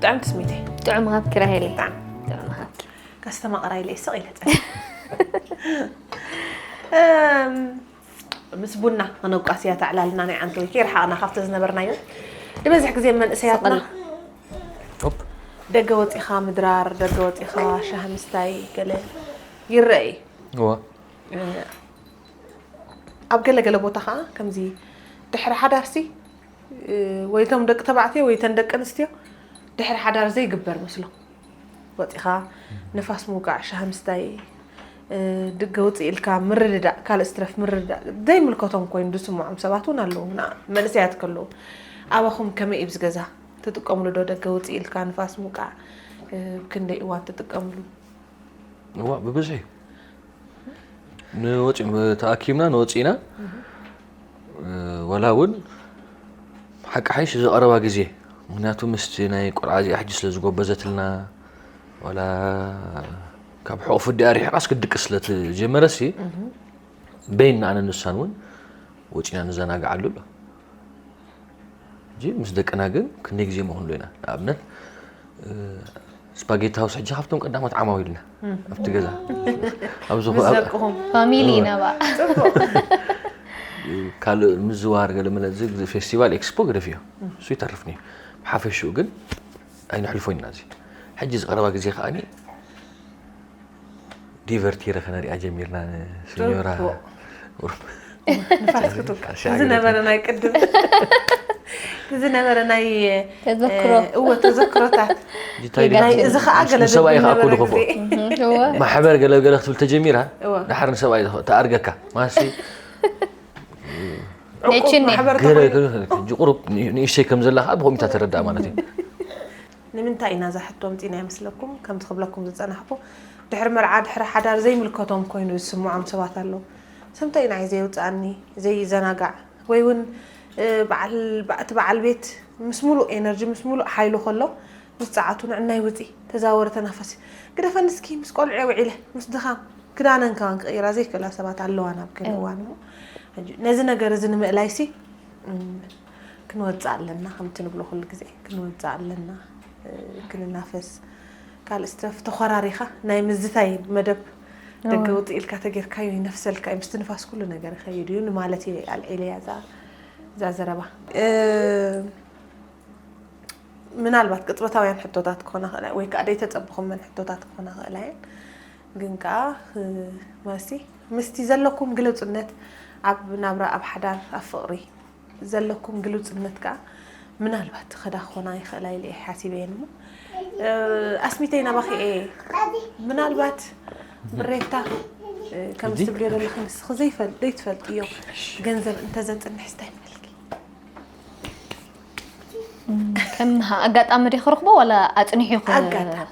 ብጣዕሚ ትስሚተይ። ጥዑም ሃብኪ ራሄለይ። ብጣዕሚ። ጥዑም ሃብኪ። ከስተማቕራ ኢለ ይስቕ ኢለ ጸ እም፣ ምስ ቡና ከነቋስያ ተዕላልና ናይ ዓንተወይ ከይረሓቕና ካብቲ ዝነበርናዮ ንበዝሕ ግዜ መንእሰያትና ኦፕ ደገ ወፂኻ ምድራር ደገ ወፂኻ ሻሂ ምስታይ ገለ ይረአ እዩ። እዋ ኣብ ገለገለ ቦታ ከዓ ከምዚ ድሕሪ ሓዳርሲ ወይ እቶም ደቂ ተባዕትዮ ወይ እተን ደቂ ኣንስትዮ ድሕሪ ሓዳር ዘይግበር መስሎም ወፂኻ ንፋስ ምውቃዕ ሻሂ ምስታይ ደገ ውፅእ ኢልካ ምርድዳእ ካልእ ስትረፍ ምርድዳእ ዘይምልከቶም ኮይኑ ዝስምዖም ሰባት እውን ኣለዉ። ንኣ መንእሰያት ከለዉ ኣባኹም ከመይ እዩ ብዚ ገዛ ትጥቀምሉ ዶ ደገ ውፅእ ኢልካ ንፋስ ምውቃዕ ክንደይ እዋን ትጥቀምሉ? እዋ ብብዝሒ ንወፂ ተኣኪብና ንወፂና ዋላ እውን ሓቂ ሓይሽ እዚ ቀረባ ግዜ ምክንያቱ ምስቲ ናይ ቆልዓ እዚኣ ሕጂ ስለ ዝጎበዘትልና ዋላ ካብ ሕቑፍ ወዲኣ ሪሕቃስ ክድቅስ ስለ ትጀመረሲ በይንና ኣነ ንሳን እውን ወፂና ንዘናግዓሉ ኣሎ። ሕጂ ምስ ደቅና ግን ክንደይ ግዜ መኹንሉ ኢና ንኣብነት ስፓጌቲ ሃውስ ሕጂ ካብቶም ቀዳሞት ዓማዊልና ኣብቲ ገዛ ኣብዚ ምስ ደቅኹም ፋሚሊ ኢና ባ ካልእ ምዝዋር ገለ መለ እዚ ፌስቲቫል ኤክስፖ ግደፍዮ እሱ ይተርፍኒ ብሓፈሽኡ ግን ኣይነሕልፎ ኢና እዚ ሕጂ ዝቀረባ ግዜ ከዓኒ ዲቨርቲረ ከነሪኣ ጀሚርና ንሲኞራ ንፋስ ክትውቃዕ ዝነበረ ናይ ቅድም ዝነበረ ናይ ተዘክሮ እወ ተዘክሮታት ዲታይ ናይ እዚ ከዓ ገለ ንሰብኣይ ከዓ ዝነበረ ክድኽፎ ግዜ እወ ማሕበር ገለገለ ክትብል ተጀሚራ እወ ድሓር ንሰብኣይ ተኣርገካ ማሲ ነችኒ ማሕበር ገለ ተኾይኑ ቁሩብ ንእሽተይ ከም ዘላ ከዓ ብኮሚታ ተረዳእ ማለት እዩ ንምንታይ ኢና እዛ ሕቶ ኣምፂና ይመስለኩም? ከምቲ ክብለኩም ዝፀናሕኩ ድሕሪ መርዓ ድሕሪ ሓዳር ዘይምልከቶም ኮይኑ ዝስምዖም ሰባት ኣለዉ። ሰምታይ ኢና እዩ ዘየውፅኣኒ ዘይዘናጋዕ ወይ እውን እ፣ በዓል በ- እቲ በዓል ቤት ምስ ሙሉእ ኤነርጂ ምስ ሙሉእ ሓይሉ ከሎ ምስ ፀዓቱ ንዕናይ ውፂ ተዛወረ ተናፈሲ ግደፈኒ እስኪ ምስ ቆልዑ ውዒለ ምስ ድኻም ክዳነን ከማን ክቕይራ ዘይክእላ ሰባት ኣለዋ ናብ ገለ እዋን እሞ ሕጂ ነዚ ነገር እዚ ንምእላይሲ እም፣ ክንወፅእ ኣለና ከምቲ ንብሎ ኩሉ ግዜ ክንወፅእ ኣለና እ፣ ክንናፈስ ካልእ ስትረፍ ተኾራሪኻ ናይ ምዝታይ መደብ ደገ ውፅእ ኢልካ ተጌርካዮ ይነፍሰልካ እዩ ምስቲ ንፋስ ኩሉ ነገር ይኸይድ እዩ ንማለት እየ ኣልዒለያ እዛ እዛ ዘረባ እ፣ ምናልባት ቅፅበታውያን ሕቶታት ክኾና ክእላ ወይ ከዓ ደይተፀበኹመን ሕቶታት ክኾና ክእላ እየን ግን ከዓ እ፣ ማሲ ምስቲ ዘለኩም ግልፁነት ኣብ ናብራ ኣብ ሓዳር ኣብ ፍቕሪ ዘለኩም ግልፅነት ከዓ ምናልባት ክዳ ክኾና ይኽእላ ኢለ እየ ሓሲበ እየን እሞ እ፣ ኣስሚተይ ናባኺ እየ ምናልባት ብሬታ እ፣ ከም ትብልዮ ዘለኺ ንስኺ ዘይፈል- ዘይትፈልጥዮ ገንዘብ እንተዘፅንሕ ስታይ ምበልኪ ከም ኣጋጣሚ ዲ ክረኽቦ ዋላ ኣፅኒሑ ይኹን ኣጋጣሚ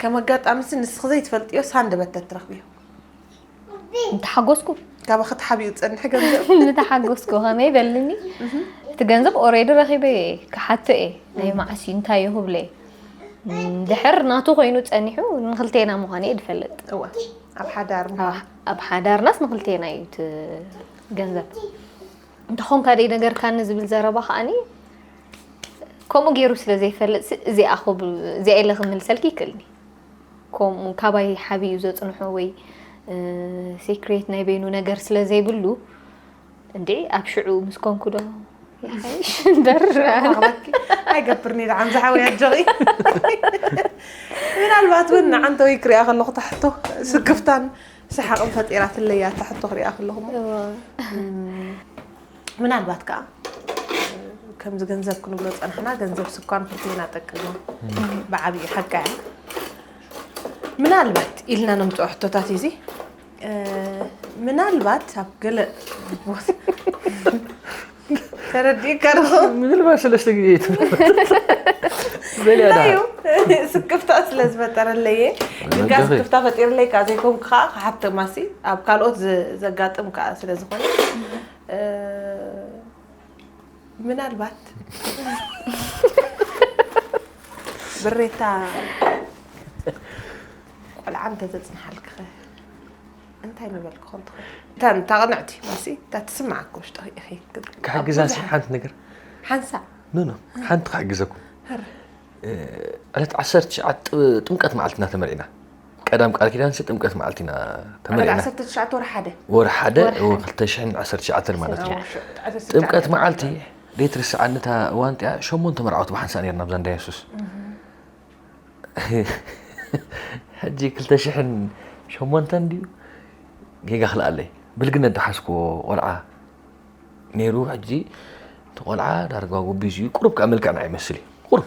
ከም ኣጋጣሚ ሲ ንስኺ ዘይትፈልጥዮ ሳንደበት ተትረኽብዮ እንተሓጎስኩ ካባኺ ተሓቢኡ ዝፀንሐ ገንዘብ እንተሓጎስኩ ከመይ በልኒ እቲ ገንዘብ ኦሬዲ ረኺበ እየ ክሓቶ እየ ናይ መዓስ እዩ እንታይ እዩ ክብለ ድሕር ናቱ ኮይኑ ፀኒሑ ንክልቴና ምዃነ እየ ዝፈልጥ እዋ ኣብ ሓዳር ምዃን ኣብ ሓዳርናስ ንክልቴና እዩ እቲ ገንዘብ እንተኾንካ ደይ ነገርካኒ ዝብል ዘረባ ከዓኒ ከምኡ ገይሩ ስለ ዘይፈልጥ እዚኣ እዚኣ ኢለ ክምልሰልኪ ይክእልኒ ከምኡ ካባይ ሓቢኡ ዘፅንሖ ወይ ሴክሬት ናይ በይኑ ነገር ስለ ዘይብሉ እንዴ ኣብ ሽዑ ምስ ኮንኩ ዶ ይሓይሽ እምበር ማቕለኪ ኣይገብርኒ ደዓም ዝሓወይ ኣጆኺ ምናልባት እውን ንዓንተወይ ክሪኣ ከለኹ ታሕቶ ስክፍታን ሰሓቕን ፈጢራትለይ እያ ታሕቶ ክሪኣ ከለኹ እሞ ምናልባት ከዓ ከምዚ ገንዘብ ክንብሎ ፀናሕና ገንዘብ ስኳን ክልቴና ጠቅም ብዓብዩ ሓቃ እያ ምናልባት ኢልና ነምፅኦ ሕቶታት እዚ ምናልባት ኣብ ገለ ቦታ ተረዲእካ ዶ ምናልባት ሰለስተ ግዜ ይትበል እዩ ስክፍታ ስለ ዝፈጠረለየ ግን ከዓ ስክፍታ ፈጢርለይ ከዓ ዘይኮንኩ ከዓ ክሓተማሲ ኣብ ካልኦት ዘጋጥም ከዓ ስለ ዝኾነ ምናልባት ብሬታ ቆልዓ እንተዘፅንሓልክኸ እንታይ ምበልክኾን ትኽእል እታ ቅንዕቲ ማሲ እታ ትስምዓካ ውሽጢ ኢኺ ክሕግዛ ሲ ሓንቲ ነገር ሓንሳ ኖ ኖ ሓንቲ ክሕግዘኩም ዕለት ዓሰርተ ትሽዓተ ጥምቀት መዓልቲ ኢና ተመርዒና። ቀዳም ቃል ኪዳንሲ ጥምቀት መዓልቲ ኢና ተመርዒና። ዓሰርተ ትሽዓተ ወርሒ ሓደ። ወርሒ ሓደ ወርሒ ክልተ ሽሕን ዓሰርተ ትሽዓተን ማለት እዩ። ጥምቀት መዓልቲ ደይትርስዓኒ እታ እዋን እቲኣ ሸሞንተ መርዓውቲ ብሓንሳእ ነርና ኣብዛ እንዳ የሱስ። ሕጂ ክልተ ሽሕን ሸሞንተን ድዩ ጌጋ ክልኣለይ ብልግነት ዝሓዝክዎ ቆልዓ ነይሩ። ሕጂ እቲ ቆልዓ ዳርጋ ጎቢዙ እዩ። ቁሩብ ከዓ መልክዕና ይመስል እዩ። ቁሩብ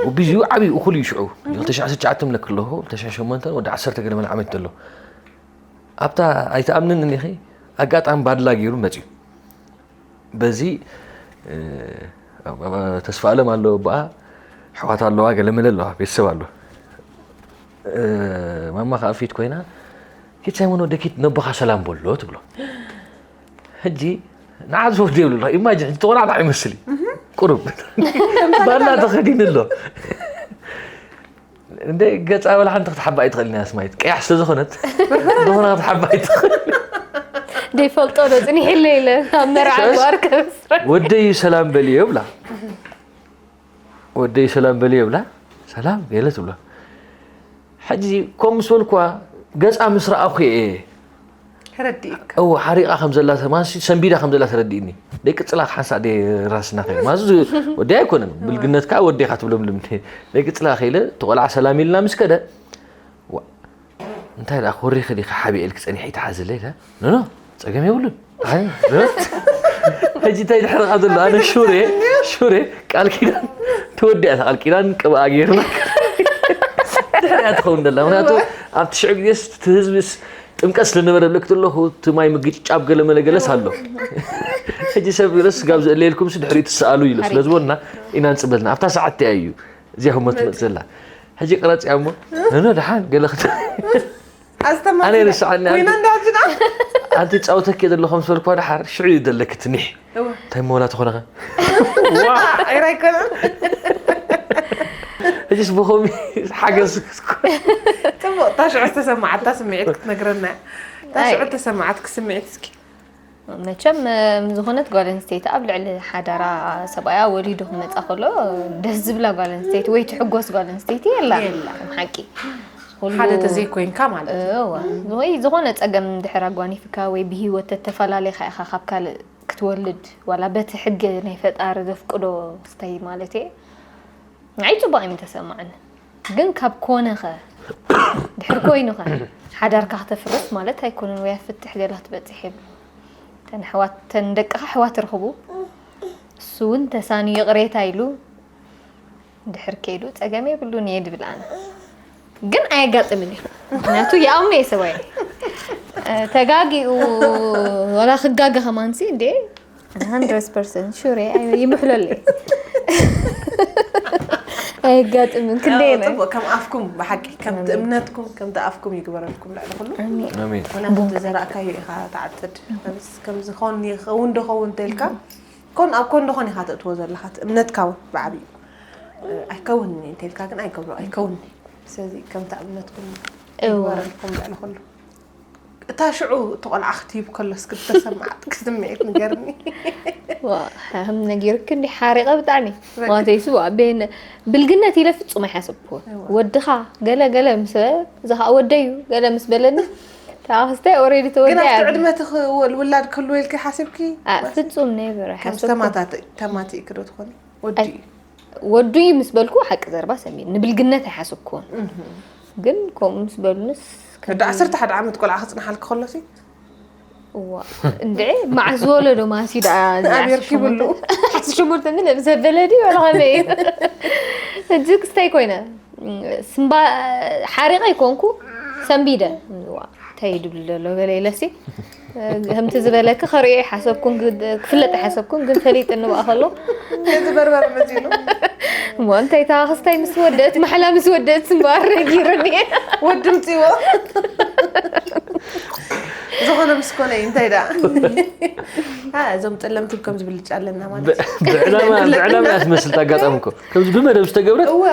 ጎቢዙ እዩ። ዓብዩ እኹል እዩ። ሽዑ ክልተ ሽሕን ዓሰርተ ትሽዓተን ምለክ ኣለኹ። ክልተ ሽሕን ሸሞንተን ወዲ ዓሰርተ ገለ መለ ዓመት ዘሎ ኣብታ ኣይትኣምንን እኒኺ ኣጋጣሚ ባድላ ገይሩ መፅዩ። በዚ ተስፋ ኣለም ኣሎ ብኣ ኣሕዋት ኣለዋ ገለ መለ ኣለዋ ቤተሰብ ኣሎ። ማማ ከዓ ፊት ኮይና ኪድ ሳይሞን ወደኪት ነቦኻ ሰላም በሎ ትብሎ። ሕጂ ንዓ ዝወዲ የብሉ ኢማጂን ሕጂ ተቆላዕላ ይመስል እዩ። ቁሩብ ባና ተኸዲኑ ኣሎ። እንደ ገፃ ወላ ሓንቲ ክትሓባ ኣይትኽእል እያ ስማይት ቀያሕ ስለ ዝኾነት ዝኾነ ክትሓባ ኣይትኽእል። ደይፈልጦ ዶ ፅኒሕ ኢለ ኢለ ኣብ መርዓ ጓር ከብስረ ወደይ ሰላም በልዮ ብላ ወደይ ሰላም በልዮ ብላ ሰላም ገለ ትብሎ። ሕጂ ከም ምስ በልኳ ገፃ ምስ ረኣኹ እየ ተረዲእካ እወ ሓሪቓ ከም ዘላ ማንሲ ሰንቢዳ ከም ዘላ ተረዲእኒ። ደይ ቅፅላ ሓንሳእ ደይ ራስና ከ ማዙ ወዲ ኣይኮነን ብልግነት ከዓ ወዴኻ ትብሎም ልምድ ደይ ቅፅላ ከይለ ተቆልዓ ሰላም ኢልና ምስ ከደ ዋ እንታይ ደኣ ኮሪኺ ዲኺ ሓቢኤልኪ ፀኒሐ ይትሓዝለይ ዳ ኖኖ ፀገም የብሉን ኣይ ኖ። ሕጂ እንታይ ድሕርኻ ዘሎ ኣነ ሹሬ ሹሬ ቃል ኪዳን ተወዲኣ እታ ቃል ኪዳን ቅብኣ ገይርና ድሕሪያ ትኸውን ዘላ ምክንያቱ ኣብቲ ሽዑ ግዜስ እቲ ህዝብስ ጥምቀት ስለነበረ ብለክ ኣለኹ እቲ ማይ ምግጫብ ገለ መለ ገለስ ኣሎ። ሕጂ ሰብ ገለስ ስጋብ ዘእለየልኩምስ ድሕሪኡ ትሰኣሉ ኢሉ ስለ ዝበልና ኢና ንፅበልና ኣብታ ሰዓት እቲኣ እዩ እዚኣ ህሞት ትመፅእ ዘላ። ሕጂ ቅረፂያ እሞ ነኖ ደሓን ገለ ክት ኣነ ኣስተማሪ ርስዓኒ ኮይና እንዳጅና ኣንቲ ፃውተክ ዘለኹም ሰልኳ ደሓር ሽዑ እዩ ዘለክ ትኒሕ እንታይ መወላ ትኾነኸ ዒራ ኣይኮነን ሕጅስ ብኸሚ ሓገዝ ክትኮ ፅቡቅ እታ ሽዑ ዝተሰማዓታ ስምዒት ክትነግረና እያ እታ ሽዑ ተሰማዓትክ ስምዒት እስኪ መቸም ዝኾነት ጓል ኣንስተይቲ ኣብ ልዕሊ ሓዳራ ሰብኣያ ወሊዱ ክመፃ ከሎ ደስ ዝብላ ጓል ኣንስተይቲ ወይ ትሕጎስ ጓል ኣንስተይቲ የላ የላ። ከም ሓቂ ኩሉ- ሓደ ተዘይኮይንካ ማለት እዩ እወ። ወይ ዝኾነ ፀገም ድሕር ኣጓኒፍካ ወይ ብሂወት ተተፈላለኻ ኢኻ ካብ ካልእ ክትወልድ ዋላ በቲ ሕጊ ናይ ፈጣሪ ዘፍቅዶ ስተይ ማለት እየ ንዓይ ፅቡቅ ኣይምተሰማዕኒ ግን ካብ ኮነኸ ድሕር ኮይኑኸ ሓዳርካ ክተፍርስ ማለት ኣይኮነን ወይ ኣብ ፍትሕ ገላ ክትበፅሕ የብሉ ተን ኣሕዋት ተን ደቅኻ ኣሕዋት ርኽቡ እሱ እውን ተሳንዩ ይቕሬታ ኢሉ ድሕር ከይዱ ፀገም የብሉን እየ ድብል ኣነ ግን ኣየጋጥምን እዩ ምክንያቱ ይኣምኖ እየ ሰብኣይ ተጋጊኡ ወላ ክጋገ ከማንሲ እንዴ hundred percent sure ይምሕለለይ ኣየጋጥምን ክንደይ ናይ ፅቡቅ ከም ኣፍኩም ብሓቂ ከምቲ እምነትኩም ከምቲ ኣፍኩም ይግበረልኩም ልዕሊ ኩሉ ኣሜን ኣሜን ምክንያቱ ዝዘራእካዮ ኢኻ ትዓፅድ ከምዝኾን ይኸውን ዶ ኸውን ተልካ ኮን ኣብ ኮን ዶኾን ኢኻ ተእትዎ ዘለኻ እቲ እምነትካ እውን ብዓብዩ ኣይከውንን እዩ እንተልካ ግን ኣይገብሮ ኣይከውንን እዩ ስለዚ ከምቲ እምነትኩም እዋ ይግበረልኩም ልዕሊ ኩሉ እታ ሽዑ እቲ ቆልዓ ክትህብ ከሎስ ክተሰማዓትክ ስምዒት ንገርኒ ዋ ከም ነጊርክ እንዲ ሓሪቐ ብጣዕሚ ማተይሱ ቤን ብልግነት ኢለ ፍጹም ኣይሓሰብኩ ወድኻ ገለ ገለ ምስ በለ እዚ ከዓ ወደዩ ገለ ምስ በለኒ ተኣክስታይ ኦሬዲ ግን ተወደ ኣብቲ ዕድመ እቲ ክወል- ውላድ ክህልዎ ኢልኪ ሓሲብኪ ፍጹም ነይበር ከም ሓሰብኩ ተማታት ተማቲ ክዶ ትኾኒ ወዲ እዩ ወዱይ ምስ በልኩ ሓቂ ዘረባ ሰሚር ንብልግነት ኣይሓሰብኩን ግን ከምኡ ምስ በሉንስ ወዲ ዓሰርተ ሓደ ዓመት ቆልዓ ክፅንሓልክ ከሎሲ እዋ እንድዒ መዓስ ዝወለዶ ማሲ ደኣ ኣበርኪ ይብሉ። ሓቲ ሸሞንተ ምን ዘበለ ድዩ ወላ ከመይ እዩ ሕጂ ክስታይ ኮይነ ስምባ ሓሪቐ ይኮንኩ ሰንቢደ እዋ እንታይ ድብል ዘሎ ገለ ኢለሲ ከምቲ ዝበለክ ከርእዮ ይሓሰብኩን ክፍለጥ ይሓሰብኩን ግን ፈሊጥኒ ብኣ ከሎ እዚ በርበረ መዚኑ እሞ እንታይ እታ ክስታይ ምስ ወደእት ማሕላ ምስ ወደእት ስምባር ነጊሩኒ ወዲ ምፅዎ ዝኾነ ምስ ኮነ እዩ እንታይ ደኣ አ፣ እዞም ጠለምቲ ከም ዝብልጫ ኣለና ማለት እዩ። ብዕላማ ብዕላማ እያ ትመስል ኣጋጣሚ እኮ ከምዚ ብመደብ ዝተገብረት እወ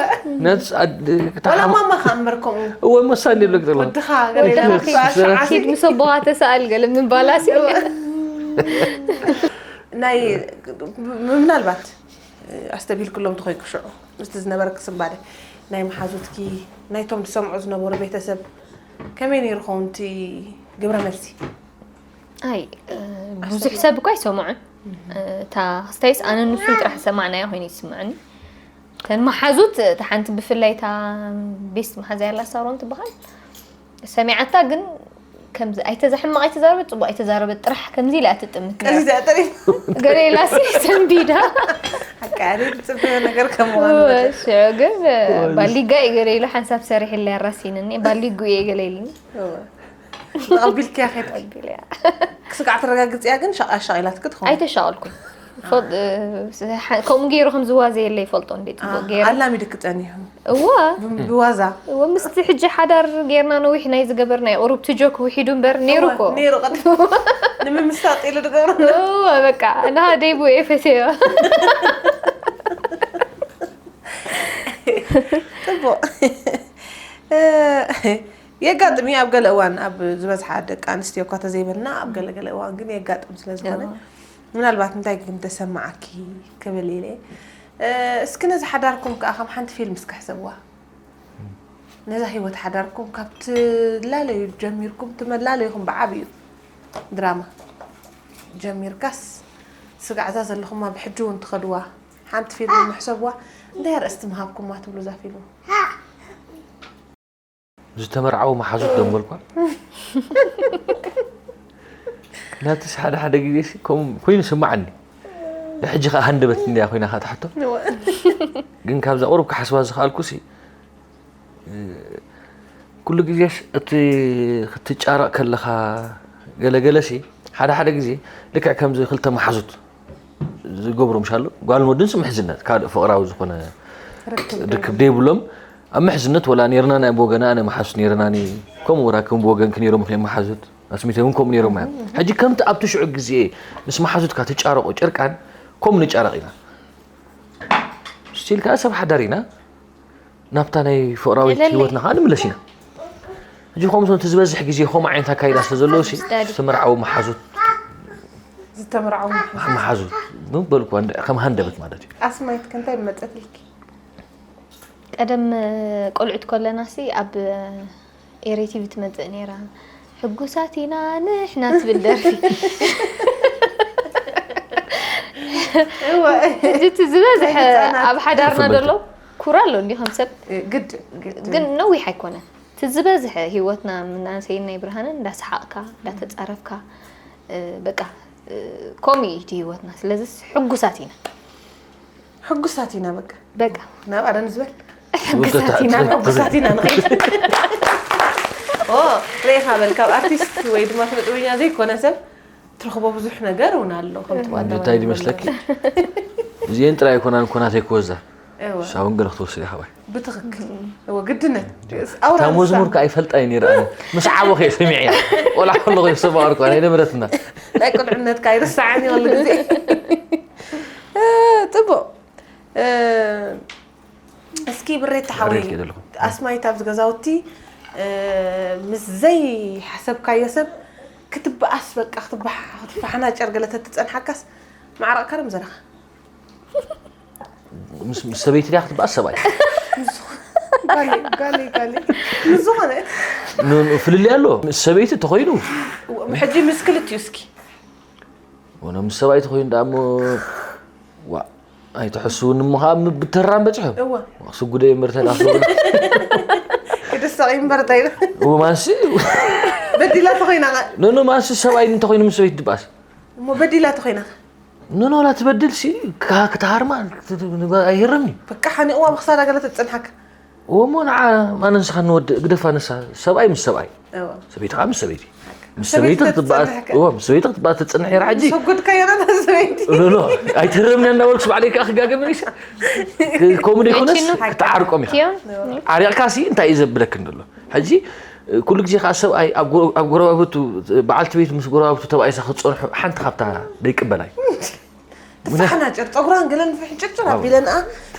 ነቲ ኣድ- ወላ ክተሓም- ማማ ከኣ እምበር ከምኡ እወ መሳኒ ይብለክ ዘሎ ወድኻ ገለ ኢላ ወድኻ ክትበኣሻ ዓሲ ኪድ ምስ ኣቦኻ ተሰኣል ገለ ምባላሲ ናይ ምናልባት ኣስተብሂልክሎም ተኾይንኪ ሽዑ ምስቲ ዝነበረኪ ስንባደ ናይ መሓዙትኪ ናይቶም ዝሰምዑ ዝነበሩ ቤተሰብ ከመይ ነይሩ ኸውን እቲ ግብረ መልሲ? ኣይ ብዙሕ ሰብ እኳ ኣይሰምዑን። እታ ክስታይስ ኣነ ንሱን ጥራሕ ዝሰማዕናዮ ኮይኑ ይስምዐኒ። እተን መሓዙት እታ ሓንቲ ብፍላይ እታ ቤስት መሓዛ ያላ ሳሮን ትበሃል ሰሚዓታ ግን ከምዚ ኣይተዛሕምቕ ኣይተዛረበት ጽቡቕ ኣይተዛረበት ጥራሕ ከምዚ ኢላ ትጥምት ነራ። እዚ ጠሪፍ ገለ ኢላሲ ሰንቢዳ ኣቃሪ ጽቡቕ ነገር ከም ምዃኑ ሽዑ ግን ባሊጋ እዩ ገለ ኢሉ ሓንሳብ ሰሪሕ ኢለ ያራሲንኒ ባሊጉ እየ ገለ ኢልኒ ተቐቢልክያ ኸድ ተቐቢለያ። ክስጋዕ ተረጋግጽያ ግን ሸቓሻቕ ኢላትክ ትኸውን ኣይተሻቐልኩን። ከምኡ ገይሩ ከም ዝዋዘ የለ ይፈልጦ እንዴ ጽቡቕ ገይሩ ኣላሚድክ ጸኒሑ እዋ ብዋዛ እወ ምስቲ ሕጂ ሓዳር ጌርና ነዊሕ ናይ ዝገበርና እዩ ቁሩብ ትጆክ ውሒዱ እምበር ነይሩ እኮ ነይሩ ቀድ ንምምስጣጥ ኢሉ ዝገብሮ እወ በቃ እና ደይቡ እየ ፈትዮ ጽቡቕ የጋጥም እዩ ኣብ ገለ እዋን ኣብ ዝበዝሓ ደቂ ኣንስትዮ እኳ ተዘይበልና ኣብ ገለ ገለ እዋን ግን የጋጥም ስለ ዝኾነ ምናልባት እንታይ ግን ተሰማዓኪ ክብል ኢለ እስኪ ነዚ ሓዳርኩም ከዓ ከም ሓንቲ ፊልም እስኪ ሕሰብዋ ነዛ ህይወት ሓዳርኩም ካብ ትላለዩ ጀሚርኩም ትመላለዩኹም ብዓብዩ ድራማ ጀሚርካስ ስጋዕዛ ዘለኹማ ብሕጂ እውን ትኸድዋ ሓንቲ ፊልም ምሕሰብዋ እንታይ ኣርእስቲ ምሃብኩማ ትብሉ እዛ ፊልም ዝተመርዓው መሓዙት ደንበልኳ ናትስ ሓደ ሓደ ግዜ ሲ ከም ኮይኑ ስማዓኒ ሕጂ ከዓ ሃንደበት እንዲያ ኮይና ከዓ ትሓቶ ግን ካብዛ ቁሩብ ክሓስባ ዝኽኣልኩ ሲ ኩሉ ግዜስ እቲ ክትጫረቕ ከለኻ ገለገለ ሲ ሓደ ሓደ ግዜ ልክዕ ከምዚ ክልተ መሓዙት ዝገብሩ ምሻሉ ጓልን ወድን ሲ ምሕዝነት ካልእ ፍቕራዊ ዝኾነ ርክብ ደይብሎም ኣብ ምሕዝነት ወላ ኔርና ናይ ብወገና ኣነ መሓዙት ኔርናኒ ከምኡ ወላ ከም ብወገንኪ ኔሮም ክልኤ መሓዙት ኣስሚተ እውን ከምኡ ኔሮም እዮም ሕጂ ከምቲ ኣብቲ ሽዑ ግዜ ምስ መሓዙትካ ትጫረቆ ጭርቃን ከምኡ ንጫረቕ ኢና ስቲል ከዓ ሰብ ሓዳር ኢና ናብታ ናይ ፍቕራዊት የለለይ። ህይወትና ከዓ ንምለስ ኢና ሕጂ ከምኡ እቲ ዝበዝሕ ግዜ ከምኡ ዓይነት ኣካይዳ ስለ ዘለዎ ሲ ዝተመርዓዊ መሓዙት ዝተመርዓው መሓዙት ምበልኩ ከም ሃንደበት ማለት እዩ ኣስማይት ከንታይ መፀትልኪ ቀደም ቆልዑት ከለና ሲ ኣብ ኤሬ ቲቪ ትመፅእ ነይራ ሕጉሳት ኢና ንሕና ትብል ደርፊ ሕጂ እቲ ዝበዝሐ ኣብ ሓዳርና ዘሎ ኩራ ኣሎ እንዲ ከም ሰብ ግድ ግን ነዊሕ ኣይኮነን እቲ ዝበዝሐ ህይወትና ምናሰይን ናይ ብርሃንን እንዳሰሓቕካ እንዳተፃረፍካ በቃ ከምኡ እዩ እቲ ህይወትና ስለዚ ሕጉሳት ኢና ሕጉሳት ኢና በቃ በቃ ናብ ኣረን ዝበል ሕጉሳት ኢና ሕጉሳት ኢና ንኸይድ ኦ ርኢኻ በል ካብ ኣርቲስት ወይ ድማ ስነ ጥበበኛ ዘይኮነ ሰብ ትረኽቦ ብዙሕ ነገር እውን ኣሎ ከምቲ ዋና እንታይ ድመስለኪ እዚአን ጥራይ ኣይኮናን ኮናተይ ክወዛ እወ ሳውን ገለ ክትወስድ ኢኻ ባይ ብትኽክል እወ ግድነት እታ መዝሙር ከዓ ይፈልጣ እዩ ነይረ ኣነ ምስ ዓቦ ከየ ሰሚዐ እያ ቆልዓ ከለኹ የሰማቐርኩ ናይ ደብረትና ናይ ቁልዕነትካ ኣይርሳዓን ይበሉ ግዜ ፅቡቕ እስኪ ብሬት ተሓወይ ብሬት ከይደለኹ። ኣስማይት ኣብዚ ገዛውቲ ምስ ዘይሓሰብካዮ ሰብ ክትበኣስ በቃ ክትበሓ- ክትፈሓናጨር ገለ ተትፀንሓካስ ማዕረቕካ ዶ ምዘረኻ ምስ ምስ ሰበይቲ ድያ ክትበኣስ ሰብኣይ ጋሊ ጋሊ ጋሊ ምስ ዝኾነ ን- ፍልልይ ኣሎ ምስ ሰበይቲ ተኾይኑ ሕጂ ምስ ክልቲኡ እስኪ ወነ ምስ ሰብኣይ ተኾይኑ ደኣ እሞ ዋ ኣይትሐስውኒ እሞ ከዓ ም- ብተራም በፅሑ እወ ስጉደ እምበር ተዳፍ ክድሰቕ እምበር እንታይ ኢሉ ማንሲ በዲላ ተኾይና ኖኖ ማንሲ ሰብኣይ እንተኾይኑ ምስ ሰበይቲ ድባስ እሞ በዲላ ተኾይና ኖኖ ላ ትበድል ሲ ክሃ- ክትሃርማ ኣይህርም እዩ በቃ ሓኒቕዋ ብክሳዳ ገለ ተፅንሓካ እሞ ንዓ ኣነ ንስኻ ንወድእ ግደፋ ንሳ ሰብኣይ ምስ ሰብኣይ እወ ሰበይቲ ከዓ ምስ ሰበይቲ ምስ ሰበይቲ ሰበይቲ ክትበኣስ ክትፀንሕ እወ ምስ ሰበይቲ ክትበኣስ ትፅንሕ እያ ሕጂ ሰጉድካዮ ነታ ሰበይቲ ኖኖ ኣይትህረምኒ እንዳበልኩ ባዕለይ ከዓ ክጋገ መሊሰ ከምኡ ደይኮነስ መቺኑ ክትዓርቆም ኢኻ ኪዮን ዓሪቕካ ሲ እንታይ እዩ ዘብለክ እንደሎ ሕጂ ኩሉ ግዜ ከዓ ሰብኣይ ኣብ ጎ- ኣብ ጎረባብቱ በዓልቲ ቤት ምስ ጎረባብቱ ተባኢሳ ክትፀንሑ ሓንቲ ካብታ ደይቅበላይ ትፋሕናጭር ፀጉራን ገለን ፍሕጭርጭር ኣቢለንኣ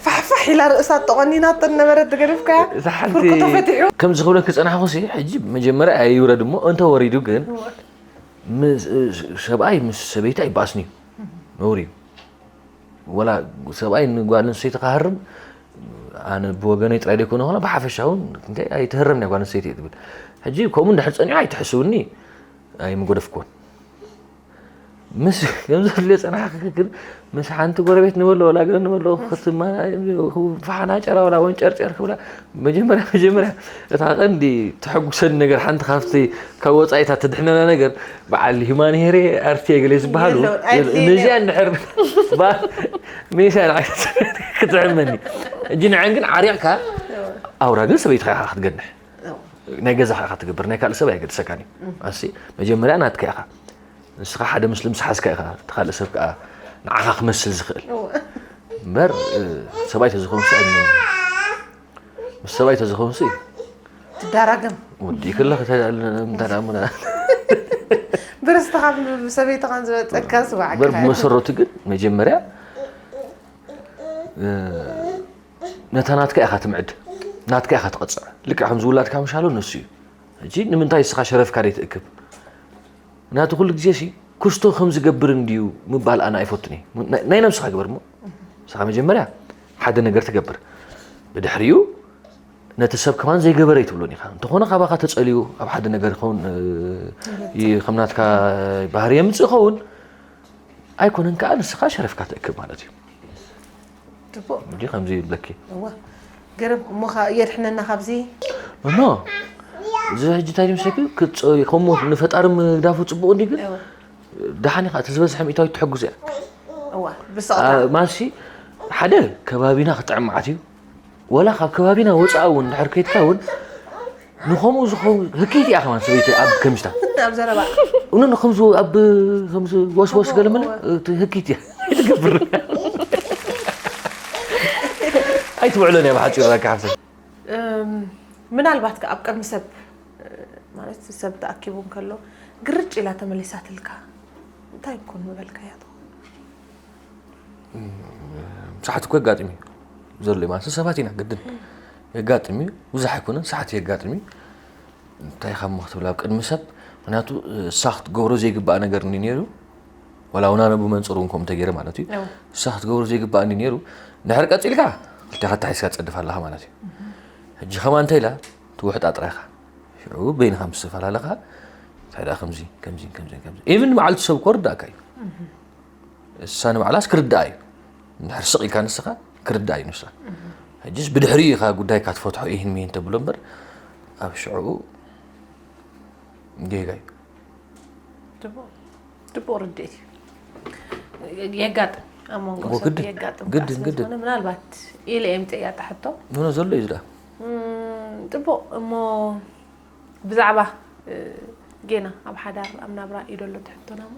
ፋሕፋሕ ኢላ ርእሳ ተቆኒናቶ ነበረት ዝገደፍካያ እዛ ሓንቲ ፍርቁ ተፈቲሑ ከምዚ ክብለክ ዝፀናሕኩ ሲ ሕጂ መጀመርያ ኣይውረድ እሞ እንተ ወሪዱ ግን ምስ- ሰብኣይ ምስ ሰበይቲ ኣይበኣስን እዩ ነውር እዩ ወላ ሰብኣይ ንጓል ኣንስተይቲ ክሃርም ኣነ ብወገነይ ጥራይ ደይኮነ ኾነ ብሓፈሻ እውን እንታይ ኣይትህረም ናይ ጓል ኣንስተይቲ እየ ትብል። ሕጂ ከምኡ እንድሕር ጸኒዑ ኣይትሕስውኒ ኣይምጎደፍኩዎን። ምስ ከምዚ ክልዮ ጸናሕኪ ግን ምስ ሓንቲ ጎረቤት ንበሎ ወላ ገለ ንበሎ ክትማ ፋሓና ጨራ ወላ ወንጨርጨር ክብላ መጀመርያ መጀመርያ እታ ቀንዲ ትሕጉሰኒ ነገር ሓንቲ ካብቲ ካብ ወጻኢታት ትድሕነና ነገር በዓል ሂማን ሄሬ ኣርቴ ገለ ዝበሃሉ የለውን፣ ኣይድልየን ነዚኣ እዮም። እንድሕር ባ- ሜሳ ንዓይ ክትሕመኒ እጂ ንዐን ግን ዓሪቕካ ኣውራ ግን ሰበይትኻ ኢኻ ክትገንሕ ናይ ገዛኻ ኢኻ ትገብር ናይ ካልእ ሰብ ኣይገድሰካን እዩ ኣሲ መጀመርያ ናትካ ኢኻ ንስኻ ሓደ ምስሉ ምስ ሓዝካ ኢኻ እቲ ካልእ ሰብ ከዓ ንዓኻ ክመስል ዝኽእል እምበር እ፣ ሰብኣይ ተዝኸውን ስዕብ ምስ ሰብኣይ ተዝኸውን ሲ ትዳራገም ወዲ ክለ ከተዳልና ምታዳሙና ብርስትኻን ብሰበይትኻን ዝበፀካ ስባዕካ በር ብመሰረቱ ግን መጀመርያ እ፣ ነታ ናትካ ኢኻ ትምዕድ ናትካ ኢኻ ትቐፅዕ ልክዕ ከም ዝውላድካ ምሻሎ ነሱ እዩ ሕጂ ንምንታይ ንስኻ ሸረፍካ ደይትእክብ ምክንያቱ ኩሉ ግዜ ሲ ክስቶ ከም ዝገብር እንድዩ ምባል ኣነ ኣይፈቱን እየ ናይ ነብስኻ ግበር ሞ ንስኻ መጀመርያ ሓደ ነገር ትገብር ብድሕሪኡ ነቲ ሰብ ከማን ዘይገበረ ኣይትብሎን ኢኻ እንተኾነ ካባኻ ተጸልዩ ኣብ ሓደ ነገር ይኸውን እ፣ ይ- ከም ናትካ ባህሪ የምጽእ ይኸውን ኣይኮነን ከዓ ንስኻ ሸረፍካ ትእክብ ማለት እዩ ፅቡቅ እንጂ ከምዚ ይብለኪ እዋ ገረም እሞ ኸ- የድሕነና ካብዚ ኖ እዚ ሕጂ እንታይ ድምሰኪ ክትጸ- ከምኡ ንፈጣሪ ምግዳፉ ጽቡቅ እንዲ ግን እዋ ደሓን ኢኻ እቲ ዝበዝሐ ሚእታዊት ትሕጉስ እያ እዋ ብስቕታ አ፣ ማሲ ሓደ ከባቢና ክጥዕም መዓት እዩ ወላ ካብ ከባቢና ወፃእ እውን ድሕር ከይድካ እውን ንከምኡ ዝኸውን ህክይቲ እያ ከማን ሰበይቲ ኣብ ከምሽታ ኣብ ዘረባ እነ ከምዚ ኣብ ከምዚ ወስወስ ገለመለ እቲ ህክይቲ እያ ትገብር ኣይትውዕሎን እያ ብሓፂሩ ካ ሓፍተ እም፣ ምናልባት ከ ኣብ ቅድሚ ሰብ እ፣ ማለት ሰብ ተኣኪቡ እንከሎ ግርጭ ኢላ ተመሊሳትልካ እንታይ ይኮን ምበልካያ ትኸውን ሳሕት እኮ የጋጥም እዩ ዘሎ እዩ ማለት ሰባት ኢና ግድን የጋጥም እዩ ብዙሕ ኣይኮነን ሳሕት የጋጥም እዩ እንታይ ካብ ክትብል ኣብ ቅድሚ ሰብ ምክንያቱ እሳ ክትገብሮ ዘይግባእ ነገር እንዲ ነይሩ ወላ ውናነ ብመንፅሩ እውን ከምኡ ተገይረ ማለት እዩ እዎ። እሳ ክትገብሮ ዘይግባእ እንዲ ነይሩ ድሕር ቀፂልካ ክልቴኻ ተታሒዝካ ትፀድፍ ኣለኻ ማለት እዩ ሕጂ ከማ እንታይ ኢላ ትውሕጣ ጥራይኻ ሽዑ በይንኻ ምስ ተፈላለኻ እንታይ ደኣ ከምዚ ከምዚ ከምዚ ከምዚ ኢቭን መዓልቲ ሰብ እኮ ርዳእካ እዩ እሳ ንባዕላስ ክርዳእ እዩ እንድሕር ስቕ ኢልካ ንስኻ ክርዳእ እዩ ንሳ ሕጅስ ብድሕሪኡ ኢኻ ጉዳይካ ትፈትሖ ይህን ሚህን ተብሎ እምበር ኣብ ሽዕኡ ጌጋ እዩ ጽቡቕ ርድኢት እዩ የጋጥም ኣብ መንጎ እዎ፣ ሰብ ግድን፣ የጋጥም ግድን፣ ከዓ ስለ ግድን። ዝኾነ ምናልባት ኢለ እየ ምፅእ እያ ትሕቶ ኖኖ ዘሎ እዩ ዝዳ እም፣ ጽቡቕ እሞ እ፣ ጌና ኣብ ሓዳር ኣብ ናብራ እዩ ደሎ ትሕቶና እሞ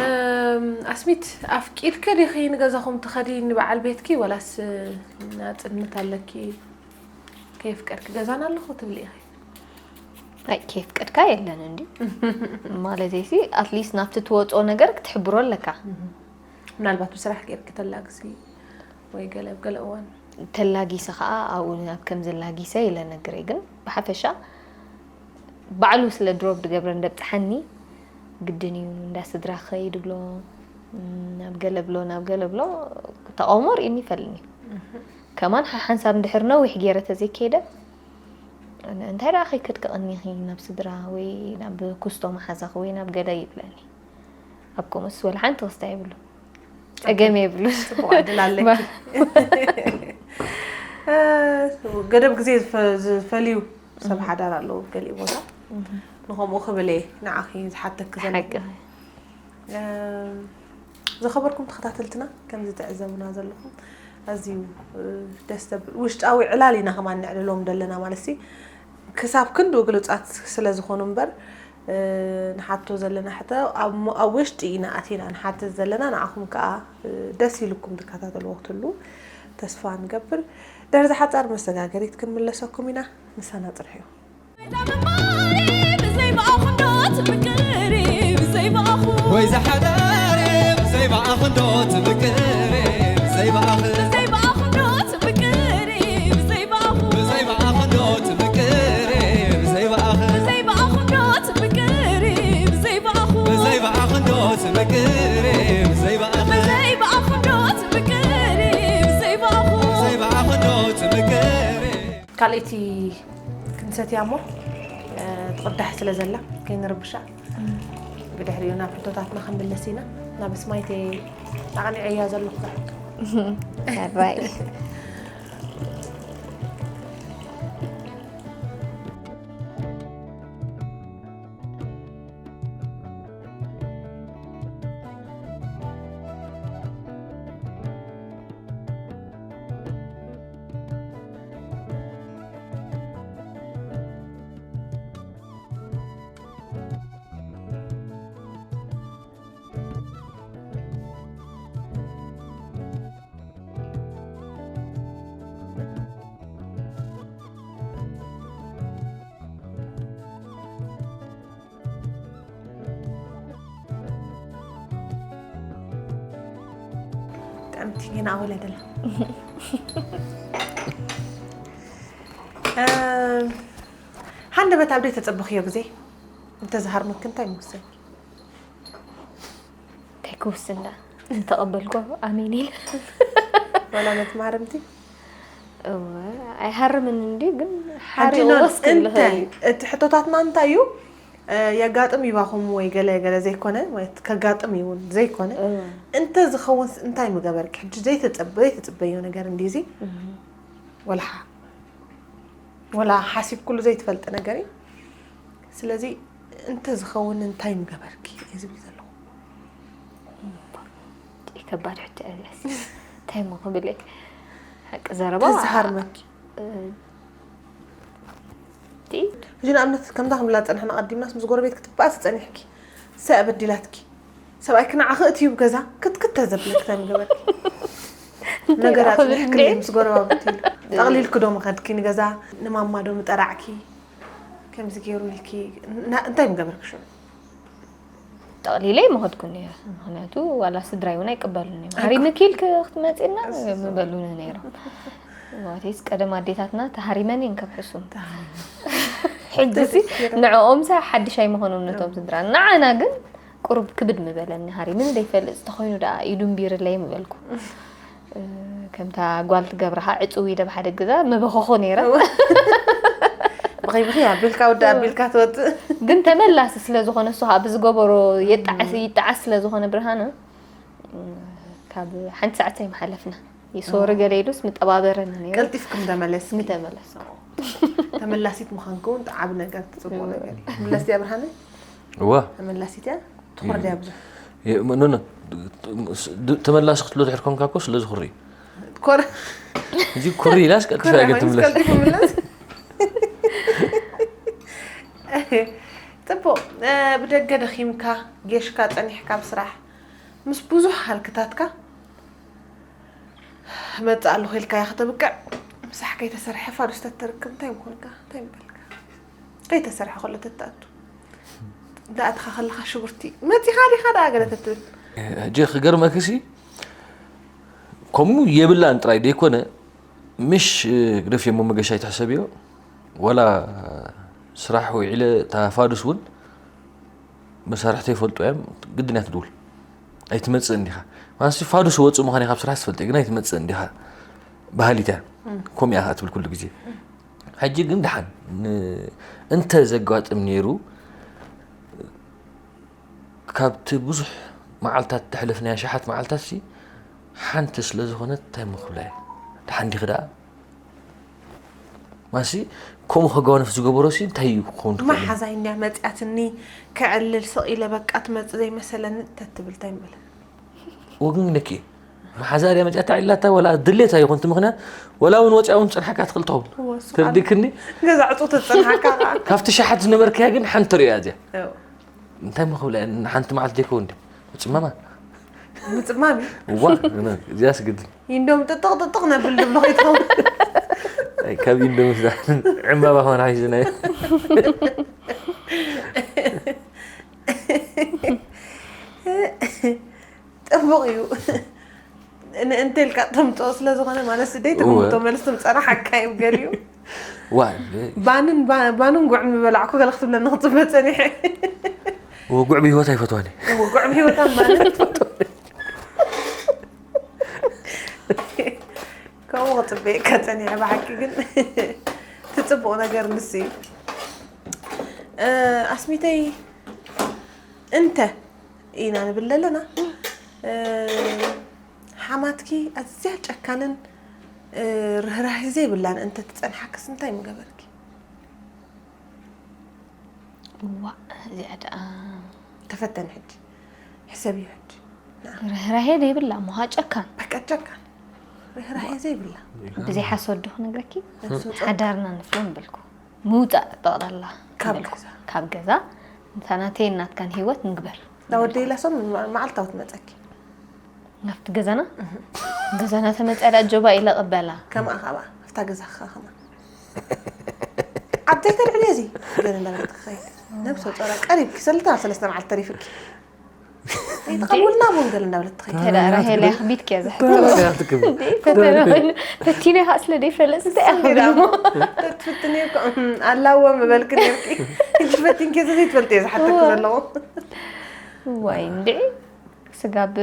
እም፣ ኣስሚት ኣፍቂድኪ ዲኺ ንገዛኹም ትኸዲ ንበዓል ቤትኪ ወላስ ናፅነት ኣለኪ ከየፍቀድኪ ገዛና ኣለኹ ትብሊ ኢኺ ኣይ ከየፍቀድካ የለን እንዲ ማለት ሲ ኣትሊስት ናብቲ ትወፅኦ ነገር ክትሕብሮ ኣለካ ምናልባት ብስራሕ ገይርኪ ተላግሲ ወይ ገለ ኣብ ገለ እዋን ተላጊሰ ከዓ ኣብኡ ናብ ከም ዘላጊሰ ኢለ ነግረ ግን ብሓፈሻ ባዕሉ ስለ ድሮብ ድገብረ እንደብፅሓኒ ግድን እዩ እንዳ ስድራ ክኸይድ ብሎ ናብ ገለ ብሎ ናብ ገለ ብሎ ተቃውሞ ርእኒ ይፈልኒ ከማን ሓሓንሳብ እንድሕር ነዊሕ ገይረ ተዘይከይደ እንታይ ደኣ ከይከድኪ ቀኒኺ ናብ ስድራ ወይ ናብ ኩስቶ መሓዛኺ ወይ ናብ ገለ ይብለኒ ኣብ ከምኡስ ወላ ሓንቲ ክስታይ የብሉ ጸገም የብሉ ጽቡቅ ዕድል ኣለኪ ገደብ ግዜ ዝፈ- ዝፈልዩ ሰብ ሓዳር ኣለዉ ገሊእ ቦታ ንኸምኡ ክብል እየ ንዓኺ ዝሓተኪ ዘለኹ ሓቂ ዝኸበርኩም ተኸታተልትና ከምዚ ትዕዘቡና ዘለኹም ኣዝዩ ደስ ዘብል ውሽጣዊ ዕላል ኢና ከማን ነዕልሎም ዘለና ማለት ሲ ክሳብ ክንድኡ ግሉጻት ስለ ዝኾኑ እምበር ንሓቶ ዘለና ሕቶ ኣብ ውሽጢ ኢና ኣቲና ንሓትት ዘለና ንዓኹም ከዓ ደስ ኢልኩም ትከታተልዎ ክትህሉ ተስፋ ንገብር ድሕሪ ዝሓፃር መሰጋገሪት ክንምለሰኩም ኢና ምሳና ፅንሑ ወይ ዝሓዳር ብዘይ ብኣኽንዶ ትምቅር ብዘይ ብኣኽን ብዘይ ብኣኽንዶ ትምቅር ብዘይ ብኣኽን ብዘይ ብኣኽንዶ ትምቅር ብዘይ ብኣኽን ብዘይ ብኣኽንዶ ትምቅር ብዘይ ካልኣይቲ ክንሰትያ እሞ፣ እ፣ ትቕዳሕ ስለ ዘላ ከይንርብሻ። ብድሕሪኡ ናብ ሕቶታትና ክንምለስ ኢና። ናብ ስማይተይ ኣቕኒዐያ ዘለኹ ዝሕቶ። ሕራይ። ጥዕምቲ ጌና ኣወለደላ። እም፣ ሃንደበት ኣብ ደይ ተጸበኽዮ ግዜ እንተዝሃርመኪ እንታይ ምውሰን? እንታይ ክውስን ደኣ? እንተቐበልኩ ኣሜን ኢለ። ዋላ ነቲ ማረምቲ? እወ፣ ኣይሃርምን እንዲ፣ ግን ሓጂ ሓሪቑ ኖን፣ ወስ ክብል እንታይ? ይኽእል እዩ። እቲ ሕቶታትና እንታይ እዩ? እ፣ የጋጥም ይባኹም ወይ ገለ ገለ ዘይኮነ፣ ማለት ከጋጥም እዩ እውን ዘይኮነ። እወ። እንተ ዝኸውን ስ-፣ እንታይ ምገበርኪ? ሕጂ ዘይተጸበ-፣ ዘይተጸበዮ ነገር እንዲ እዚ? እህ። ወላ ሓ-፣ ወላ ሓሲብኩሉ ዘይትፈልጢ ነገር እዩ። ስለዚ እንተ ዝኸውን እንታይ ምገበርኪ? እየ ዝብል ዘለኹ። ከባድ ሕቶ እያ እዚኣስ። እንታይ እሞ ክብል እየ? ሓቂ ዘረባ ተዝሃርመኪ። እ፣ እቲ ሕጂ ንኣብነት ከምዛ ክንብላ ዝጸናሕና ቀዲምናስ ምስ ጎረቤት ክትባኣሲ ጸኒሕኪ። ሰብ በዲላትኪ። ሰብኣይኪ ንዓኺ እትዩ ገዛ ክትክት ተዘብለኪ እንታይ ምገበርኪ? እንታይ ነገር ደኣ ክብል ኣጽኒሕክለይ እንዴ? ምስ ጎረባብቲ ኢሉ። ጠቕሊልኪ ዶ ምኸድኪ ንገዛ? ንማማ ዶ ምጠራዕኪ? ከምዚ ገይሩ ኢልኪ ና-፣ እንታይ ምገበርኪ ሽዑ? ጠቕሊለ ኣይምኸድኩን ነይረ። ምኽንያቱ ዋላ ስድራይ እውን ኣይቅበሉን እዮም። ኣይቅ- ሃሪምኪ ኢልኪ ክትመጺና ኣይቅበሉን። ምበሉኒ ነይሮም። ዋቴስ ቀደም ኣዴታትና ተሃሪመን እየን ከብሕሱም። ተሃሪመን። ሕጂሲ ተዘኪሮም። ንዕኦምሳ ሓድሽ ኣይምኾኑን ነቶም እም። ስድራ። ንዓና ግን ቁሩብ ክብድ ምበለኒ። ሃሪምን ዘይፈልጥ ዝተኾይኑ ደኣ ኢዱ እምቢርለይ ምበልኩ። እ፣ ከምታ ጓል ትገብርኻ ዕጽው ኢለ ብሓደ ግዛ መበኸኾ ነይረ። እወ። ብኸይ ብኸይ ኣቢልካ ወዲ ኣቢልካ ትወጽእ። ግን ተመላሲ ስለ ዝኾነ እሱ ኸኣ ብዝገበሮ የጣዕስ፣ እም። ይጣዓስ ስለ ዝኾነ ብርሃነ፣ እ፣ ካብ ሓንቲ ሰዓት ኣይምሓለፍና። ይሶሪ እወ። ገለ ኢሉስ ምጠባበረኒ ነይሩ። ቀልጢፍኩም ተመለስኪ። ምተመለስኩ። ተመላሲት ምዃንኪ እውን ዓቢ ነገር፣ ጽቡቕ እወ። ነገር እዩ። ምለስ ድያ ብርሃነ? እወ። ተመላሲት እያ? ትኾሪ ድያ ብዙሕ? የ-፣ ኖ፣ ኖ። ድ-፣ ተመላሲ ክትብሎ ድሕር ኮንካ እኮ ስለ ዝኹሪ። ኮረ-፣ እዚ ኩሪ ኢላስ ቀልጢፋ ኮረ እያ ግን ኮይንስ ትምለስ። ቀልጢፉ ምለስ። ጽቡቕ። እ፣ ብደገ ደኺምካ፣ ጌሽካ፣ ጸኒሕካ ብስራሕ፣ ምስ ብዙሕ ሃልክታትካ፣ እመጽእ ኣለኹ ኢልካያ ከተብቅዕ፣ ምሳሕ ከይተሰርሐ ፋዱስ ተተርክብ እንታይ ምኾንካ? እንታይ ምበልካ? ከይተሰርሐ ከሎ ተትኣቱ። እንዳኣትኻ ከለኻ ሽጉርቲ መጺኻ ዲኻ ደኣ ገለ ተትብል? ሕጂ ክገርመክሲ፣ ከምኡ የብላን ጥራይ ደይኮነ፣ ምሽ ግደፍዮ እሞ መገሻ ኣይትሕሰብዮ፣ ወላ ስራሕ ውዒለ እታ ፋዱስ እውን መሳርሕተይ ይፈልጡ እዮም፣ ግድን እያ ትድውል። ኣይትመጽእን ዲኻ? ማለትሲ ፋዱስ ወጽእ ምዃን ኢኻ ኣብ ስራሕ ትፈልጥ፣ ግን ኣይትመጽእን ዲኻ? በሃሊት እያ። እም። ከምኡ እያ ትብል ኩሉ ግዜ። እም። ሕጂ ግን ደሓን፣ ን-፣ እንተ ዘጋጥም ነይሩ፣ ካብቲ ብዙሕ መዓልታት ተሕለፍናዮ፣ ሸሓት መዓልታትሲ፣ ሓንቲ ስለ ዝኾነት እንታይ እሞ ክብላ እየ? ደሓን ዲኺ ደኣ? ማሲ፣ ከምኡ ከጓንፍ ዝገበሮሲ እንታይ እዩ ክኸውን ዝኽእል? መሓዛይ እንድያ መጺኣትኒ፣ ክዕልል ስቕ ኢለ በቃ ትመጽእ ዘይመሰለኒ ተትብል እንታይ ምበለ? ወግን ነኪ፣ መሓዛ ድያ መጺኣታ ኢላታ፣ ወላ ድሌታ ይኹን እቲ ምኽንያት፣ ወላ እውን ወጺኣ እውን ትጸንሓካ ትኽእል ትኸውን። እወ፣ እሱ ተርዲክኒ? ገዛ ዕጹ ተጸንሓካ ኸዓ። ካብቲ ሸሓት ዝነበርካያ ግን ሓንቲ ርእያ እዚኣ። እው። እንታይ እሞ ክብላ እየ? ንሓንቲ መዓልቲ ዘይከውን ድዩ? ምጽማማ? ምጽማም እዩ። እዋ፣ እነ፣ እዚኣስ ግድን። ኢንዶም ጥጥቕ ጥጥቕ ነብል ድብሎ ከይትኸውን። ኣይ፣ ካብ ኢንዶም እዛ ዕምባባ ኾነ ሓይዝናዮ። ጥቡቕ እዩ። ን-፣ እንተ ኢልካ ተምጽኦ ስለ ዝኾነ፣ ማለት፣ ስደይ እወ። ትግምቶ መልሲ ትምጸና ሓካ እዩ ገሊኡ። ዋ፣ እ- ባንን፣ ባ-፣ ባንን ጉዕን ምበላዕኩ ገለ ክትብለኒ ክጽበ ጸኒሐ። እወ፣ ጉዕ ብህይወት ኣይፈትዋን እየ። እወ፣ ጉዕ ብህይወት ኣምባለ። ከምኡ ክጽበየካ ጸኒሐ ብሓቂ ግን። ጽቡቕ ነገር ንሱ እዩ። እ፣ ኣስሚተይ እንተ ኢና ንብል ኣለና። እ፣ ሓማትኪ ኣዝያ ጨካንን፣ እ፣ ርህራሄ ዘይብላን እንተ ትጸንሓክስ እንታይ ምገበርኪ? ዋእ፣ እዚኣ ደኣ ተፈተን ሕጂ። ሕሰብዮ ሕጂ። ንዓ። ርህራሄ ዘይብላ እሞ ጨካን። በቃ ጨካን። ርህራሄ ዘይብላ። ብዘይ ሓሶት ዶ ክነግረኪ? ነፍሲ ወከፍ ሓዳርና ንፍሎ ንበልኩ። ምውፃእ ጠቕላላ ካብ ንበልኩ። ገዛ። ካብ ገዛ። እታ ናተይን ናትካን ህይወት ንግበር። እታ ወደይ ኢላ ሶም መዓልታዊ ትመጸኪ። ናብቲ ገዛና? ገዛና ተመፅያ ዳ ጆባ ኢለ ቅበላ። ከምኣ ካባ ኣብታ ገዛ ከማ። ኣብ ዘይተልዕልዮ እዚ ገለ እንዳበለት ትኸይድ። ነብሰ ጾራ ቀሪብኪ ሰለስተ ሰለስተ መዓልቲ ተሪፍኪ። ይተቐውልና ቡን ገለ እንዳበለት ትኸይድ። ተዳ ራሄል ኣኽቢድኪ እያ ዝሕቶ። ተረጋግቲ ክብል። ፈተነ ኮይኑ ፈቲነ ኢኻ ስለ ደይፈለጥ እንታይ እያ ክብል እሞ። ትፍትኒ እኮ ኣላዎ ምበልክ ነርኪ። እንጂ ፈቲንኪ እዚ ዘይትፈልጥ እየ ዝሓተክ ዘለኹ። ዋይ እንድዒ ስጋብ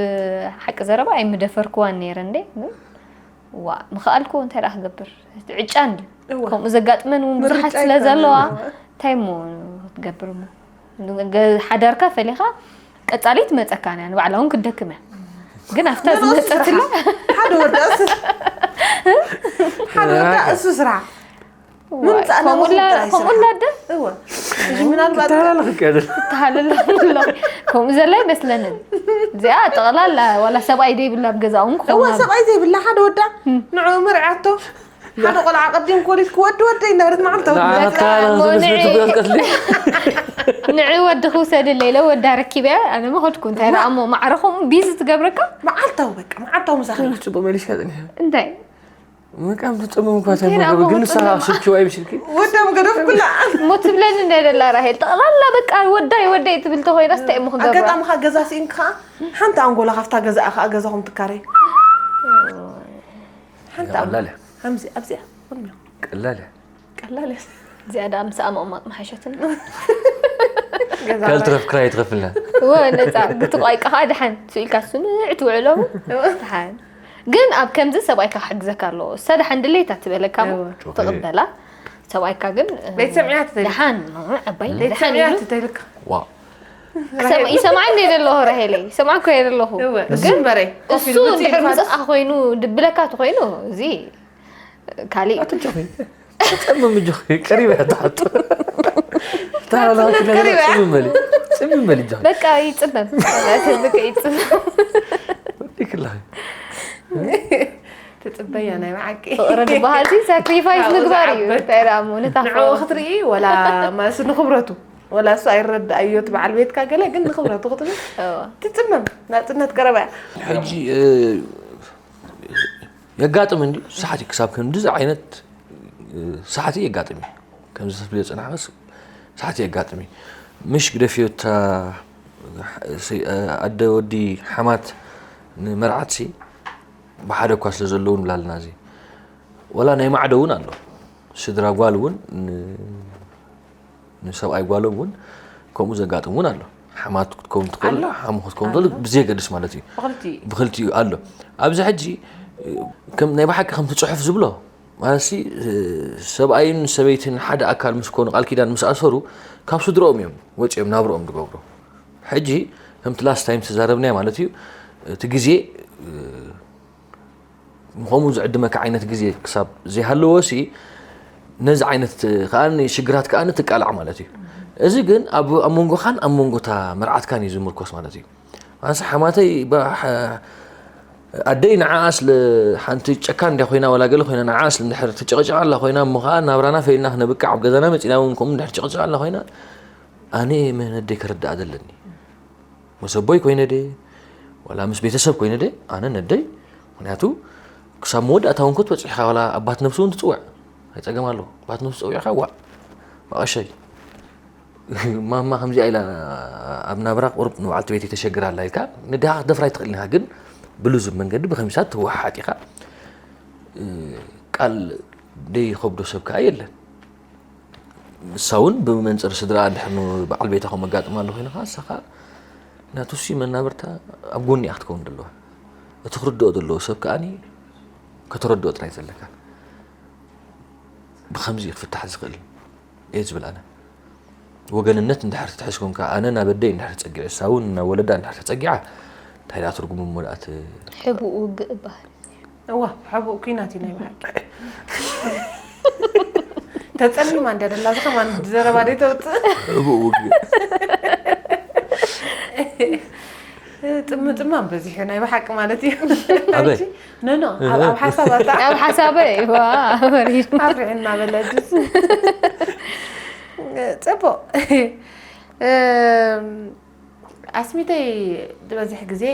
ሓቂ ዘረባ ኣይምደፈርክዋን ነይረ እንዴ። ግን ዋ ምኽኣልኩ እንታይ ደኣ ክገብር? ዕጫ እንዲ እዋ። ከምኡ ዘጋጥመን እውን ብዙሓት ምርጫ ስለ ኣይኮነን። ዘለዋ እንታይ እሞ ክትገብር እሞ? ገ- ሓዳርካ ፈሊኻ ቀጻሊ ትመጸካ እያ፣ ንባዕላ እውን ክትደክም እያ። ግን ኣብታ ግን እሱ ዝመጸትላ ስራሕ። ሓደ ወዳ እሱ ሓደ ወዳ እሱ ስራሕ። ዋይ፣ ምምጻእ ናብ ከምኡላ ወስድ ጥራይ ከምኡላ ስራሕ። ኣደ እወ። እዚ ምናልባት ትተሃላለኽ እኮ ኣይደል? ትሃለላ ከምኡ ዘላ ይመስለንን። እዚኣ ጠቕላላ ዋላ ሰብኣይ ደይብላ ኣብ ገዛኡ እውን እዋ ክኸውን ሰብኣይ ዘይብላ ሓደ ወዳ ንዑ ምርዓቶ ሓደ ቆልዓ ቀዲም ኮሊድ ክወዲ ወደይ እናበለት መዓልታዊ ንዓ ትመጽእ። ትተሃላለኽ እሞ ዝመስል ንዒ- ትብለት ቀትሊ። ንዒ ወዲ ክውሰደለይ ኢለ ወዳ ረኪበያ ኣነ መኸድኩ እንታይ ደኣ እሞ ማዕረኹም ቢዚ ትገብረካ መዓልታዊ በቃ መዓልታዊ ምሳኺ ጽቡቕ መሊስካ ጸኒሐ። እንታይ በቃ ምትጸመም እኳ እንታይ ደኣ ግን መውጽእ ንስኻ ለማ? ስልኪ ዋይ ብስልኪ ወዳም ገደፍኩላ። እሞ ትብለኒ እንታይ ደላ ራሄል ጠቕላላ በቃ ወዳይ ወዳይ ትብል ተኮይናስ እንታይ እሞ ክገብራ ኣጋጣሚ ካ ገዛ ስኢንካ ሓንቲ ኣንጎላ ካብታ ገዛ ከኣ ገዛኹም ትካረይ ሓንቲ ቀላል እያ። ከምዚ ኣብዚኣ ቁልሚ ቀላል እያ። ቀላል እያ። እዚኣ ደኣ ምስ ኣመቕማቕ መሓሸትን ገዛ ካልትረፍ ክራይ ትኸፍልና። እወ ነፃ ግትቋይቃ ከዓ ደሓን ስኢልካ ስንዕ ትውዕሎ ደሓን ግን ኣብ ከምዚ ሰብኣይካ ክሕግዘካ ኣለዎ እሳ ደሓን ድሌታ ትበለካ እሞ እወ። ትቕበላ ሰብኣይካ ግን ቤት ሰምዕያ ትተይልካ። ደሓን ዓባይ ቤት ደሓን ሰምዕያ ኢሉ ትተይልካ። ዋው ክሰምዕ ይሰምዓኒ እየ ዘለኹ ራሄለይ ይሰምዓኩ እየ ዘለኹ እወ ግን እሱም በረይ እሱ እንድሕር ምፅኣ ኮይኑ ድብለካ ተኮይኑ እዚ ካሊእ ኣትጆኺ ተጸምም እጆኺ ቀሪበ እያ ትሓቶ። ተሃላላኺ ቀሪበ እያ። ጽምም በሊ ጽምም በሊ እጆኺ በቃ ይፅመም በቃ ይፅመም ይክላኺ ትጽበያ ናይ ብሓቂ ፍቕሪ ዝበሃል ሲ ሳክሪፋይስ ካብኡ ምግባር እዩ ዝዓበድ። እንታይ ደኣ እሞ ነታ ንዕኡ ክትርኢ ወላ ማለትስ ንክብረቱ ወላ እሱ ኣይረዳእዮ እቲ በዓል ቤትካ ገለ ግን ንክብረቱ ክትብል ትጽመም ናጽነት ቀረባ እያ ሕጂ እ፣ የጋጥም እንዲ ሳሕቲ ክሳብ ክንድዚ ዓይነት እ፣ ሳሕቲ የጋጥም እዩ ከምዚ ተስብዮ ዝፅናሕስ ሳሕቲ የጋጥም እዩ ምሽ ግደፍዮ እታ እ፣ ኣደ ወዲ ሓማት ንመርዓትሲ ብሓደ እኳ ስለ ዘለዉ ንብላ ኣለና እዚ ወላ ናይ ማዕዶ እውን ኣሎ ስድራ ጓል እውን ን- ንሰብኣይ ጓሎም እውን ከምኡ ዘጋጥም እውን ኣሎ ሓማት ክትከውን ትኽእል ኣሎ። ሓሙ ክትከውን ትኽእል ብዘየገድስ ማለት እዩ ብክልቲኡ ብክልቲኡ ኣሎ ኣብዚ ሕጂ ከም ናይ ብሓቂ ከምቲ ፅሑፍ ዝብሎ ማለትሲ ሰብኣይን ሰበይትን ሓደ ኣካል ምስ ኮኑ ቃል ኪዳን ምስ ኣሰሩ ካብ ስድረኦም እዮም ወፂኦም ናብርኦም ዝገብሩ ሕጂ ከምቲ ላስት ታይም ተዛረብናዮ ማለት እዩ እቲ ግዜ ከምኡ ዝዕድመካ ዓይነት ግዜ ክሳብ ዘይሃለዎ ሲ ነዚ ዓይነት ከዓ ሽግራት ከዓ ትቃላዕ ማለት እዩ እዚ ግን ኣብ ኣብ መንጎኻን ኣብ መንጎታ መርዓትካን እዩ ዝምርኮስ ማለት እዩ ኣንስ ሓማተይ ኣደይ ንዓኣ ስለ ሓንቲ ጨካን እንድያ ኮይና ዋላ ገለ ኮይና ንዓኣ ስለ እንድሕር ትጨቕጭቕ ኣላ ኮይና እሞ ከዓ ናብራና ፈይልና ክነብቅዕ ኣብ ገዛና መፂና እውን ከምኡ እንድሕር ትጨቕጭቕ ኣላ ኮይና ኣነ መን ኣደይ ክርዳኣ ዘለኒ ምስ ኣቦይ ኮይነ ደ ዋላ ምስ ቤተሰብ ኮይነ ደ ኣነ ነደይ ምክንያቱ ክሳብ መወዳእታ እውን ክትበፅሕ ኢኻ ዋላ ኣባት ነብሲ እውን ትፅውዕ ኣይፀገም ኣለዎ ኣባት ነብሲ ፀዊዕካ ዋዕ መቐሸይ ማማ ከምዚኣ ኢላ ኣብ ናብራ ቁርብ ንባዕልቲ ቤት ተሸግር ኣላ ኢልካ ንድሃ ክትደፍራ ኣይትኽእል ኢኻ ግን ብልዙብ መንገዲ ብከሚሳት ትወሓሓጥ ኢኻ ቃል ደይኸብዶ ሰብ ከዓ የለን ንሳ እውን ብመንፅር ስድራ እንድሕር በዓል ቤታ ከም ኣጋጥማ ኣሎ ኮይንካ ንሳኻ ናቱ ሲ መናብርታ ኣብ ጎኒ እያ ክትከውን ዘለዋ እቲ ክርድኦ ዘለዎ ሰብ ከዓኒ ከተረድኦ ጥራይ ዘለካ ብኸምዚ እዩ ክፍታሕ ዝኽእል እየ ዝብል ኣነ። ወገንነት እንድሕር ትሕዝ ኮንካ፣ ኣነ ናብ ኣደይ እንድሕር ተጸጊዐ፣ እሳ እውን ናብ ወለዳ እንድሕር ተጸጊዓ፣ እንታይ ደኣ ትርጉም እሞ ደኣ ት-? ሕቡእ ውግእ እበሃል። እዋ፣ ሕቡእ ኲናት እዩ ናይ ብሓቂ። ተጸሚማ እንድያ ደላ፣ እዚ ከማን ዘረባ ደይ ተውጽእ። ሕቡእ ውግእ። ጥምጥማም በዚሑ ናይ ብሓቂ ማለት እዩ። ኣበይ? ኖ፣ ኖ፣ ኣብ፣ ኣብ ሓሳብ ኣታ ኣብ ሓሳበይ፣ ዋ፣ ወሪድ። ኣፍሪዕና በለጅስ። ጽቡቕ። እም፣ ኣስሚተይ ዝበዝሕ ግዜ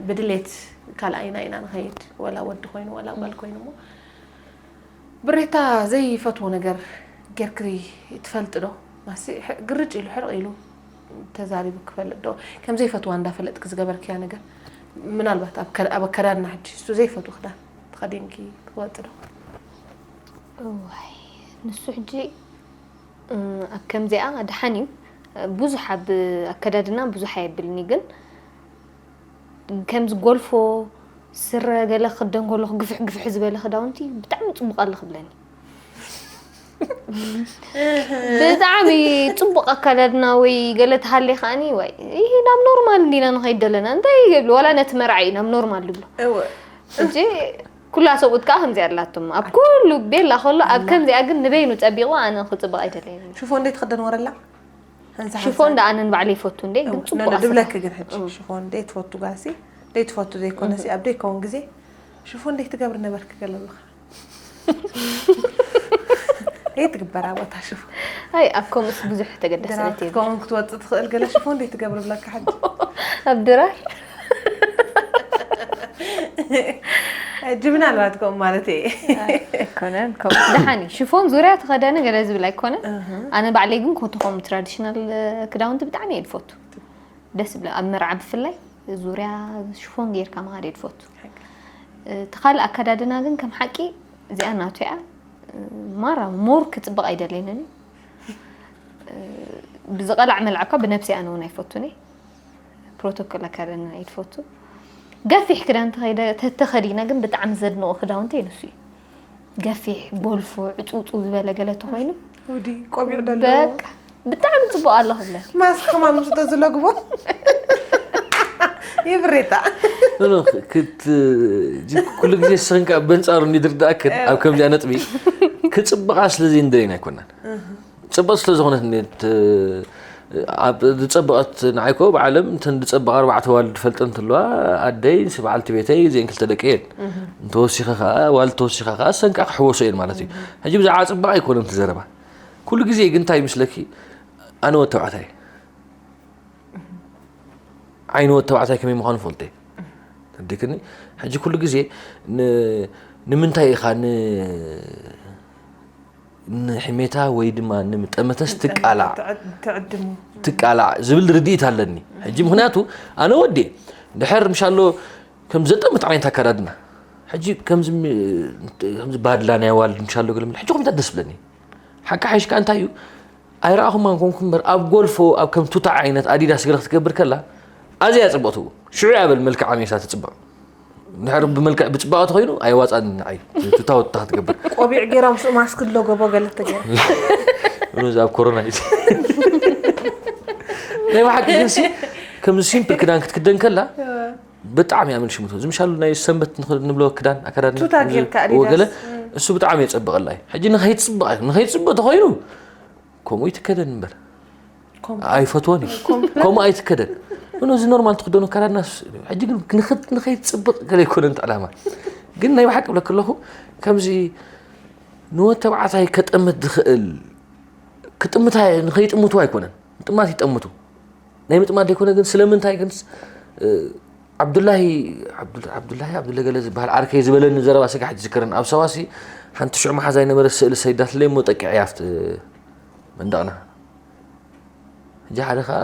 ብድሌት ካልኣይና ኢና ንኸይድ፣ ወላ ወዲ ኮይኑ፣ ወላ ጓል ኮይኑ እሞ፣ ብሬታ ዘይፈትዎ ነገር ጌርክሪ ትፈልጥ ዶ? ማሲ፣ ሕ-፣ ግርጭ ኢሉ፣ ሕርቕ ኢሉ ተዛሪቡ ክፈልጥ ዶ? ከም ዘይፈትዋ እንዳፈለጥክ ዝገበርክያ ነገር፣ ምናልባት ኣብ ከ-፣ ኣብ ኣከዳድና ሕጂ፣ እሱ ዘይፈትዎ ክዳን ተኸዲንኪ ትወጽ ዶ? እዋይ፣ ንሱ ሕጂ፣ እ፣ ኣብ ከምዚኣ ደሓን እዩ። ብዙሕ ኣብ ኣከዳድና ብዙሕ ኣየብልኒ፣ ግን ከምዚ ጎልፎ ስረ ገለ ክኽደን ከለኹ ግፍሕ ግፍሕ ዝበለ ክዳውንቲ ብጣዕሚ ጽቡቕ ኣለ ክብለኒ። ብጣዕሚ ጽቡቕ ኣከዳድና ወይ ገለ ተሃልየ ከኣኒ፣ ወይ፣ ይሄ ናብ ኖርማል እንዲና ንኸይድ ደለና፣ እንታይ ይብሉ፣ ዋላ ነቲ መርዓ እዩ ናብ ኖርማል ዝብሎ። እወ። ሕጂ ኩላ ሰብኡት ከኣ ከምዚኣ ኣላቶም። ኣብ ኩሉ ቤላ ከሎ፣ ኣብ ከምዚኣ ግን ንበይኑ ጸቢቑ ኣነ ክጽብቕ ኣይደለየኒ። ሽፎን ደይ ትኽደን ወረላ? ሓንሳ ሓንሳ። ሽፎን ደኣ ኣነ ንባዕለይ ይፈቱ እንዴ፣ ግን እው፣ ጽቡቕ ነ-፣ ነ-፣ ኣሰፋ። ድብለኪ ግን ሕጂ ሽፎን ደይ ትፈቱ ጋሲ፣ ደይ ትፈቱ ዘይኮነሲ፣ ኣብ ደይ ከውን ግዜ ሽፎን ደይ ትገብሪ ነበርኪ ገለ ኣለኻ። ደይ ትግበር ኣባታ ሽፎን። ኣይ፣ ኣብ ከምኡስ ብዙሕ ተገዳስነት ድራር የብሉ። ክትከውን ክትወጽእ ትኽእል ገለ ሽፎን ደይ ትገብሪ ብለካ ሕጂ። ኣብ ድራር? ሕጂ ምናልባት ከምኡ ማለት እየ። ኣይኮነን፣ ከምኡ ደሓን እዩ። ሽፎን ዙርያ ተኸደነ ገለ ዝብል ኣይኮነን። ኣነ ባዕለይ ግን ኮቶ ከምኡ ትራዲሽናል ክዳውንቲ ብጣዕሚ እየ ዝፈቱ። ደስ ይብለ። ኣብ መርዓ ብፍላይ ዙርያ ሽፎን ጌርካ ምኻድ እየ ዝፈቱ። እቲ ካልእ ኣከዳድና ግን ከም ሓቂ እዚኣ ናቱ እያ። ማራ ሞር ክጽብቕ ኣይደለየንን። ብዝቐላዕ መልዓ እኳ ብነብሲ ኣነ እውን ኣይፈቱን እየ። ፕሮቶኮል ኣከዳድና እየ ዝፈቱ። ገፊሕ ክዳን ተኸይደ-፣ ተተኸዲነ ግን ብጣዕሚ ዘድንቖ ክዳውንተይ ንሱ እዩ። ገፊሕ፣ ጎልፎ፣ ዕጹጹ ዝበለ ገለ ተኾይኑ፣ ወዲ ቆቢዕ ደሎ በቃ፣ ብጣዕሚ ጽቡቕ ኣሎ ክብለ። ማስክ ከማን ምስ ተዝለግቦ ይብሬታ። ኖ፣ ኖ፣ ክት-፣ ጅ-፣ ኩሉ ግዜ ስኽን ከኣ በንጻሩ እንዲ ድርዳእክን ኣብ ከምዚኣ ነጥቢ ክጽብቓ ስለ ዘይንደይን ኣይኮናን። ጽብቕቲ ስለ ዝኾነት እንዴት፣ ኣብ ዝጸበቐት ንዓይ ኮ ብዓለም እንተን ዝጸበቐ ኣርባዕተ ዋልድ ፈልጠን እንትለዋ ኣደይ፣ ንስ በዓልቲ ቤተይ፣ እዚአን ክልተ ደቂ እየን። እንተወሲኸ ከኣ፣ ዋልድ ተወሲኻ ከኣ፣ ሰንቃ ክሕወሶ እየን ማለት እዩ። ሕጂ ብዛዕባ ጽባቐ ኣይኮነን እቲ ዘረባ። ኩሉ ግዜ ግን እንታይ ይመስለኪ? ኣነ ወድ ተባዕታይ። ዓይኒ ወድ ተባዕታይ ከመይ ምዃኑ ፈልጠ። ተዲክኒ? ሕጂ ኩሉ ግዜ ን-፣ ንምንታይ ኢኻ ን-፣ ንሕሜታ ወይ ድማ ንጠመተስ ትቃላዕ? ትዕድ-፣ ትዕድሙ። ትቃላዕ ዝብል ርድኢት ኣለኒ። ሕጂ ምኽንያቱ ኣነ ወዲ ድሕር ምሻሎ ከም ዘጠምት ዓይነት ኣከዳድና። ሕጂ ከምዚ ም-፣ ከምዚ ባድላ ናይ ዋልድ ምሻሎ ገለ ምን-፣ ሕጂ ኮምታት ደስ ብለኒ። ሓቂ ሓይሽካ እንታይ እዩ? ኣይረኣኹማን ኮንኩ እምበር ኣብ ጎልፎ ኣብ ከም ቱታ ዓይነት ኣዲዳስ ገለ ክትገብር ከላ ኣዝያ ጽብቕቲ እው። ሽዑ እያ በል መልክዓ ሜሳ ትጽብቕ። እንድሕር ብመልክዕ ብጽባቐ ተኾይኑ ኣይዋጻን ንዓይ። ቱታ ወጥታ ክትገብር። ቆቢዕ ገይራ ምስኡ ማስክ ኣለጎቦ ገለ ተገይራ። ሩዝ ኣብ ኮሮና እዩ። ናይ ብሓቂ ግንሲ ከምዚ ሲምፕል ክዳን ክትክደን ከላ ብጣዕሚ እያ መልሽምቶ። ዝምሻሉ ናይ ሰንበት ንኽ-፣ ንብሎ ክዳን ኣከዳድና ቱታ ከምዚ ጌርካ እዎ ገለ ኣዲዳስ። እሱ ብጣዕሚ የጸብቐላ እዩ። ሕጂ ንኸይትጽብቕ፣ ንኸይትጽብቕ ተኾይኑ ከምኡ ይትከደን እምበር። ኮም-፣ ኣይፈትዎን እዩ። ከምኡ ኣይትከደን። እኖ እዚ ኖርማል ትኽደኖ ኣከዳድና ስ-፣ ሕጂ ግን ንኽት-፣ ንኸይትጽብቕ ገለ ኣይኮነን እቲ ዕላማ። ግን ናይ ብሓቂ እብለኪ ኣለኹ፣ ከምዚ ንወድ ተባዕታይ ከጠምት ዝኽእል፣ ክጥምታ፣ ንኸይጥምቱ ኣይኮነን። ምጥማት ይጠምቱ። ናይ ምጥማት ዘይኮነ ግን ስለምንታይ ግን ስ-፣ እ፣ ዓብዱላሂ፣ ዓብዱ-፣ ዓብዱላሂ፣ ዓብዱላሂ ገለ ዝበሃል ዓርከይ ዝበለኒ ዘረባ ስጋሕ ዝዝክርን ኣብ ሰዋሲ ሓንቲ ሽዑ መሓዛ ዝነበረት ስእሊ ሰይዳትለይ እሞ ጠቂዐያ ኣብቲ መንደቕና። ሕጂ ሓደ ኸዓ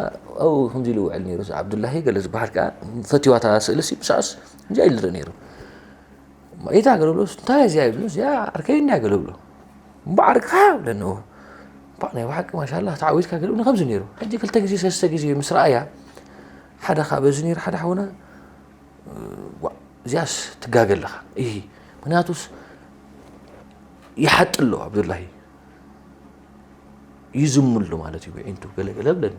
ኣብኡ ከምዚ ኢሉ ይውዕል ነይሩ። እዚ ዓብዱላሂ ገለ ዝበሃል ከኣ ፈትዋ እታ ስእሊ ሲ ምሳስ እንጃ ኢሉ ዝርኢ ነይሩ። እሞ ኢታ ገለ ብሎ፣ እንታይ እዚኣ ይብሎ፣ እዚኣ ዓርከይ እንድያ ገለ ብሎ። እምባ ዓርክኻ ይብለኒ። እሞ እምባ ናይ ብሓቂ ማሻላህ ተዓዊትካ ገለ ብሎ ከምዚ ነይሩ። ሕጂ ክልተ ግዜ ሰለስተ ግዜ ምስ ረኣያ ሓደ ኸዓ በዚ ነይሩ ሓደ ሓውና፣ ዋእ፣ እዚኣስ ትጋገ ኣለኻ። እሂ፣ ምኽንያቱስ ይሓጢ ኣሎ፣ ዓብዱላሂ። ይዝምሉ ማለት እዩ። ብዒንቱ ገለ ገለ ብለኒ።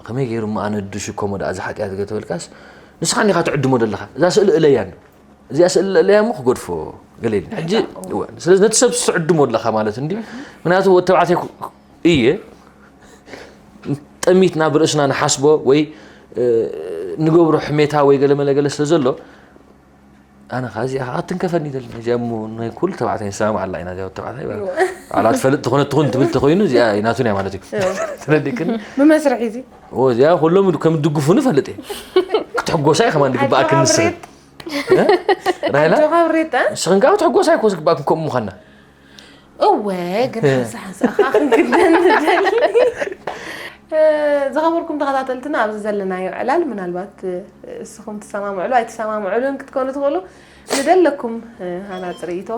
ከመይ ገይሩ እሞ ኣነ ድሽኮሞ ደኣ እዚ ሓጢኣት ገ ተበልካስ፣ ንስኻ እንዲኻ ትዕድሞ ዘለኻ። እዛ ስእሊ እለያ እንዶ። እዚኣ ስእሊ እለያ እሞ ክገድፎ ገለ ኢልኒ። ሕጂ፣ እወ፣ ስለዚ ነቲ ሰብ ትዕድሞ ኣለኻ ማለት እንዲ። ምክንያቱ ወዲ ተባዕታይ ኩ-፣ እየ። ጠሚት ናብ ርእስና ንሓስቦ ወይ፣ እ፣ ንገብሮ ሕሜታ ወይ ገለ መለ ገለ ስለ ዘሎ፣ ኣነ ኸኣ እዚኣ ኸኣ ትንከፈኒ ይደሊ። እዚኣ እሞ ናይ ኩሉ ተባዕታይ ንሰማማዓላ ኢና፣ እዚኣ ወዲ ተባዕታይ። እወ። ባዕላ ትፈልጥ ትኾነ ትኹን ትብል ተኾይኑ፣ እዚኣ ናቱን እያ ማለት እዩ። እወ። ተረዲእክኒ? ብመስርሒ እዚ። እወ፣ እዚኣ ኩሎም ከም ድግፉ ንፈልጥ እየ። ክትሕጎሳ እየ ከማን ግባኣክኒ ንስኺ። ብሬት። እ? ራሄላ? ኣጆኻ ብሬት፣ እ? ንስኽን ከኣ ክትሕጎሳ እኮ ዝግባኣክን ከምኡ ምዃንና። እወ፣ ግን ሓንሳ ሓንሳ ኸኣ ክንግደን ንደሊ። እ፣ ዝኸበርኩም ተኸታተልትና፣ ኣብዚ ዘለናዮ ዕላል ምናልባት፣ እ፣ እስኹም ትሰማምዕሉ ኣይትሰማምዕሉን ክትኮኑ ትኽእሉ። ንደለኩም፣ እ፣ ሃናጺ ርእይቶ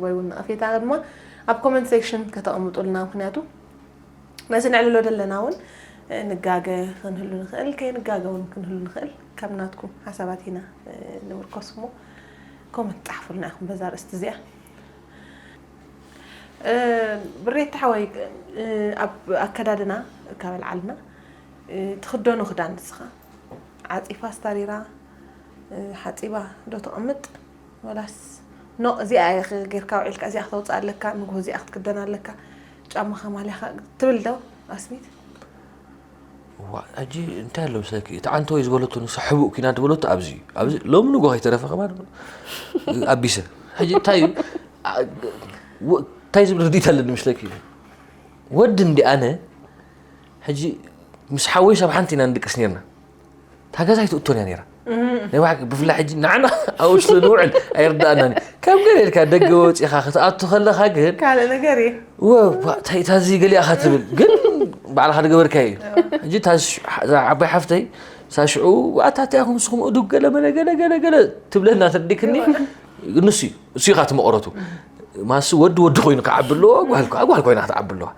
ወይ እውን ነቐፌታ ድማ ኣብ ኮመንት ሴክሽን ከተቐምጡልና። ምኽንያቱ ነዚ ነዕልሎ ዘለና እውን፣ እ፣ ንጋገ ክንህሉ ንኽእል፣ ከይንጋገ እውን ክንህሉ ንኽእል። ካብ ናትኩም ሓሳባት ኢና፣ እ፣ ንምርኮስ እሞ ኮመንት ጻሕፉልና ኢኹም በዛ ኣርእስቲ እዚኣ። እ፣ ብሬታ ሓወይ፣ እ፣ ኣብ ኣከዳድና ካብ ኣልዓልና፣ እ፣ ትኽደኖ ክዳን ንስኻ ዓጺፋ ኣስታሪራ፣ እ፣ ሓጺባ ዶ ተቐምጥ? ወላስ ኖ፣ እዚኣ ኢኻ ጌርካ ውዒልካ፣ እዚኣ ክተውጽእ ኣለካ፣ ንግሆ እዚኣ ክትክደን ኣለካ፣ ጫማኻ ማልያኻ ትብል ዶ ኣስሚት? ዋ፣ ሕጂ እንታይ ኣሎ መስለኪ? እቲ ዓንተወይ ዝበለቶ ንሳ ሕቡእ ኲናት ዝበለቶ ኣብዚ እዩ። ኣብዚ ሎሚ ንግሆ ከይተረፈ ከማን ኣቢሰ። ሕጂ እንታይ እዩ? ኣ-፣ ወ-፣ እንታይ ዝብል ርድኢት ኣለኒ መስለኪ? ወዲ እንዲ ኣነ፣ ሕጂ ምስ ሓወይ ሳብ ሓንቲ ኢና ንድቅስ ኔርና። እታ ገዛ ኣይትእቶን እያ ኔራ። ናይ ብሓቂ ብፍላይ ሕጂ ንዓና ኣብኡ ስለ ንውዕል ኣይርድኣናን እዩ። ከም ገለ ኢልካ ደገ ወጺኻ ክትኣቱ ከለኻ ግን ካልእ ነገር እዩ። ወ-፣ ዋ፣ እንታይ እታ እዚ ገሊኣኻ ትብል፣ ግን ባዕልኻ ዝገበርካዮ እዩ። ሕጂ እታ ሽ-፣ እዛ ዓባይ ሓፍተይ፣ እዛ ሽዑ፣ "ኣታ እንታይ ኢኹም ንስኹም እዱግ ገለ መለ ገለ ገለ ገለ" ትብለና ተርዲክኒ፣ ንሱ እዩ፣ እሱ እዩ ኻቲ መቐረቱ። ማሱ ወዲ ወዲ ኮይኑ ክዓቢ ኣለዎ፣ ጓል ከኣ ጓል ኮይና ክትዓቢ ኣለዋ።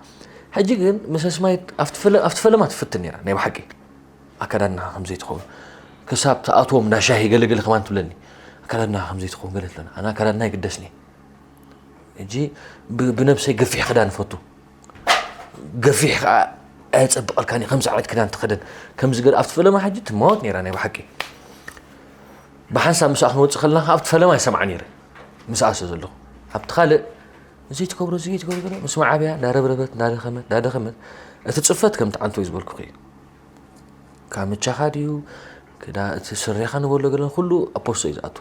ሕጂ ግን ምስ ኣስማይ ኣብቲ ፈለ-፣ ኣብቲ ፈለማ ትፍትን ነይራ፣ ናይ ብሓቂ። ኣከዳድናኻ ከም ዘይትኸውን። ክሳብ ትኣትዎም እንዳ ሻሂ ገለ ገለ ከማን ትብለኒ። ኣከዳድናኻ ከም ዘይትኸውን ገለ ትብለኒ። ኣነ ኣከዳድና ይግደስኒ። ሕጂ ብ-፣ ብነብሰይ ገፊሕ ክዳን እፈቱ። ገፊሕ ከኣ ኣየጸብቐልካን እዩ፣ ከምዚ ዓይነት ክዳን ትኸደን። ከምዚ ገለ ኣብቲ ፈለማ ሕጂ ትማወት ነይራ ናይ ብሓቂ። ብሓንሳብ ምስኣ ክንወጽእ ከለና ከኣ ኣብቲ ፈለማ ይሰምዓ ነይረ። ምስኣ ስለ ዘለኹ። ኣብቲ ካልእ ዘይትገብሮ፣ ዘይትገብሮ ገለ ምስ መዓብያ እንዳረብረበት፣ እንዳደኸመት፣ እንዳደኸመት። እቲ ጽፈት ከምቲ ዓንቶ እዩ ዝበልኩኺ እዩ። ካምቻኻ ድዩ፣ ክዳ-፣ እቲ ስረኻ ንበሎ ገለን ኩሉ ኣብ ፖስቶ እዩ ዝኣቱ።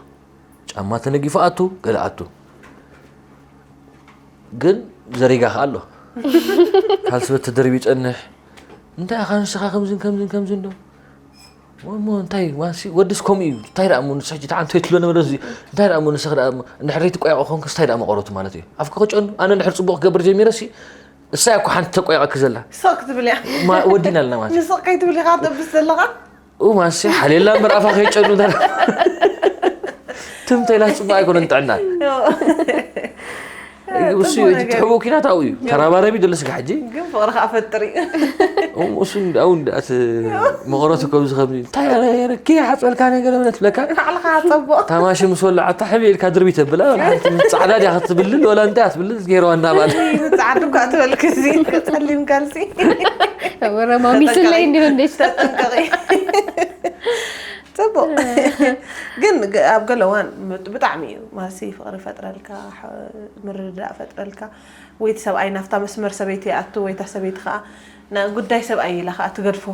ጫማ ተነጊፉ ኣቱ፣ ገለ ኣቱ። ግን ዘሪጋ ከኣ ኣሎ። ካልሲ ተደርቢ ይጸንሕ። እንታይ ኢኻ ንስኻ ከምዝን ከምዝን ከምዝን ዶ? እሞ እንታይ ዋንሲ ወድስ ከምኡ እዩ። እንታይ ደኣ እሞ ንስኻ ሕጂ ተዓንቶ ይትሎ ነበረ እዚ። እንታይ ደኣ እሞ ንስኻ ደኣ እሞ እንድሕር ዘይትቆያቆ ኮንክስ እንታይ ደኣ መቐረቱ ማለት እዩ። ኣፍካ ክጨኑ፣ ኣነ እንድሕር ጽቡቕ ክገብር ጀሚረ ሲ፣ እሳ እኮ ሓንቲ ተቆያቐኪ ዘላ። ስቕ ክትብል እያ። ማ-፣ ወዲና ኣለና ማለት እዩ። ንስቕ ከይትብል ኢኻ ተብስ ዘለኻ። ኡ ማንሲ ሓሌላ እምበር ኣፋ ከይጨኑ ደራ። ትምተይላ ጽቡቕ ኣይኮነን ጥዕና። እሱ ጽቡቕ እቲ ነገር። ትሕቡ ኪናት ኣብኡ እዩ። ተራባረቢ ደሎ ስጋ ሕጂ። ግን ፍቕሪ ከኣ ፈጥር እዩ። እም፣ እሱ እንዳ-፣ ኣው እንዳ-፣ እቲ መቐረቱ ከምዚ ከምዚ። እንታይ ኣረ፣ ኣረ፣ ከይ ሓጸልካ ነገር እምነት ብለካ። ባዕልኻ ሓጸቦ። ታማሺ ምስ ወላዓታ ሕቢ ኢልካ ድርቢ ተብላ፣ ወላ ሓንቲ ጻዕዳ ድያ ክትብልል፣ ወላ እንታይ ክትብልል፣ ገይረዋ እንዳባለ። ጻዕዳ እኳ ትበልክ እዚ ጸሊም ካልሲ። ወረ ማሚ ስለይ እንዲሁ እንዴ ተጠንቀቂ። ጽቡቕ። ግን ግ-፣ ኣብ ገለ እዋን ምጥ-፣ ብጣዕሚ እዩ። ማለትሲ ፍቕሪ ፈጥረልካ፣ ሕ-፣ ምርድዳእ ፈጥረልካ። ወይ እቲ ሰብኣይ ናብታ መስመር ሰበይቲ ይኣቱ፣ ወይ እታ ሰበይቲ ከኣ ና-፣ ጉዳይ ሰብኣይ ኢላ ከኣ ትገድፎ።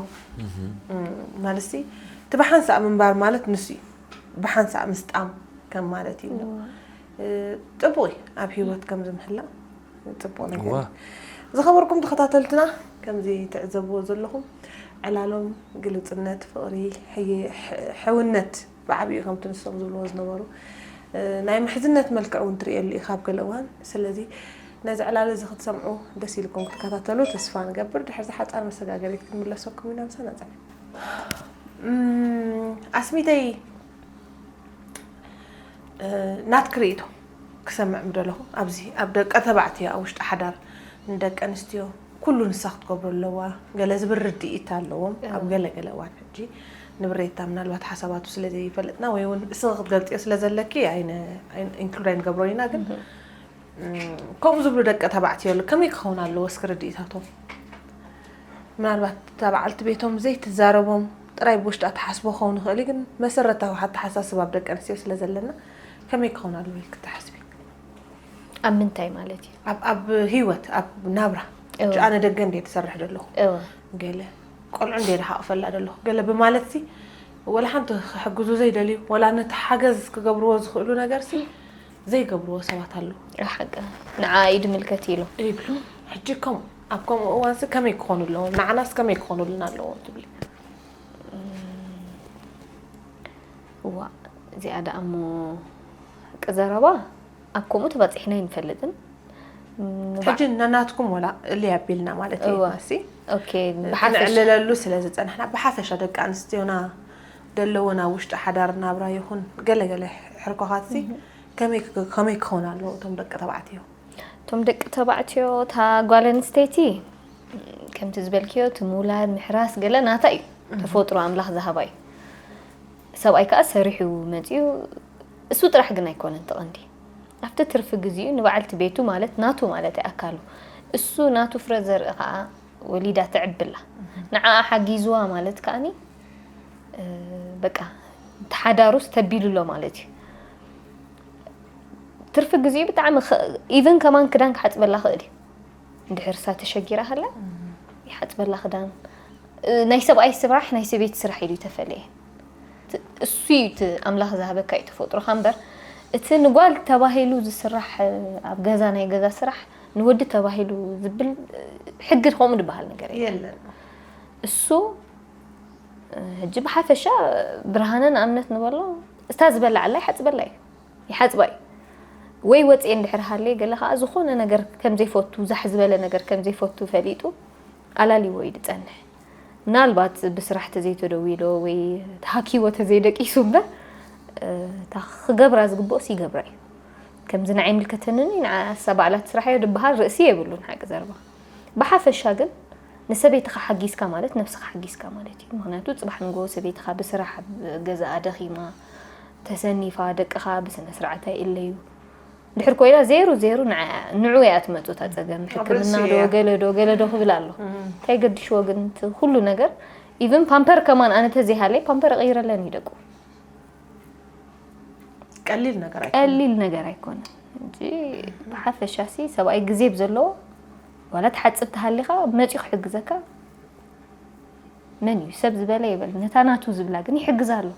እም፣ ማለትሲ እቲ ብሓንሳእ ምንባር ማለት ንሱ እዩ። ብሓንሳእ ምስጣም ከም ማለት እዩ። እዋ። እ፣ ጽቡቕ እዩ ኣብ ህይወት ከም ዝምህላእ። ጽቡቕ ነገር እዋ። እዩ። ዝኸበርኩም ተኸታተልትና፣ ከምዚ ትዕዘብዎ ዘለኹም፣ ዕላሎም ግልጽነት፣ ፍቕሪ፣ ሕይ-፣ ሕ-፣ ሕውነት ብዓቢኡ ከምቲ ንሶም ዝብልዎ ዝነበሩ፣ እ፣ ናይ ምሕዝነት መልክዕ እውን ትርእየሉ ኢኻ ኣብ ገለ እዋን። ስለዚ ነዚ ዕላል እዚ ክትሰምዑ ደስ ኢልኩም ክትከታተሉ ተስፋ ንገብር። ድሕሪ ዝሓጻር መሰጋገሪት ክንምለሰኩም ኢና። ምሳና ጸንሑ። እም፣ ኣስሚተይ፣ እ፣ ናትኪ ርእይቶ ክሰምዕ ምደለኹ። ኣብዚ ኣብ ደቂ ተባዕትዮ ኣብ ውሽጢ ሓዳር ንደቂ ኣንስትዮ ኩሉ ንሳ ክትገብሮ ኣለዋ፣ ገለ ዝብል ርድኢት ኣለዎም። ኣብ ገለ ገለ እዋን ሕጂ ንብሬታ ምናልባት ሓሳባቱ ስለ ዘይፈልጥና ወይ እውን እስኺ ክትገልጽዮ ስለ ዘለኪ ኣይነ-፣ ኣይን-፣ ኢንክሉድ ኣይንገብሮን ኢና፣ ግን እህ። እም፣ ከምኡ ዝብሉ ደቂ ተባዕትዮ ኣሎ። ከመይ ክኸውን ኣለዎ እስኪ ርድኢታቶም? ምናልባት እታ በዓልቲ ቤቶም ዘይትዛረቦም ጥራይ ብውሽጣ ትሓስቦ ክኸውን ይኽእል እዩ፣ ግን መሰረታዊ ኣተሓሳስባ ኣብ ደቂ ኣንስትዮ ስለ ዘለና ከመይ ክኸውን ኣለዎ ኢልኪ ትሓስቢ? ኣብ ምንታይ ማለት እዩ? ኣብ ኣብ ህይወት፣ ኣብ ናብራ። እወ። ሕጂ ኣነ ደገ እንድየ ዝሰርሕ ዘለኹ፣ እወ። ገለ ቆልዑ እንድየ ዝሓቕፈላ ዘለኹ፣ ገለ ብማለትሲ ወላ ሓንቲ ክሕግዙ ዘይደልዩ፣ ወላ ነቲ ሓገዝ ክገብርዎ ዝኽእሉ ነገርሲ ዘይገብርዎ ሰባት ኣለዉ። ሓቂ። ንዓ ኢድ ምልከት ኢሉ። ይብሉ። ሕጂ ከምኡ፣ ኣብ ከምኡ እዋንሲ ከመይ ክኾኑ ኣለዎም? ንዓናስ ከመይ ክኾኑልና ኣለዎም ትብሊ? እዋ፣ እዚኣ ደኣ እሞ ሓቂ ዘረባ ኣብ ከምኡ ተባፂሕና ኣይንፈልጥን። እም፣ ንባዕ- ሕጂ ነናትኩም ወላ እልይ ኣቢልና ማለት እዩ እወ። ማሲ። ኦኬ፣ ብሓፈሻ ክንዕልለሉ ስለ ዝጸናሕና፣ ብሓፈሻ ደቂ ኣንስትዮና ዘለወን ኣብ ውሽጢ ሓዳር ናብራ ይኹን ገለ ገለ ሕርኮኻትሲ ከመይ ክ-፣ ከመይ ክኸውን ኣለዎ እቶም ደቂ ተባዕትዮ? እቶም ደቂ ተባዕትዮ፣ እታ ጓል ኣንስተይቲ ከምቲ ዝበልክዮ እቲ ምውላድ ምሕራስ ገለ ናታ እዩ፣ ተፈጥሮ ኣምላኽ ዝሃባ እዩ። ሰብኣይ ከዓ ሰሪሑ መፂኡ፣ እሱ ጥራሕ ግን ኣይኮነን እቲ ቀንዲ። ኣብቲ ትርፊ ግዚኡ ንበዓልቲ ቤቱ ማለት ናቱ ማለት እዩ ኣካሉ። እሱ ናቱ ፍረ ዘርኢ ከዓ ወሊዳ ተዕብላ። ንዓኣ ሓጊዝዋ ማለት ከዓኒ፣ እ፣ በቃ፣ እቲ ሓዳሩስ ተቢሉ ኣሎ ማለት እዩ። ትርፊ ግዚኡ ብጣዕሚ ኸ-፣ ኢቨን ከማን ክዳን ክሓፅበላ ክእል እዩ። እንድሕር እሳ ተሸጊራ ከላ፣ ይሓፅበላ ክዳን። እ፣ ናይ ሰብኣይ ስራሕ፣ ናይ ሰበይቲ ስራሕ ኢሉ ይተፈለየ። እቲ፣ እሱ እዩ እቲ ኣምላኽ ዝሃበካ እዩ ተፈጥሮኻ እምበር፣ እቲ ንጓል ተባሂሉ ዝስራሕ፣ እ፣ ኣብ ገዛ ናይ ገዛ ስራሕ፣ ንወዲ ተባሂሉ ዝብል፣ እ፣ ሕጊ ከምኡ ዝበሃል ነገር የለን። የለን። እሱ፣ እ፣ ሕጂ ብሓፈሻ ብርሃነ ንኣብነት ንበሎ፣ እታ ዝበላዓላ ይሓፅበላ እዩ። ይሓፅባ እዩ። ወይ ወፅኤ እንድሕር ሃለየ፣ ገለ ከዓ ዝኾነ ነገር ከም ዘይፈቱ፣ ዛሕ ዝበለ ነገር ከም ዘይፈቱ ፈሊጡ ኣላልይዎ እዩ ዝፀንሕ። ምናልባት ብስራሕ ተዘይተደዊሎ ወይ ተሃኪዎ ተዘይደቂሱ እምበር፣ እ፣ እታ ክገብራ ዝግብኦስ ይገብራ እዩ። ከምዚ ንዓይ ኣይምልከተንን እዩ፣ ንዓሳ ባዕላ ትስራሕ እያ ዝበሃል ርእሲ የብሉን፣ ሓቂ ዘረባ። ብሓፈሻ ግን ንሰበይትኻ ሓጊዝካ ማለት ነብስኻ ሓጊዝካ ማለት እዩ። ምኽንያቱ፣ ጽባሕ ንግሆ ሰበይትኻ ብስራሕ ኣብ ገዛኣ ደኺማ፣ ተሰኒፋ፣ ደቅኻ ብስነ ስርዓት ኣይእለዩ። ድሕር ኮይና ዜሮ ዜሮ ንዓ-፣ ንዑ እያ ትመጹ እታ ጸገም። ኣብ ሕክምና ርእሲ ዶ እያ። ገለ ዶ ገለ ዶ ክብል ኣሎ። እንታይ ገድሽዎ ግን እቲ ኩሉ ነገር? ኢቭን ፓምፐር ከማን ኣነ ተዘይሃለይ ፓምፐር እቕይረለን እዩ ደቁ። ቀሊል ነገር ኣይኮነን። ቀሊል ነገር ኣይኮነን። እንጂ ብሓፈሻ ሲ ሰብኣይ ግዜ ብዘለዎ ዋላ ትሓጽብ ተሃሊኻ መጺኡ ክሕግዘካ መን እዩ? ሰብ ዝበለ ይበል፣ ነታ ናቱ ዝብላ ግን ይሕግዛ ኣሎ።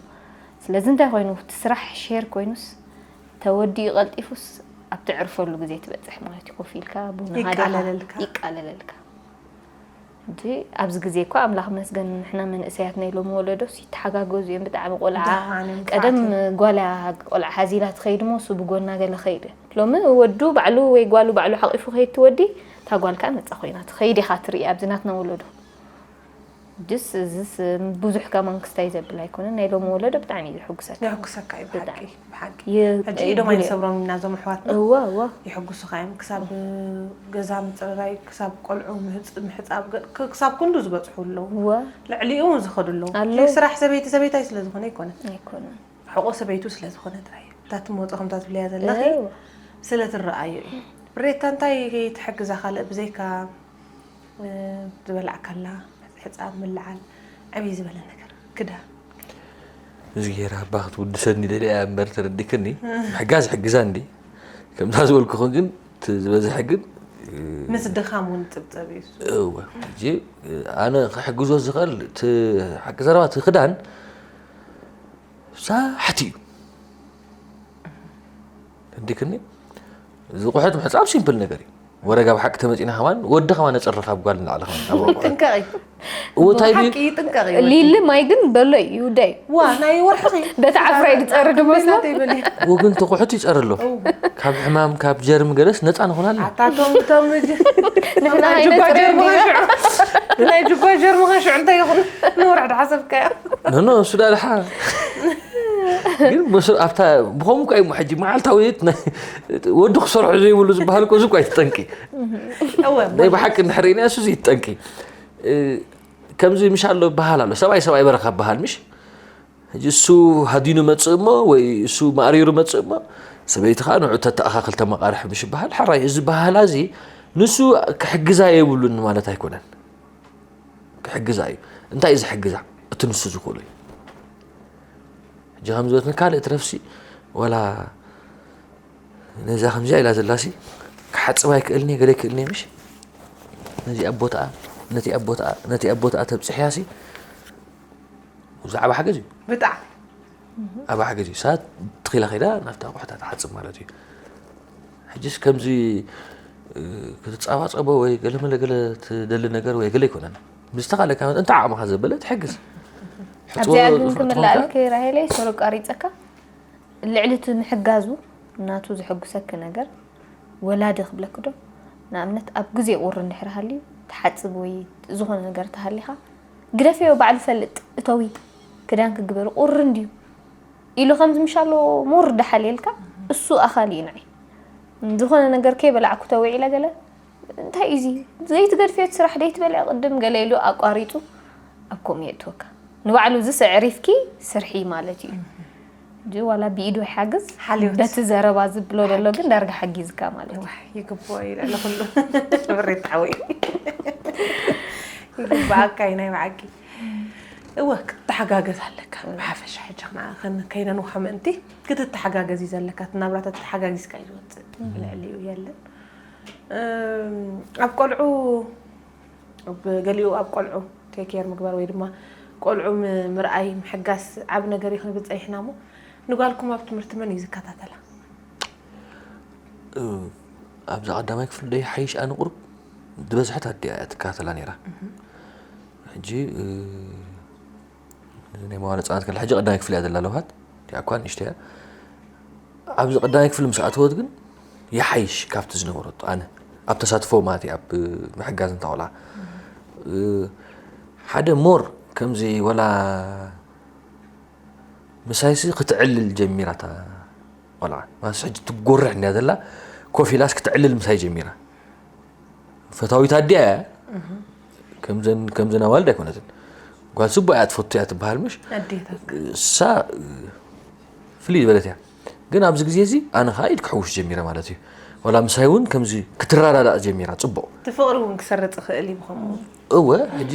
ስለዚ እንታይ ኮይኑ፣ እቲ ስራሕ ሼር ኮይኑስ፣ ተወዲኡ ቀልጢፉስ፣ ኣብ ትዕርፈሉ ግዜ ትበጽሕ ማለት እዩ። ኮፍ ኢልካ ቡና ሃዲኻ ይቃለለልካ። ይቃለለልካ። እንጂ ኣብዚ ግዜ እኮ ኣምላኽ መስገን፣ ንሕና መንእሰያት ናይ ሎሚ ወለዶስ ይተሓጋገዙ እዮም። ብጣዕሚ ቆልዓ ደሓን እዮም፣ ቀደም ስርዓት እዮም። ጓል እያ ቆልዓ ሓዚላ ትኸይድ እሞ እሱ ብጎና ገለ ኸይድ። ሎሚ ወዱ ባዕሉ ወይ ጓሉ ባዕሉ ሓቂፉ ከይድ ትወዲ፣ እታ ጓል ከኣ ነጻ ኮይና ትኸይድ ኢኻ ትርኢ ኣብዚ ናትና ወለዶ። ድስ እዝስ ብዙሕ ከማን ክስታይ ዘብል ኣይኮነን። ናይ ሎሚ ወለዶ ብጣዕሚ እዩ ዘሕጉሰካ። የሕጉሰካ እዩ ብሓቂ፣ ብጣዕሚ። ብሓቂ። የ-፣ ሕጂ ኢዶም የ-፣ ኣይንሰብሮም ኢና እዞም ኣሕዋትና። እዋ፣ እዋ። የሕጉሱኻ እዮም። ክሳብ ገዛ ምጽርራይ፣ ክሳብ ቆልዑ ምህጽ-፣ ምሕጻብ፣ ገ-፣ ክ-፣ ክሳብ ክንዱ ዝበጽሑ ኣለዉ። እዋ። ልዕሊኡ እውን ዝኸዱ ኣለዉ። ኣለዉ። እዚ ስራሕ ሰበይቲ ሰበይታይ ስለ ዝኾነ ኣይኮነን። ኣይኮነን። ሕቖ ሰበይቱ ስለ ዝኾነ ጥራይ እዩ። እታ ትመጾ ከምታ ትብለያ ዘለኺ እዋ። ስለ ትረኣዮ እዩ። ብሬታ እንታይ ትሕግዛ ካልእ ብዘይካ፣ እ፣ ዝበላዕካላ፣ ሕጻብ ምልዓል፣ ዕብይ ዝበለ ነገር? ክዳን። እዚ ገይራ እባ ክትውድሰኒ ደልያ እያ እምበር ተረዲክኒ። ምሕጋዝ ሕግዛ እንዲ። ከምዛ ዝበልኩኹ ግን፣ እቲ ዝበዝሐ ግን፣ እ፣ ምስ ድኻም እውን ጽብጸብ እዩ እሱ። እወ። ሕጂ፣ እ፣ ኣነ ክሕግዞ ዝኽእል፣ እቲ ሓቂ ዘረባ፣ እቲ ክዳን፣ ሳሕቲ እዩ። እንዲክኒ፣ እዚ ቁሕት ምሕጻብ ሲምፕል ነገር እዩ። ወረጋ ብሓቂ ተመጺና ከማን፣ ወዲ ከማን ነጸርፍ ኣብ ጓል ንላዕሊ ከማን፣ ኣብ ቁሕት። ጥንቀቕ እዩ። እዎ፣ እንታይ ብሓቂ ቢል-፣ ጥንቀቕ እዩ። ሊሊ ማይ ግን በሎ እዩ፣ ውዳይ። ዋ፣ ናይ ወርሒ ኸይ-፣ በቲ ዓፍራ እዩ ዝጸሪ ድሞ ኢልና። እንታይ በል እዩ? እዎ፣ ግን እቲ ቁሕት ይጸሪ ኣሎ። ካብ ሕማም፣ ካብ ጀርሚ ገለስ ነጻ ንኾን ኣለና። ኣታ ቶም፣ ቶም ጅ-፣ ንሕና ናይ ኣይነጽርን ጅባ ጀርሚ ኢና። ኸሽዑ፣ ናይ ጅባ ጀርሚ ኸሽዑ እንታይ ይኹን? ንወርሒ ድሓሰብካዮ። ኖ፣ ኖ፣ እሱ ዳልሓ። ግን መስ-፣ ኣብታ፣ ብኸምኡ እኳ እዩ ሕጂ መዓልታዊ ናይ ወዲ ክሰርሖ ዘይብሉ ዝበሃል እኮ እዚ እኳ እዩ ጠንቂ። እወ፣ ናይ ብሓቂ እንድሕር ርኢና እሱ እዚ ጠንቂ። እ፣ ከምዚ ምሽ ኣሎ በሃል ኣሎ። ሰብኣይ ሰብኣይ በረኻ በሃል ምሽ? ሕጂ እሱ ሃዲኑ መጽእ እሞ ወይ እሱ ማእሪሩ መጽእ እሞ ሰበይቲ ኸዓ ንዑ ተተኣኻኽል ተመቓርሒ ምሽ ይበሃል። ሓራይ እዚ ባህላ እዚ ንሱ ክሕግዛ የብሉን ማለት ኣይኮነን። ክሕግዛ እዩ። እንታይ እዩ ዝሕግዛ? እቲ ንሱ ዝኽእሉ እዩ። ሕጂ ከም ዝበለት ካልእ ትረፍሲ ዋላ ነዛ ከምዚኣ ኢላ ዘላሲ ክሓጽባ ይክእልኒ ገለ ይክእልኒ ምሽ ነዚ ኣቦትኣ ነቲ ኣቦትኣ ነቲ ኣቦትኣ ተብጽሕያሲ ብዛዕባ ሓገዝ እዩ። ብጣዕሚ ኣብ ሓገዝ እዩ። ሳት ትኺላ ኸይዳ ናብታ ኣቑሑታ ትሓጽብ ማለት እዩ። ሕጅስ ከምዚ ክትጻባጸቦ ወይ ገለ መለ ገለ ትደሊ ነገር ወይ ገለ ኣይኮነን። ብዝተኻለካ መጠን እንታይ ዓቕምኻ ዘበለ ትሕግዝ። ኣብዚኣ ግን ክምልኣልኪ ራሄለይ ሶሎ ቃሪጸካ ልዕሊ እቲ ምሕጋዙ ናቱ ዘሐጉሰኪ ነገር ወላዲ ክብለኪ ዶ ንኣብነት ኣብ ግዜ ቁሪ እንድሕር ሃልዩ ትሓጽብ ወይ ዝኾነ ነገር ተሃሊኻ ግደፍዮ ባዕሉ ፈልጥ እተዊ ክዳን ክግበር ቁሪ እንድዩ ኢሉ ከምዚ ምሻሎ ሞር ደሓልየልካ እሱ ኣኻሊ እዩ ንዓይ ዝኾነ ነገር ከይበላዕኩ ተውዒለ ገለ እንታይ እዩ እዚ ዘይትገድፍዮ እቲ ስራሕ ደይትበልዒ ቅድም ገለ ኢሉ ኣቋሪጹ ኣብ ከምኡ የእትወካ ንባዕሉ እዚ ስዕሪፍኪ ስርሒ ማለት እዩ እዚ ዋላ ብኢዱ ይሓግዝ ሓልዮት። በቲ ዘረባ ዝብሎ ዘሎ ግን ዳርጋ ሓጊዝካ ማለት እዩ ዋሕ ይግብኦ እዩ ልዕሊ ኩሉ ብሬት ሓወይ ይግብኣካ እዩ ናይ ብዓቂ እወ ክትተሓጋገዝ ኣለካ ብሓፈሻ ሕጂ ከይነንውሓ ምእንቲ ክትተሓጋገዝ እዩ ዘለካ እቲ ናብራታት ተሓጋጊዝካ እዩ ዝወፅእ ልዕሊኡ የለን እም፣ ኣብ ቆልዑ ገሊኡ ኣብ ቆልዑ ቴኬር ምግባር ወይ ድማ ቆልዑ ም- ምርኣይ ምሕጋስ ዓብ ነገር እዩ ክንብል ፀኒሕና እሞ ንጓልኩም ኣብ ትምህርቲ መን እዩ ዝከታተላ ኣብዚ ቀዳማይ ክፍሊ ዶ ይሓይሽ ኣነ ቁሩብ ዝበዝሐት ኣዲኣ እያ ትከታተላ ነይራ ሕጂ ናይ መዋለ ህፃናት ከላ ሕጂ ቀዳማይ ክፍሊ እያ ዘላ ኣለውሃት እቲኣ እኳ ንእሽተያ ኣብዚ ቀዳማይ ክፍሊ ምስ ኣተወት ግን ይሓይሽ ካብቲ ዝነበረቶ ኣነ ኣብ ተሳትፎ ማለት እዩ ኣብ ምሕጋዝ እንታ ቆልዓ ሓደ ሞር ከምዚ ወላ ምሳይሲ ክትዕልል ጀሚራታ ቆልዓ ማስ ሕጂ ትጎርሕ እንድያ ዘላ ኮፍ ኢላስ ክትዕልል ምሳይ ጀሚራ ፈታዊት ኣዲኣ እያ ከምዘን ከምዘን ኣዋልድ ኣይኮነትን ጓል ስቡእ እያ ትፈቱ እያ ትበሃል ምሽ ኣዴታት እሳ ፍልይ ዝበለት እያ ግን ኣብዚ ግዜ እዚ ኣነ ከዓ ኢድ ክሕውሽ ጀሚረ ማለት እዩ ዋላ ምሳይ እውን ከምዚ ክትረዳዳእ ጀሚራ ፅቡቕ እቲ ፍቕሪ እውን ክሰርፅ ይኽእል እዩ ብኸምኡ እወ ሕጂ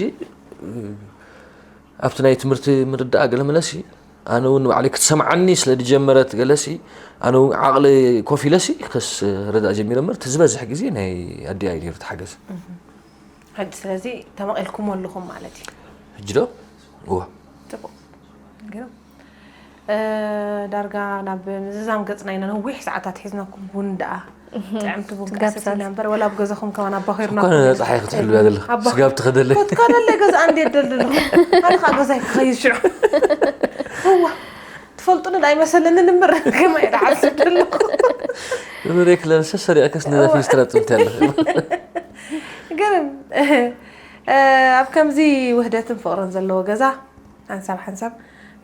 ኣብቲ ናይ ትምህርቲ ምርዳእ ገለ መለሲ ኣነ እውን ንባዕለይ ክትሰምዓኒ ስለ ዝጀመረት ገለሲ ኣነ እውን ዓቕሊ ኮፍ ኢለሲ ከስ ረዳእ ጀሚረ እምበር እቲ ዝበዝሕ ግዜ ናይ ኣዲኣ እዩ ነይሩ ተሓገዝ ሕጂ ስለዚ ተመቒልኩሞ ኣለኹም ማለት እዩ ሕጂ ዶ እዋ ጽቡቕ ግርም እ፣ ዳርጋ ናብ ምዝዛም ገጽና ኢና ነዊሕ ሰዓታት ሒዝናኩም ቡን ደኣ ጥዕምቲ ቡን ክትጋብሳት። ቀሰት ኢና እምበር ወላ ኣብ ገዛኹም ከማን ኣባኺርና እኳ ጸሓይ ክትሕልውያ ዘለኻ ኣባ- ስጋብ ትኸደለ ኮትካ ደለ ገዛ እንዴት ደልድልኹ ኣነ ከዓ ገዛይ ክኸይድ ሽዑ እዋ ትፈልጡኒ ዳ ኣይመሰለንን እምበር ከማ እየ ደሓስብ ደለኹ ንሬክ ለንሰ ሰሪዕከስ ነዛ ፊስትራ ጽምት ያለኸ ግን እ፣ ኣብ ከምዚ ውህደትን ፍቕርን ዘለዎ ገዛ ሓንሳብ ሓንሳብ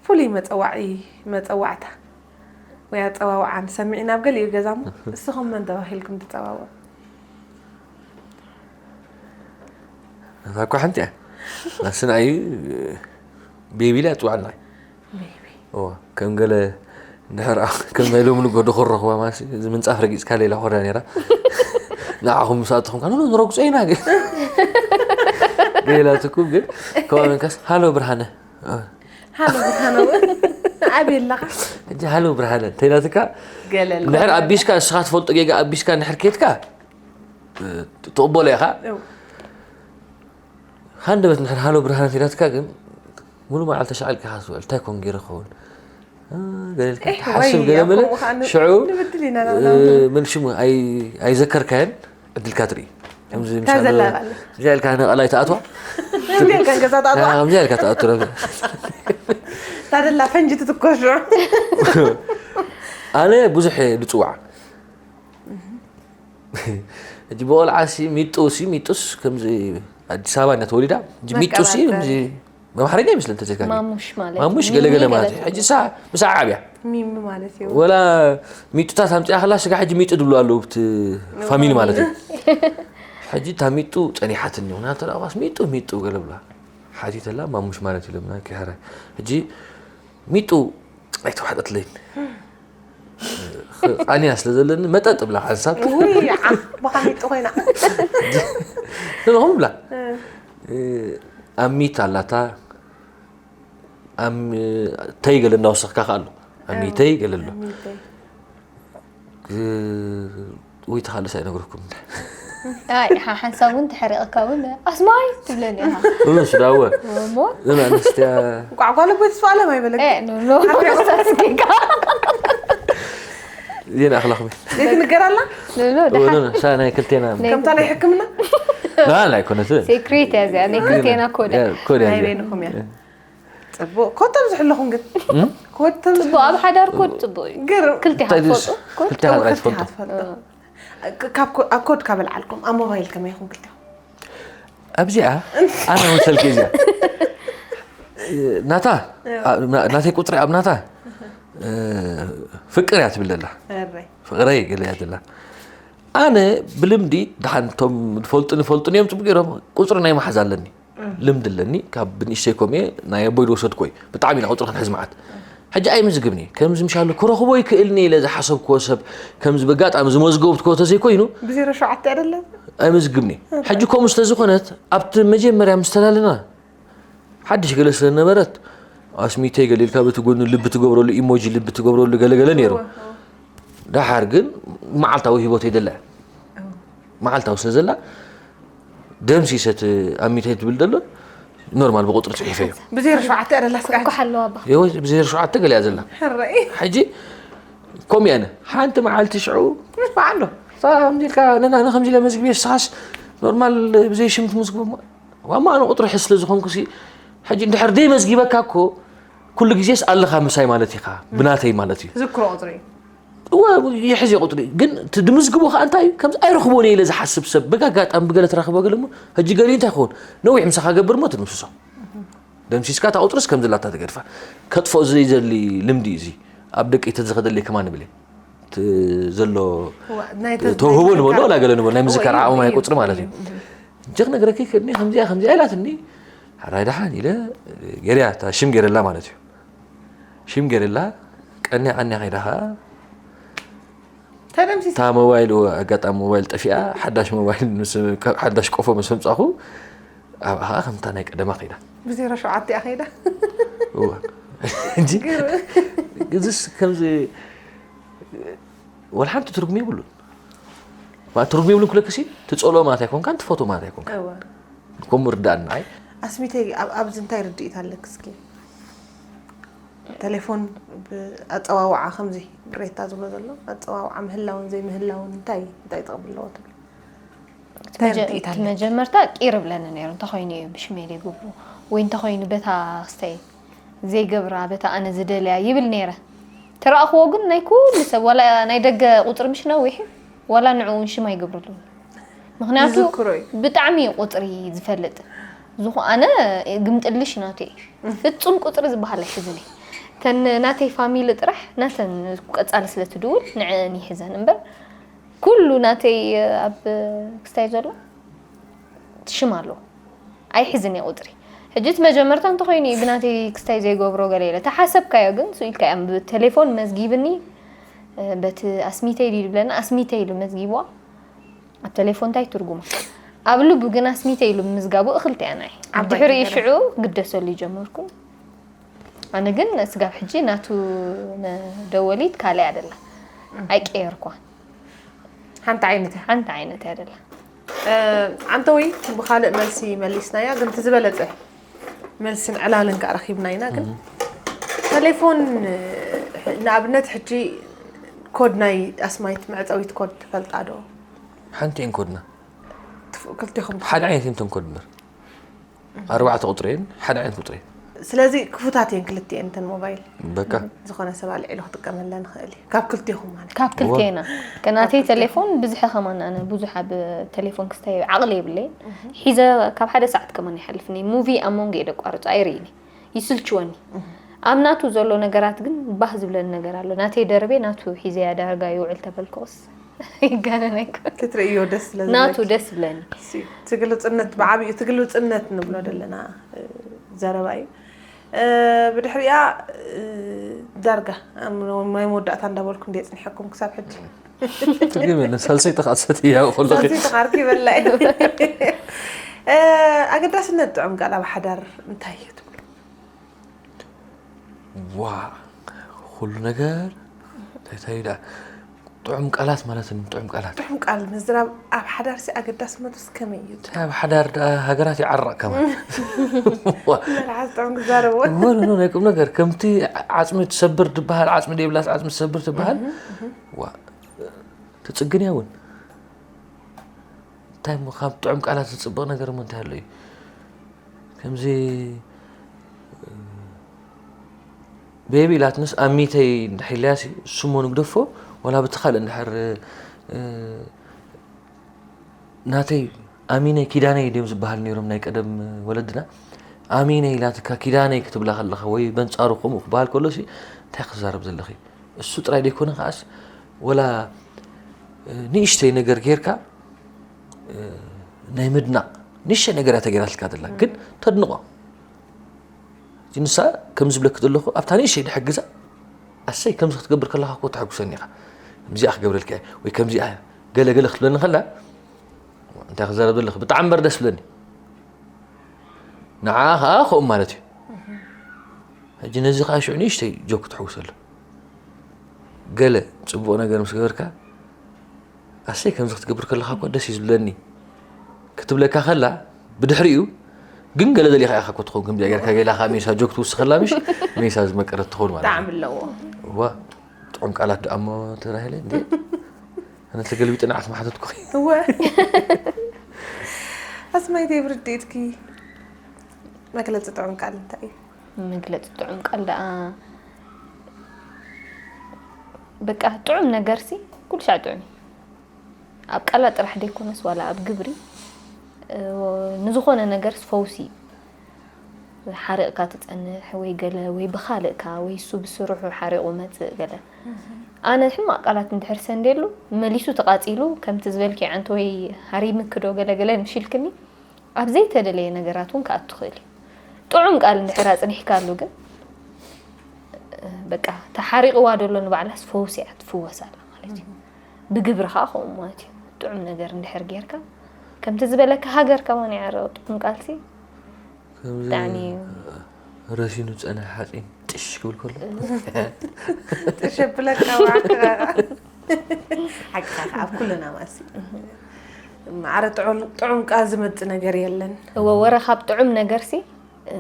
ፍሉይ መጸዋዒ መጸዋዕታ ወይ ኣጸዋውዓ ንሰምዕ ኢና ኣብ ገሊኡ ገዛ እሞ እስኹም መን ተባሂልኩም ትጸዋውዑ እዛ እኳ ሓንቲ እያ ናስንኣዩ ቤቢ ኢላ እያ ትጽዋዕና እዋ ከም ገለ እንድሕር ከም ናይ ሎሚ ንጎ ደኾር ረኽባ ማለት እዚ ምንጻፍ ረጊጽካ ሌላ ኮርያ ነይራ ንዓኹም ምስ ኣተኹም ካን ንረግጾ ኢና ግን ገላትኩም ግን ከባቢ መንካስ ሃሎ ብርሃነ ሃሎ ብርሃነ ኣበይ ኣለኻ ሕጂ ሃሎ ብርሃነ እንተይላትካ ገለ ኣሎ። እንድሕር ኣቢስካ እስኻ ትፈልጦ ጌጋ ኣቢስካ እንድሕር ኬድካ ትቕበሎ ኢኻ ሃንደበት እንድሕር ሃሎ ብርሃነ እንተይላትካ ግን ሙሉ መዓልቲ ተሻቒልካ ኢኻ ትውዕል እንታይ ኮን ገይረ ክኸውን ገለልካ ትሓስብ ገለ መለ ሽዑ ምን ሽሙ ኣይዘከርካየን ዕድልካ ትርኢ ከምዚ ምሻ እዚኣ ኢልካ ንቐላይ ትኣትዋ ከምዚ ኢልካ ገዛ ትኣትዋ ከምዚ ኢልካ ትኣቱ ታደላ ፈንጂ ትትኮሾ ኣነ ብዙሕ እየ ዝፅዋዕ ሕጂ ብቆልዓ ሲ ሚጡ ሲ ሚጡስ ከምዚ ኣዲስ ኣበባ እና ተወሊዳ ሕጂ ሚጡ ሲ ከምዚ መምሓረኛ ይመስለ እንተዘይካ ማሙሽ ማለት ማሙሽ ገለገለ ማለት እዩ ሕጂ ሳ ምሳ ዓብያ ሚሚ ማለት እዩ ወላ ሚጡታት ኣምፅኣ ከላ ስጋ ሕጂ ሚጡ ድብሉ ኣለዉ ብቲ ፋሚሊ ማለት እዩ ሕጂ እታ ሚጡ ፀኒሓትኒ ምክንያቱ ተላቋስ ሚጡ ሚጡ ገለ ብላ ሓቲተላ ማሙሽ ማለት እዩ ለምና ኪሓራ ሕጂ ሚጡ ኣይተዋሕጠትለይን። ቃንያ ስለ ዘለኒ መጠጥ ብላ ሓንሳብ ውይ ዓኽ ብኸሚጡ ኮይና ንኹም ብላ ኣሚት ኣላታ። ተይ ገለ እናወሰኽካ ከ ኣሎ። ኣሚተይ ገለ ኣሎ። ወይ ተኻልስ ኣይነግረኩም። ሓንሳብ እውን ተሐሪቕካ እውን ኣስማይ ትብለኒ ኢኻ። እሱ ዳወ እሞ እዛ ኣንስትያ ቋዕቋ ልቦይ ተስፋ ኣለም ኣይበለክ እ፣ ኖ፣ ኖ፣ ሳስጌጋ። ዜና ኣኽላኽሚ ዘይትንገር ኣላ ኖ፣ ኖ፣ ደሓን። ሳ ናይ ክልቴና ከምታ ናይ ሕክምና ና ናይ ኮነት ሴክሬት እያ እዚኣ፣ ናይ ክልቴና ኮድ እያ። ኮድ ናይ እያ በይንኹም እያ ፅቡቅ ኮድ ተብዝሑ ኣለኹም ግን ኮድ ተብዝሑ ጽቡቅ፣ ኣብ ሓዳር ኮድ ጽቡቅ እዩ። ግር ክልቴኻ እንታይ ትፈልጡ? ክልተ ሓድራ ይትፈልጡ። ትፈልጡ ካብ ኮ- ኣብ ኮድ ካብ ኣልዓልኩም ኣብ ሞባይል ከመይ ኢኹም ክልቲኹም ኣብዚኣ ኣነ መሰልኪ እዚኣ ናታ ናተይ ቁፅሪ ኣብ ናታ ፍቅር እያ ትብል ዘላ እረይ ፍቅረይ ገለ እያ ዘላ ኣነ ብልምዲ ደሓን እቶም ዝፈልጡኒ ይፈልጡኒ እዮም ፅቡቅ ገይሮም ቁፅሪ ናይ መሓዝ ኣለኒ ልምዲ ኣለኒ ካብ ብንእሽተይ ኮም እየ ናይ ኣቦይ ዝወሰድኮ እዩ ብጣዕሚ ኢና ቁፅሪ ክንሕዝ መዓት ሕጂ ኣይምዝግብኒ ከምዚ ምሻሉ ክረኽቦ ይክእልኒ ኢለ ዝሓሰብክዎ ሰብ ከምዚ በጋጣሚ ዝመዝገብትክዎ ተዘይኮይኑ ብዜሮ ሸውዓተ ኣይደለም ኣይምዝግብኒ ሕጂ ከምኡ ስለዝኾነት ኣብቲ መጀመርያ ምስ ተላለና ሓድሽ ገለ ስለነበረት ኣስሚተይ ገለ ኢልካ በቲ ጎኒ ልቢ ትገብረሉ ኢሞጂ ልቢ ትገብረሉ ገለገለ ነይሩ ደሓር ግን መዓልታዊ ሂወት የደላ መዓልታዊ ስለ ዘላ ደምሲሰት ኣሚተይ ትብል ዘሎ ኖርማል ብቁፅሪ ፅሒፈ እዩ ብዜሮ ሸውዓተ ኣይደላ ስቃ ኳሕ ኣለዋ ኣባ የወ ብዜሮ ሸውዓተ ገሊያ ዘላ ሕረይ ሕጂ ከምኡ ያነ ሓንቲ መዓልቲ ሽዑ በዓሎ ከምዚ ኢልካ ነና ነከምዚ ኢለ መዝግቤ ስኻስ ኖርማል ብዘይ ሽም ትምዝግቦ ዋማ ኣነ ቁጥሪ ሕስ ስለ ዝኾንኩ ሲ ሕጂ እንድሕር ደይ መዝጊበካ እኮ ኩሉ ግዜስ ኣለኻ ምሳይ ማለት ኢኻ ብናተይ ማለት እዩ ዝክሮ ቁፅሪ እዩ እወ ይሕዝ ቁጥሪ ግን እቲ ድምዝግቦ ከዓ እንታይ እዩ ከምዚ ኣይረኽቦን ኢለ ዝሓስብ ሰብ በጋጋጣሚ ብገለ ተራኽቦ ገለ እሞ ሕጂ ገሊኡ እንታይ ክኸውን ነዊሕ ምሳኻ ገብር እሞ ትድምስሶ ደምሲስካ እታ ቁፅርስ ከም ዘላታ ትገድፋ ከጥፎ ዘይዘሊ ልምዲ እዩ እዚ ኣብ ደቂ ተዝኸደለይ ከማን ንብል እየ እቲ ዘሎ ተውህቦ ንበሎ ወላ ገለ ንበሎ ናይ ምዝካር ዓቕሙ ናይ ቁፅሪ ማለት እዩ እንጂ ክነግረኪ ክእኒ ከምዚኣ ከምዚኣ ኢላትኒ ሓራይ ደሓን ኢለ ገርያ እታ ሽም ገይረላ ማለት እዩ ሽም ገይረላ ቀንያ ቀንያ ከይዳ ከዓ ተደምሲስ እታ ሞባይል ኣጋጣሚ ሞባይል ጠፊኣ ሓዳሽ ሞባይል ምስ- ካብ ሓዳሽ ቆፎ ምስ ኣምፃኹ ኣብኣ ከዓ ከምታ ናይ ቀደማ ከይዳ ብዜሮ ሸውዓተ እያ ከይዳ እወ እንጂ እዚስ ከምዚ ወላ ሓንቲ ትርጉም የብሉን ማ ትርጉም የብሉን ክለክሲ ትፀልኦ ማለት ኣይኮንካን ትፈትዎ ማለት ኣይኮንካ እወ ከምኡ ርዳእኒ ንዓይ ኣስሚተይ ኣብ- ኣብዚ እንታይ ርድኢት ኣለክ እስኪ ቴሌፎን ብኣፀዋውዓ ከምዚ ሬታ ዝብሎ ዘሎ ኣፀዋውዓ ምህላውን ዘይምህላውን እንታይ እንታይ ጥቕሚ ኣለዎ ትብሉ እንታይ ርድኢት እቲ ኣለክ መጀመርታ ቂር ብለኒ ነይሩ እንተኮይኑ እዩ ብሽመይ ዘይገብሩ ወይ እንተኮይኑ በታ ክስተይ ዘይገብራ በታ ኣነ ዝደልያ ይብል ነይረ ተረኣኽዎ ግን ናይ ኩሉ ሰብ ዋላ ናይ ደገ ቁፅሪ ምሽ ነዊሕ እዩ ዋላ ንዕኡ ሽም ኣይገብረሉ ምክንያቱ ይዝክሮ እዩ ብጣዕሚ እዩ ቁፅሪ ዝፈልጥ ዝኾነ ግምጥልሽ ናቱ እዩ ፍፁም ቁፅሪ ዝበሃል ኣይሕዝን እዩ ተን ናተይ ፋሚሊ ጥራሕ ናተን ቀፃሊ ስለ ትድውል ንዕን ይሕዘን እምበር ኩሉ ናተይ ኣብ ክስታይ ዘሎ ሽም ኣለዎ ኣይሕዝን እየ ቁፅሪ ሕጂ እቲ መጀመርታ እንተኮይኑ እዩ ብናተይ ክስታይ ዘይገብሮ ገለ ኢለ ተሓሰብካዮ ግን ስኢልካ እያ ብቴሌፎን መዝጊብኒ በቲ ኣስሚተይ ድዩ ዝብለና ኣስሚተይ ኢሉ መዝጊብዋ ኣብ ቴሌፎን እንታይ ትርጉማ ኣብ ልቡ ግን ኣስሚተይ ኢሉ ምዝጋቡ እክልተ እያ ናይ ዓባይ ድሕሪ ነገር። ሽዑ ግደሰሉ ይጀመርኩ ኣነ ግን ስጋብ ሕጂ ናቱ መደወሊት ካልእ ኣደላ ኣይቀየርኳን ሓንቲ ዓይነት እያ ሓንቲ ዓይነት እያ ደላ ኣንተወይ ብካልእ መልሲ መሊስናያ ግን እቲ ዝበለፀ መልስን ዕላልን ከዓ ረኪብና ኢና ግን ቴሌፎን ንኣብነት ሕጂ ኮድ ናይ ኣስማይት መዕፀዊት ኮድ ትፈልጣ ዶ ሓንቲ እየን ኮድና ክልቲኹም ሓደ ዓይነት እየን ተን ኮድ እምበር ኣርባዕተ ቁፅሪ እየን ሓደ ዓይነት ቁፅሪ እየን ስለዚ ክፉታት እየን ክልቲኤን እተን ሞባይል በቃ ዝኾነ ሰብ ኣልዒሉ ክጥቀመለን ይኽእል እዩ ካብ ክልቲኹም ማለት ካብ ክልቴና ከናተይ ቴሌፎን ብዝሐ ከማን ኣነ ብዙሕ ኣብ ቴሌፎን ክስታይ ዓቕሊ የብለይን ሒዘ ካብ ሓደ ሰዓት ከማን ይሓልፍኒ ሙቪ ኣብ መንጎ እየ ደቋርፆ ኣይርእይኒ ይስልችወኒ ኣብ ናቱ ዘሎ ነገራት ግን ባህ ዝብለኒ ነገር ኣሎ ናተይ ደርቤ ናቱ ሒዘያ ዳርጋ ይውዕል ተበልኩስ ይጋነን ኣይኮን ክትርእዮ ደስ ስለ ናቱ ዝብለኪ። ደስ ዝብለኒ እሱ እዩ። ትግልፅነት ብዓብዩ ትግልፅነት ንብሎ ዘለና እ፣ ዘረባ እዩ እ፣ ብድሕሪኣ፣ እ፣ ዳርጋ ኣብ ናይ መወዳእታ እንዳበልኩ እንደ ጽኒሐኩም ክሳብ ሕጂ። ትግርም ሳልሰይቲ ከዓ ሰትያ ከለኺ ሳልሰይቲ ካርኪ በላይ። እ፣ ኣገዳስነት ጥዑም ቃል ኣብ ሓዳር እንታይ እዩ ትብሉ? ዋ፣ ኩሉ ነገር እንታይ እንታይ ኢላ ጥዑም ቃላት ማለት ጥዑም ቃላት ጥዑም ቃል ምዝራብ ኣብ ሓዳር ሲ ኣገዳስነቱ ከመይ እዩ? ኣብ ሓዳር ደኣ ሃገራት ይዓረቕ ከማን መልሓስ ጥዑም ክዛረብዎ። ወ ናይ ቁም ነገር ከምቲ ዓፅሚ ትሰብር ትበሃል፣ ዓፅሚ ደይብላስ ዓፅሚ ትሰብር ትበሃል። ዋ፣ ትፅግን እያ እውን። እንታይ እሞ ካብ ጥዑም ቃላት ዝፅብቕ ነገር እሞ እንታይ ኣሎ እዩ? ከምዚ ቤቢ ኢላትንስ ኣሚተይ እንድሕር ኢልያሲ፣ እሱ እሞ ንግደፎ፣ ወላ ብቲ ካልእ እንድሕር፣ እ፣ ናተይ ኣሚነይ ኪዳነይ ድዮም ዝበሃል ነይሮም ናይ ቀደም ወለድና። ኣሚነይ ኢላትካ ኪዳነይ ክትብላ ከለኻ ወይ በንጻሩ ከምኡ ክበሃል ከሎ ሲ እንታይ ክዛረብ ዘለኺ? እሱ ጥራይ ደይኮነ ከዓስ ወላ፣ እ፣ ንእሽተይ ነገር ጌርካ፣ እ፣ ናይ ምድናቕ ንእሽተይ ነገር እያ ተገይራትልካ ዘላ፣ ግን ተድንቖ። እቲ ንሳ ከም ዝብለኪ ዘለኹ ኣብታ ንእሽተይ ድሕግዛ፣ ኣሰይ ከምዚ ክትገብር ከለኻ እኮ ተሐጉሰኒ ኢኻ፣ ከምዚኣ ክገብረልካ እየ ወይ ከምዚኣ ገለ ገለ ክትብለኒ ከላ፣ እንታይ ክዛረብ ዘለኺ ብጣዕሚ እምበር ደስ ብለኒ። ንዓ ኸዓ ከምኡ ማለት እዩ። ሕጂ ነዚ ኸዓ ሽዑ ንእሽተይ ጆክ ክትሕውሰሉ፣ ገለ ፅቡቕ ነገር ምስ ገበርካ ኣሰይ ከምዚ ክትገብር ከለኻ እኮ ደስ እዩ ዝብለኒ ክትብለካ ከላ፣ ብድሕሪኡ ግን ገለ ደሊኻ ኢኻ እኮ ትኸውን። ከምዚኣ ጌርካ ገላ ከዓ ሜሳ ጆክ ትውስኸላ ምሽ ሜሳ ዝመቀረት ትኸውን ማለት እዩ። ጣዕሚ ኣለዎ። ዋ፣ ጥዑም ቃላት ደኣ እሞ ተባሂለ እንዴ? ኣነ ተገልቢጠ ንዓኽ ምሓተትኩኺ። እወ። ኣስማይተይ ብርድኢትኪ መግለፂ ጥዑም ቃል እንታይ እዩ? መግለፂ ጥዑም ቃል ደኣ በቃ ጥዑም ነገርሲ ኩሉ ሻዕ ጥዑም እዩ። ኣብ ቃላት ጥራሕ ደይኮነስ ዋላ ኣብ ግብሪ፣ እ፣ ንዝኾነ ነገርስ ፈውሲ እዩ። ሓሪቕካ ትጸንሕ ወይ ገለ ወይ ብኻልእካ ወይ እሱ ብስርሑ ሓሪቑ መጽእ ገለ። ኣነ ሕማቕ ቃላት እንድሕር ሰንዴሉ መሊሱ ተቓጺሉ ከምቲ ዝበልኪ ዓንተ ወይ ሃሪምኪ ዶ ገለ ገለ ምሽ ኢልክኒ ኣብ ዘይተደለየ ነገራት እውን ክኣቱ ይኽእል እዩ። ጥዑም ቃል እንድሕር ኣጽኒሕካሉ ግን በቃ ተሓሪቕዋ ደሎ ንባዕላስ ፈውሲ እያ ትፍወስ ኣላ ማለት እዩ። ብግብሪ ከዓ ከምኡ ማለት እዩ። ጥዑም ነገር እንድሕር ጌርካ ከምቲ ዝበለካ ሃገር ከማን ይዓረቕ ጥዑም ቃልሲ ከምዚ ብጣዕሚ እዩ። ረሲኑ ዝፀንሐ ሓፂን ጥሽ ክብል ከሎ ጥሽ የብለካ ዋዕካ። ሓቅኻ ኣብ ኩልና ማሲ ማዕረ ጥዑም ጥዑም ቃል ዝመጽእ ነገር የለን። እወ ወረ ካብ ጥዑም ነገርሲ እ፣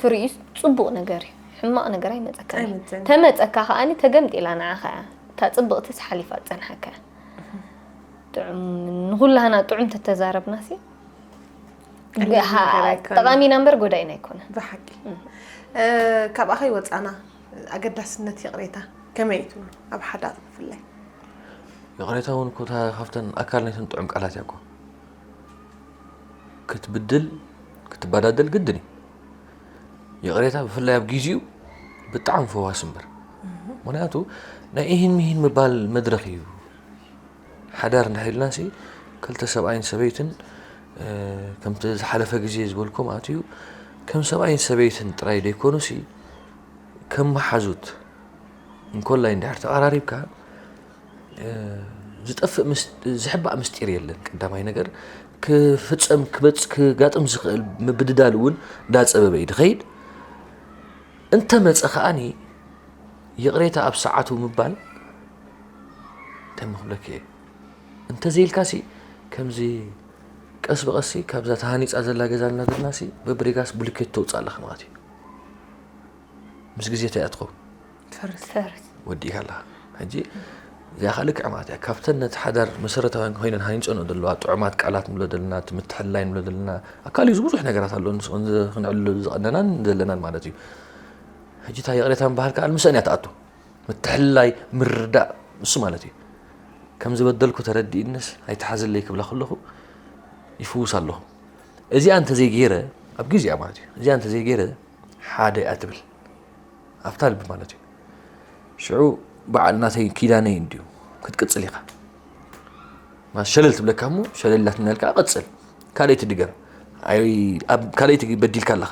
ፍሪኡስ ፅቡቕ ነገር እዩ። ሕማቕ ነገር ኣይመፀካ ኣይመፀን። ተመፀካ ከዓኒ ተገምጢላ ንዓኻ እያ እታ ፅብቕትስ ሓሊፋ ትፀንሓካ እያ። ጥዑም ንኩላህና ጥዑም ተተዛረብናሲ ቀሊል ነገር ኣይኮነን። ጠቓሚና እምበር ጎዳኢና ኣይኮነን። ብሓቂ እ፣ ካብ ኣኸይ ወፃና ኣገዳስነት ይቕሬታ ከመይ እዩ ትብሉ ኣብ ሓዳር ብፍላይ? ይቕሬታ እውን እኮ እታ ካብተን ኣካል ናይተን ጥዑም ቃላት እያ እኮ ክትብድል ክትበዳደል ግድን እዩ። ይቕሬታ ብፍላይ ኣብ ጊዜኡ ብጣዕሚ ፈዋስ እምበር ምክንያቱ ናይ ኢሂን ምሂን ምባል መድረኽ እዩ። ሓዳር እንድሕር ኢልና ሲ ክልተ ሰብኣይን ሰበይትን እ፣ ከምቲ ዝሓለፈ ግዜ ዝበልኩም ኣትዩ ከም ሰብኣይን ሰበይትን ጥራይ ደይኮኑ ሲ ከም መሓዙት እንኮላይ እንድሕር ተቐራሪብካ እ፣ ዝጠፍእ ምስ- ዝሕባእ ምስጢር የለን። ቀዳማይ ነገር ክፍፀም ክበፅ ክጋጥም ዝኽእል ምብድዳል እውን እንዳፀበበ እዩ ድኸይድ። እንተመፀ ከዓኒ ይቕሬታ ኣብ ሰዓቱ ምባል እንታይ ምክብለክ እየ እንተዘይልካሲ ከምዚ ቀስ ብቐሲ ካብዛ ተሃኒፃ ዘላ ገዛ እናገድናሲ በብሪጋስ ብሉኬት ተውፅእ ኣለኻ ማለት እዩ። ምስ ግዜ እንታይ እያ ትኸውን? ትፈርስ። ትፈርስ ወዲእካ ኣለኻ። ሕጂ እዚኣ ከዓ ልክዕ ማለት እያ ካብተን ነቲ ሓዳር መሰረታውያን ኮይነን ሃኒፀንኦ ዘለዋ ጥዑማት ቃላት ንብሎ ዘለና እቲ ምትሕልላይ ንብሎ ዘለና ኣካል እዩ ብዙሕ ነገራት ኣሎ ንስኹን ክንዕልሉ ዝቐነናን ዘለናን ማለት እዩ። ሕጂ እታ ይቕሬታ ምባሃል ከዓ ምስአን እያ ትኣቱ። ምትሕልላይ ምርዳእ ንሱ ማለት እዩ። ከም ዝበደልኩ ተረዲእንስ ኣይትሓዝለይ ክብላ ከለኹ ይፍውስ ኣለኹ። እዚኣ እንተዘይገይረ ኣብ ግዜኣ ማለት እዩ እዚኣ እንተዘይገይረ ሓደ እያ ትብል ኣብታ ልቢ ማለት እዩ። ሽዑ በዓል ናተይ ኪዳነይ እንድዩ ክትቅፅል ኢኻ። ሸለል ትብለካ እሞ ሸለል ኢላትና ኢልካ ቀፅል ካልኣይቲ ድገም። ካልኣይቲ በዲልካ ኣለኻ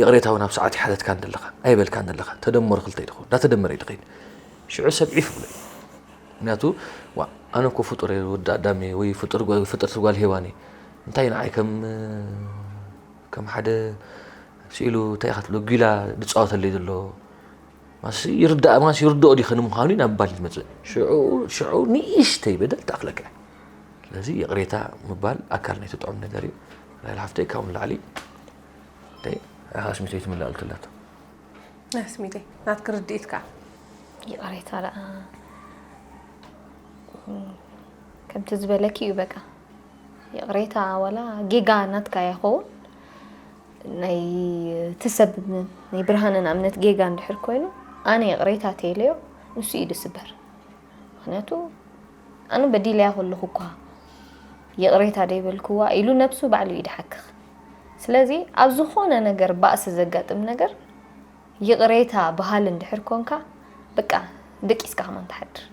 ይቕሬታ እውን ኣብ ሰዓት ይሓተትካ እንደለኻ ኣይበልካ እንደለኻ ተደመሩ ክልተ ኢልኹ እንዳተደመረ ኢልኸይድ ሽዑ ሰብ ዒፍ ብሎ እዩ። ምክንያቱ ዋ ኣነ እኮ ፍጡር እየ ወዲ ኣዳም እየ ወይ ፍጡር ጓ- ፍጥርቲ ጓል ሄዋን እየ እንታይ ንዓይ ከም ከም ሓደ ስኢሉ እንታይ ኢኻ ትብሎ ጒላ ዝፃወተለይ ዘሎ ማስ ይርዳእ ማስ ይርድኦ ዲኸ ንምዃኑ ናብ ባል ትመፅእ ሽዑ ሽዑ ንእሽተይ በደል ተኣኽለካ እያ። ስለዚ ይቕሬታ ምባል ኣካል ናይ ተጥዑም ነገር እዩ። ራይል ሓፍተይ ካብኡ ንላዕሊ እንታይ ኣኻ ስሚተይ ትምላእ ኣልክላቶ ስሚተይ ናትክ ርድኢት ከዓ ይቕሬታ ደኣ ከምቲ ዝበለኪ እዩ በቃ ይቕሬታ ዋላ ጌጋ ናትካ ይኸውን ናይ ትሰብ ናይ ብርሃነ ንኣብነት ጌጋ እንድሕር ኮይኑ ኣነ ይቕሬታ ተይለዮ ንሱ እዩ ዝስበር ምክንያቱ ኣነ በዲለያ ከለኹ እኳ ይቕሬታ ደይበልክዋ ኢሉ ነብሱ ባዕሉ እዩ ድሓክኽ ስለዚ ኣብ ዝኾነ ነገር ባእሲ ዘጋጥም ነገር ይቕሬታ በሃል እንድሕር ኮንካ በቃ ደቂስካ ከማን ትሓድር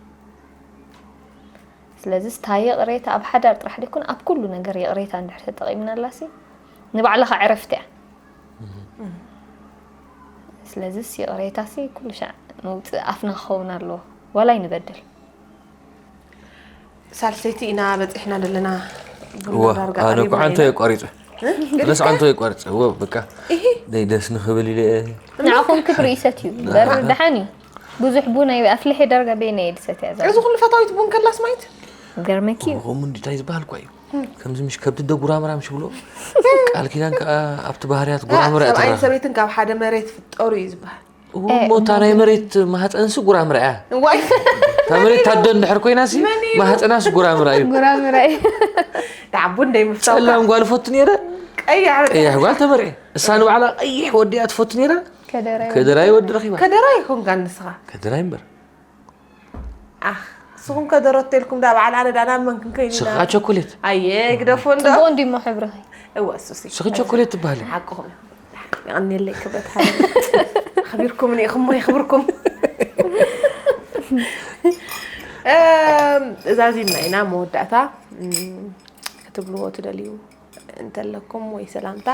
ስለዚ ስታ ይቕሬታ ኣብ ሓዳር ጥራሕ ደይኮን ኣብ ኩሉ ነገር ይቕሬታ እንድሕር ተጠቒምናላሲ ንባዕልኻ ዕረፍቲ እያ ስለዚስ ይቕሬታሲ ኩሉ ሻዕ መውፅእ ኣፍና ክኸውን ኣለዎ ዋላ ይንበድል ሳልሰይቲ ኢና በፂሕና ዘለና ኣነ እኮ ዓንቶ የቋሪፀ ነስ ዓንቶ የቋርፀ ወ በቃ ደይ ደስ ንኽብል ኢለ ንዓኹም ክብሪ ይሰት እዩ በር ደሓን እዩ ብዙሕ ቡን ኣይ ኣፍልሐ ዳርጋ በይነ እየ ዝሰትያ እዛ እዚ ኩሉ ፈታዊት ቡን ከላስ ማይት ገርመኪ እዩ ከምኡ እንዲ እንታይ ዝበሃል እኳ እዩ ከምዚ ምሽ ከብቲ ደጉራምራም ሽብሎ ቃል ኪዳን ከዓ ኣብቲ ባህርያት ጉራምራ እያ ሰብኣይን ትረኸብ ሰበይትን ካብ ሓደ መሬት ፍጠሩ እዩ ዝበሃል እሞ እታ ናይ መሬት ማህፀንሲ ጉራምራ እያ እዋይ እታ መሬት ታዶ እንድሕር ኮይናሲ መን እዩ? ማህፀናስ ጉራምራ እዩ ጉራምራ እዩ ዳዕቡ እንደይ ምፍታው ጸላም ጓል ፈቱ ነይረ ቀያሕ በቃ። ቀያሕ ጓል ተመርዒ እሳ ንባዕላ ቀይሕ ወዲ እያ ትፈቱ ነይራ ከደራይ ከደራይ ወዲ ረኺባ ከደራ ይኹንካ ንስኻ ከደራይ እምበር ኣኽ ንስኹም ከደረቶ ኢልኩም ዳ በዓል ኣነ ዳ ናብ መን ክንከይድ ኢና? ስኻ ቸኮሌት ኣየ ግደፎ እንዶ ጽቡቕ እንዲሞ ሕብርኺ እወ እሱሲ ስኺ ቸኮሌት ትበሃሊ ሓቅኹም የቐንየለይ ክብረት ሓ ኣኽቢርኩምኒ ኢኹም ሞ የኽብርኩም እም፣ እዛዚምና ኢና መወዳእታ እም፣ ክትብልዎ ትደልዩ እንተለኩም ወይ ሰላምታ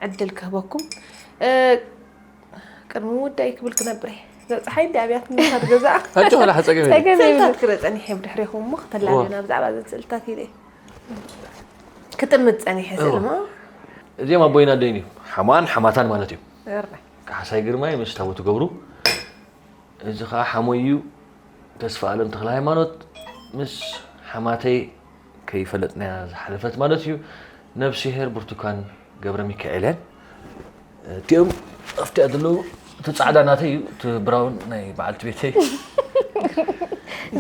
ዕድል ክህበኩም እ፣ ቅድሚ ምውዳይ ክብል ክነብር እየ። ዘብፅሓይ እንዲ ኣብያት ምንታት ገዛ ኣጆ ላ ሓፀገም የለን። ጸገም የብሉን። ስእልታት ክርኢ ፀኒሐ ብድሕሬኹም እሞ ክተላለዩና ብዛዕባ እዘን ስእልታት ኢለ እየ። ክጥምት ፀኒሐ ስእሊ እሞ እዚኦም ኣቦይን ኣደይን እዩ ሓማን ሓማታን ማለት እዩ እረ፣ ካሕሳይ ግርማይ ምስ ታቦቱ ገብሩ እዚ ከዓ ሓሞይ እዩ ተስፋ ኣለም ተክለ ሃይማኖት ምስ ሓማተይ ከይፈለጥናያ ዝሓለፈት ማለት እዩ ነብስሄር ብርቱካን ገብረ ሚካኤል እየን እቲኦም ኣብቲኣ ዘለዉ እቲ ፃዕዳ ናተይ እዩ እቲ ብራውን ናይ በዓልቲ ቤተይ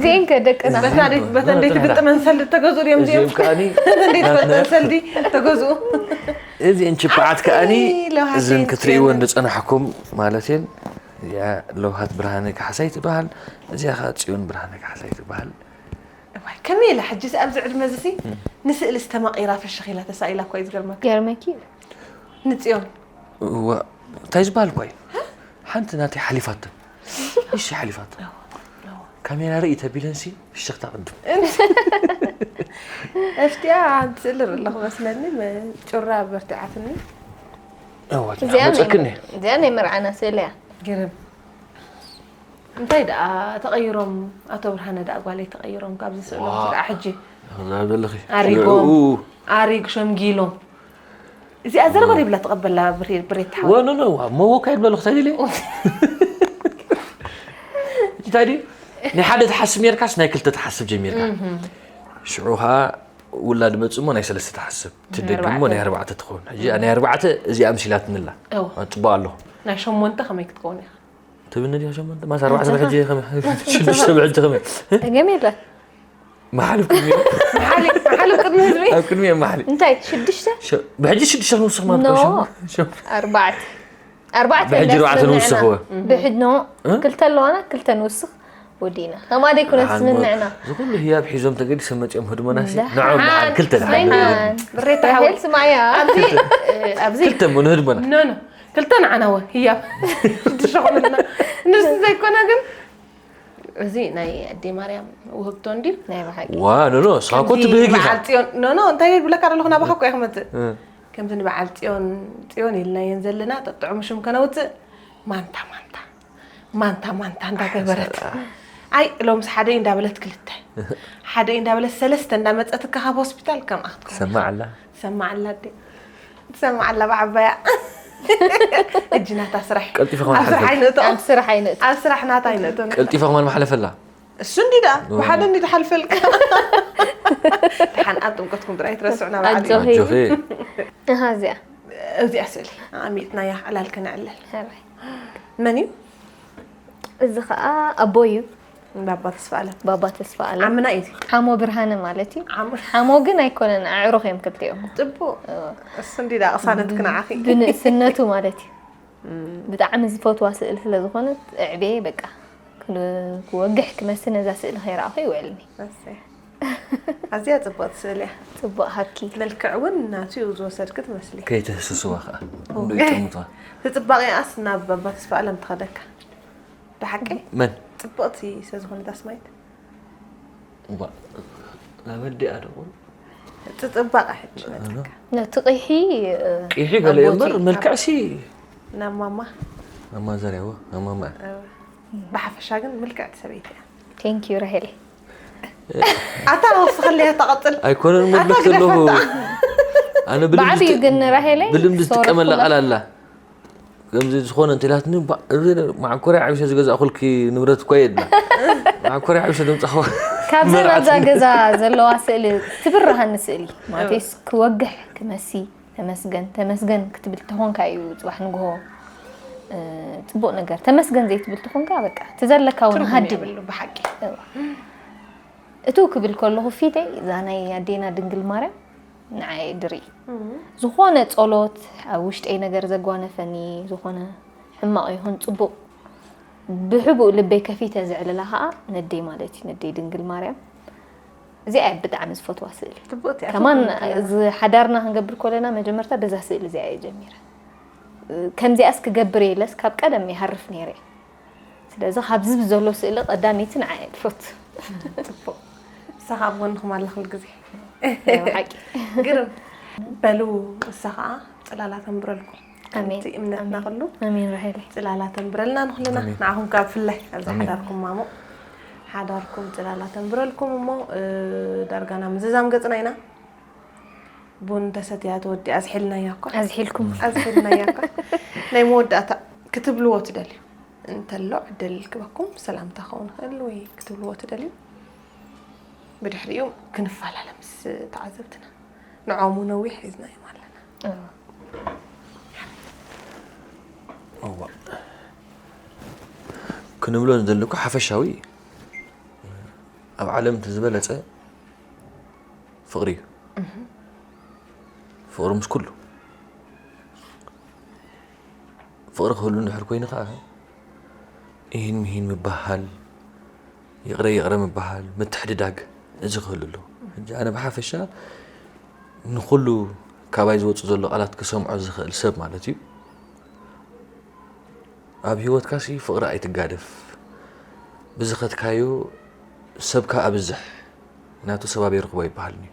ዜን ከደቅና በታ ደይ- በተን ደይ ትግጥመን ሰልዲ ተገዝኡ ድዮም እዚኦም እዚኦም ከዓኒ በተን ደይ ትፈልጠን ሰልዲ ተገዝኡ እዚአን ችፓዓት ከዓኒ ለውሃት እዝን እየን ክትርእይወን ዝፀናሕኩም ማለት እየን እዚኣ ለውሃት ብርሃነ ካሕሳይ ትበሃል እዚኣ ከዓ ፅዮን ብርሃነ ካሕሳይ ትበሃል እዋይ ከመይ ኢላ ሕጂ ኣብዚ ዕድመ እዚ ንስእሊ ዝተመቒራ ፍሽኽ ኢላ ተሳኢላ እኳ እዩ ዝገርመካ ገርመኪ እዩ ንፅዮን እዋ እንታይ ዝበሃል እኳ እዩ ሓንቲ ናተይ ሓሊፋቶ እሺ ሓሊፋቶ ካሜራ ርኢ ተቢለንሲ ፍሽኽታ ቅድም እፍትያ ሓንቲ ስእሊ ርኢ ኣለኹ መስለኒ ጭራ በርቲዓትኒ እዋ እዚኣ ናይ- መፀክኒ እዚኣ ናይ መርዓና ስእሊ እያ ግርም እንታይ ደኣ ተቐይሮም ኣቶ ብርሃነ ደኣ ጓለይ ተቐይሮም ካብዚ ስእሎም ዋእ። ስጋዕ ሕጂ ክዛረብ ዘለኺ ኣሪጎም። ሽዑኡ ኣሪግ ሸምጊሎም እዚኣ ዘረባ ዘይብላ ተቐበላ ብሬ- ብሬት ትሓወ ወ ኖ ኖ ዋ መወካ ይብለሉ ክሳይ ድለ እንታይ ድዩ ናይ ሓደ ትሓስብ ኔርካስ ናይ ክልተ ትሓስብ ጀሚርካ ሽዑ ከዓ ውላድ መፅእ እሞ ናይ ሰለስተ ትሓስብ ትደግም እሞ ናይ ኣርባዕተ ትኸውን ሕጂ ናይ ኣርባዕተ እዚኣ ኣምሲላትንላ እዋ። ፅቡቅ ኣለኹ ናይ ሸሞንተ ከመይ ክትከውን ኢኻ ትብኒ ድያ ሸሞንተ ማስ ኣርባዕተ ብሕጂ ከመይ ሽዱሽተ ብሕጂ ከመይ ተገም የለን መሓልፍ ቅድሚ መሓልፍ ቅድሚ ህዝቢ ኣብ ቅድሚ እዮም መሓልፍ እንታይ ሽዱሽተ ሸ- ብሕጂ ሽዱሽተ ክንውስኽ ማለት ኖ። ነው ሸ- ሸ- ኣርባዕተ ኣርባዕተ ብሕጂ እንዳ ኣርባዕተ ስምምዕና። ንውስኽ ወ ብሕድ ኖ እ? ክልተ ኣለዋና ክልተ ንውስኽ ወዲና ከማ ደይኮነ ደሓን ስምምዕና እዚ ኩሉ ህያብ ሒዞም ተገዲሶም መፂኦም ህድሞና ሲ ደሓን። ንዖም ደሓን ክልተ ደሓን ደሓን። ብሬታ ሓወይ። ራሄል ስማያ ኣብዚ እ፣ ኣብዚ ክልተ እሞ ንህድሞና ኖ ኖ ክልተ ንዓና ወ ህያብ ሽዱሽተ ኮነልና ንሱ ዘይኮነ ግን እዚ ናይ ኣዴ ማርያም ውህብቶ እንድዩ ናይ ብሓቂ ዋ ኖ ኖ እስኻ እኮ ከምዚ ትብህግ ኢኻ በዓል ፅዮን ኖ ኖ እንታይ ይብለካ ኣለኹ ናባኻ እኮ እየ ክመፅእ እ። ከምዚ ንበዓል ጽዮን ጽዮን ኢልናየን ዘለና ጠጥዑሙ ሽም ከነውፅእ ማንታ ማንታ ማንታ ማንታ እንዳገበረት ኣይ ሎምስ ሓደ እንዳበለት ክልተ ሓደ እንዳበለት ሰለስተ እንዳመፀትካ ካብ ሆስፒታል ከም ኣክትኩም ሰማዕ ኣላ ትሰማዕ ኣላ ኣደ ትሰማዕ ኣላ ብዓባያ እጂ ናታ ስራሕ ቀልጢፈ ከማን ኣብ ስራሕ ሓልፈት ኣይንእቶ ኣብ ስራሕ ኣይንእቶ ኣብ ስራሕ ናታ ኣይንእቶ ቀልጢፈ ከማን ማሕለፈላ እሱ እንዲዳ ብሓደ እንዲ ትሓልፈልካ ደሓን ኣብ ጥምቀትኩም ጥራይ ትረስዑና በዓል እዩ ኣጆኺ ኣጆኺ ኣሃ እዚኣ እዚኣ ስእሊ ኣሚጥናያ ዕላል ከነዕልል ሕራይ መን እዩ እዚ ከዓ ኣቦ እዩ ባባ ተስፋ ኣለም ባባ ተስፋ ኣለ ዓምና እዩ እዚ ሓሞ ብርሃነ ማለት እዩ ዓም- ሓሞ ግን ኣይኮነን ኣዕሩኽ እዮም ክልቲኦም ፅቡቅ እሱ እንዲዳ ቅሳነትክ ንዓኺ ብንእስነቱ ማለት እዩ ብጣዕሚ ዝፈትዋ ስእሊ ስለ ዝኾነት እዕቤ በቃ ክወግሕ ክመስል ነዛ ስእሊ ከይረኣኹ ይውዕልኒ ኣዝያ ፅቡቅ ስእሊ እያ ፅቡቅ ሃብኪ መልክዕ እውን ናትዩ ዝወሰድክ ትመስሊ ከይትህስስዋ ከዓ እንዶ ይጠምቷ ትፅባቂኣስ ናብ ባባ ተስፋ ኣለም ትኸደካ ብሓቂ መን ፅብቅቲ ስለዝኾነት ኣስማይት እዋ ናብ ኣዲኣ ደቑ ፅፅባቂ ሕጂ መፅካ ነቲ ቂሒ ቂሒ ገለ እዩ እምበር መልክዕሲ ናብ ማማ ኣማ ዘርያዎ ኣማማ ብሓፈሻ ግን ምልክዕቲ ሰበይቲ እያ ቴንክ ዩ ራሄል ኣታ ወስኸለያ ተቐፅል ኣይኮነን እሞ ኣታ ድብልቲ ኣለኹ ግደፈታ ኣነ ብዓብዩ ግን ራሄለይ ብልምዲ ሶሪ ዝጥቀመላ ኩላ- ቃል ኣላ ከምዚ ዝኾነ እንተላትኒ ባ- እዚ ማዕኮርያ ዓብሸ ዝገዛእኩልኪ ንብረት እኳ የድላ ማዕኮርያ ዓብሸ ደምፃኹ ካብዛ ናብዛ ገዛ ዘለዋ ስእሊ ትብርሃኒ ስእሊ ማለትስ ክወግሕ ክመሲ ተመስገን ተመስገን ክትብል ተኾንካ እዩ ፅባሕ ንግሆ እ፣ ፅቡቅ ነገር ተመስገን ዘይትብል ተኾንካ በቃ እቲ ዘለካ እውን ትርጉም ሃድም የብሉ ብሓቂ እቱ ክብል ከለኹ ፊተይ እዛ ናይ ኣዴና ድንግል ማርያም ንዓይ ድርኢ ዝኾነ ጸሎት ኣብ ውሽጠይ ነገር ዘጓነፈኒ ዝኾነ ሕማቕ ይኹን ጽቡቕ ብሕቡእ ልበይ ከፊተ ዘዕልላ ከዓ ነደይ ማለት እዩ ነደይ ድንግል ማርያም እዚኣ እየ ብጣዕሚ ዝፈትዋ ስእሊ ጽብቕቲ እያ፣ ከማን ትርጉም ኣለዋ። እዚ ሓዳርና ክንገብር ከለና መጀመርታ በዛ ስእሊ እዚኣ እየ ጀሚረ ከምዚኣስ ክገብር የለስ ካብ ቀደም ይሃርፍ ነይረ ስለዚ ካብዚ ብዘሎ ስእሊ ቀዳመይቲ ንዓ እየ ትፈቱ ጽቡቕ ንሳ ካብ ጎንኹም ኣላ ኩሉ ግዜ ሓቂ ግርም በሉ ንሳ ከዓ ጽላላ ተንብረልኩም ኣሜን። ከምቲ እምነትና ኩሉ ኣሜን ራሄለይ ጽላላ ተንብረልና ንኩልና ንዓኹም ካብ ፍላይ ኣብዚ ሓዳርኩም ማሞ ሓዳርኩም ጽላላ ተንብረልኩም እሞ እ፣ ዳርጋና ምዝዛም ገጽና ኢና ቡን ተሰትያ ተወዲኣ ኣዝሒልናያ እኳ ኣዝሒልኩም ኣዝሒልናያ እኳ ናይ መወዳእታ ክትብልዎ ትደልዩ እንተሎ ዕድል ክበኩም ሰላምታ ክኸውን ይኽእል ወይ ክትብልዎ ትደልዩ ብድሕሪኡ ክንፈላለ ምስ ተዓዘብትና ንዖሙ ነዊሕ ሒዝናዮም ኣለና እዋ። ክንብሎ ንደሊ እኮ ሓፈሻዊ ኣብ ዓለም እቲ ዝበለፀ ፍቕሪ እዩ ፍቕሪ ምስ ኩሉ ፍቕሪ ክህሉ እንድሕር ኮይኑ ከዓ ይህን ምሂን ምበሃል ይቕረ ይቕረ ምበሃል ምትሕድዳግ እዚ ክህሉ ኣለዎ ሕጂ ኣነ ብሓፈሻ ንኩሉ ካባይ ዝወፁ ዘሎ ቃላት ክሰምዖ ዝኽእል ሰብ ማለት እዩ ኣብ ሂወትካ ሲ ፍቕሪ ኣይትጋደፍ ብዝኸድካዮ ሰብካ ኣብዝሕ ናቱ ሰብ ኣበይ ርኽቦ ይበሃል እዩ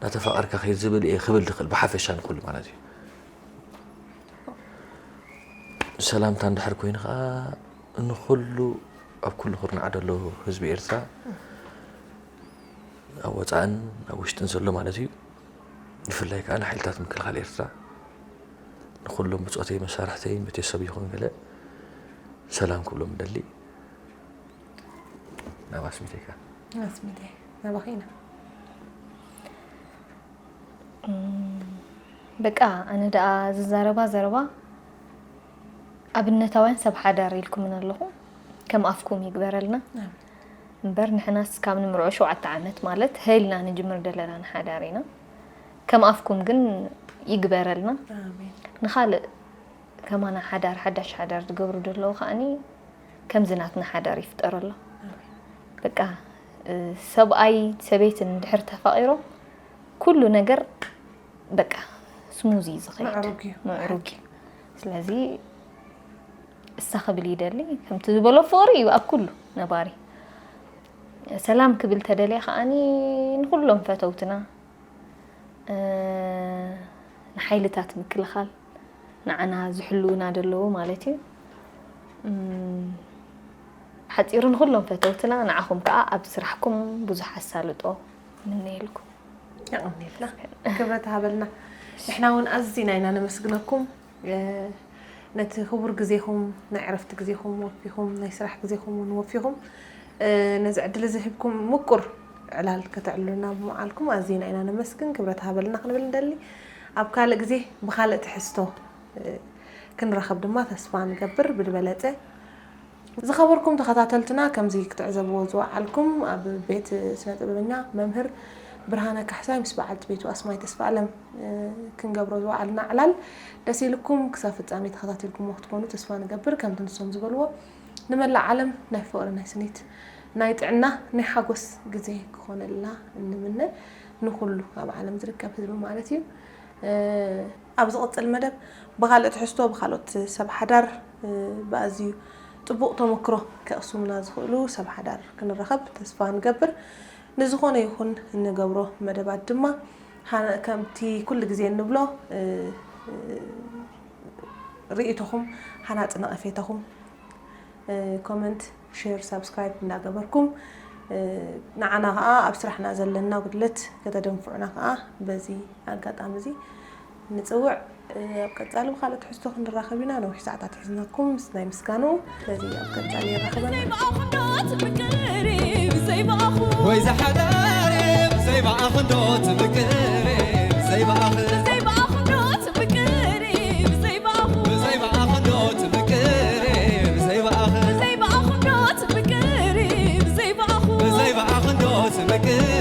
ናተፋቐርካ ከይድ ዝብል እየ ክብል ዝኽእል ብሓፈሻ ንኩሉ ማለት እዩ ሰላምታ እንድሕር ኮይኑ ከዓ ንኩሉ ኣብ ኩሉ ኩርናዕ ዘሎ ህዝቢ ኤርትራ ኣብ ወፃእን ኣብ ውሽጥን ዘሎ ማለት እዩ ብፍላይ ከዓ ንሓይልታት ምክልኻል ኤርትራ ንኩሎም ብፆተይ መሳርሕተይን ቤተሰብ ይኹን ገለ ሰላም ክብሎም ደሊ ናብ ኣስሚተይካ ኣስሚተይ ናባኺ ኢና በቃ ኣነ ደኣ ዝዛረባ ዘረባ ኣብነታውያን ሰብ ሓዳር ኢልኩምን ኣለኹም ከም ኣፍኩም ይግበረልና እምበር ንሕናስ ካብ ንምርዖ ሸውዓተ ዓመት ማለት ሀይልና ንጅምር ዘለና ንሓዳር ኢና ከም ኣፍኩም ግን ይግበረልና ንኻልእ ከማና ሓዳር ሓዳሽ ሓዳር ዝገብሩ ዘለዉ ከዓኒ ከምዚ ናትና ሓዳር ይፍጠረሎም በቃ ሰብኣይ ሰበይትን እንድሕር ተፋቒሮም ኩሉ ነገር በቃ ስሙዝ እዩ ዝኸይድ ምዕሩግ እዩ። ምዕሩግ እዩ ስለዚ እሳ ክብል ይደሊ ከምቲ ዝበሎ ፍቕሪ እዩ ኣብ ኩሉ ነባሪ ሰላም ክብል ተደልየ ከዓኒ ንኩሎም ፈተውትና እ፣ ንሓይልታት ምክልኻል ንዓና ዝሕልዉና ዘለዉ ማለት እዩ። ሓፂሩ ንኩሎም ፈተውትና፣ ንዓኹም ከዓ ኣብ ስራሕኩም ብዙሕ ኣሳልጦ ምነየልኩም። የቐንየልና። ክብረት ሃበልና። ንሕና እውን ኣዚና ኢና ነመስግነኩም። ነቲ ክቡር ግዜኹም፣ ናይ ዕረፍቲ ግዜኹም ወፊኹም፣ ናይ ስራሕ ግዜኹም እውን ወፊኹም ነዚ ዕድል እዚ ሂብኩም ምቁር ዕላል ከተዕልሉና ብምዓልኩም ኣዚና ኢና ነመስግን። ክብረት ሃበልና ክንብል እንደሊ። ኣብ ካልእ ግዜ ብኻልእ ትሕዝቶ ክንራኸብ ድማ ተስፋ ንገብር። ብዝበለፀ ዝኸበርኩም ተኸታተልትና፣ ከምዚ ክትዕዘብዎ ዝወዓልኩም ኣብ ቤት ስነ ጥበበኛ መምህር ብርሃነ ካሕሳይ ምስ በዓልቲ ቤቱ ኣስማይ ተስፋ ኣለም ክንገብሮ ዝወዓልና ዕላል ደስ ኢልኩም ክሳብ ፍጻሜ ተኸታቲልኩሞ ክትኮኑ ተስፋ ንገብር። ከምቲ ንሶም ዝበልዎ ንመላእ ዓለም ናይ ፍቕሪ፣ ናይ ስኒት፣ ናይ ጥዕና፣ ናይ ሓጎስ ግዜ ክኾነልና እንምነ፣ ንኹሉ ኣብ ዓለም ዝርከብ ህዝቢ ማለት እዩ። ኣብ ዝቕጽል መደብ ብኻልእ ትሕዝቶ ብኻልኦት ሰብ ሓዳር ብኣዝዩ ጥቡቕ ተመክሮ ከቕስሙና ዝኽእሉ ሰብ ሓዳር ክንረኸብ ተስፋ ንገብር። ንዝኾነ ይኹን እንገብሮ መደባት ድማ ከምቲ ኩሉ ግዜ እንብሎ ርእይቶኹም፣ ሃናፂ ነቐፌታኹም ኮመንት፣ ሼር፣ ሳብስክራይብ እንዳገበርኩም ንዓና ከዓ ኣብ ስራሕና ዘለና ጉድለት ከተደንፍዑና ከዓ በዚ ኣጋጣሚ እዚ ንፅውዕ። ኣብ ቀፃሊ ብካልእ ትሕዝቶ ክንራኸብ ኢና። ነዊሕ ሰዓታት ሒዝናኩም ምስ ናይ ምስጋኑ። ስለዚ ኣብ ቀፃሊ የራኽበና። ወይ ዝሓዳር ብዘይ ብኣኽንዶ ትብቅር ብዘይ ብኣኽ ብዘይ ብኣኽንዶ ትብቅር ብዘይ ብኣኽ ብዘይ ብኣኽንዶ ትብቅር ብዘይ ብኣኽ ብዘይ ብኣኽንዶ ትብቅር ብዘይ ብኣኽ ብዘይ ብኣኽንዶ ትብቅር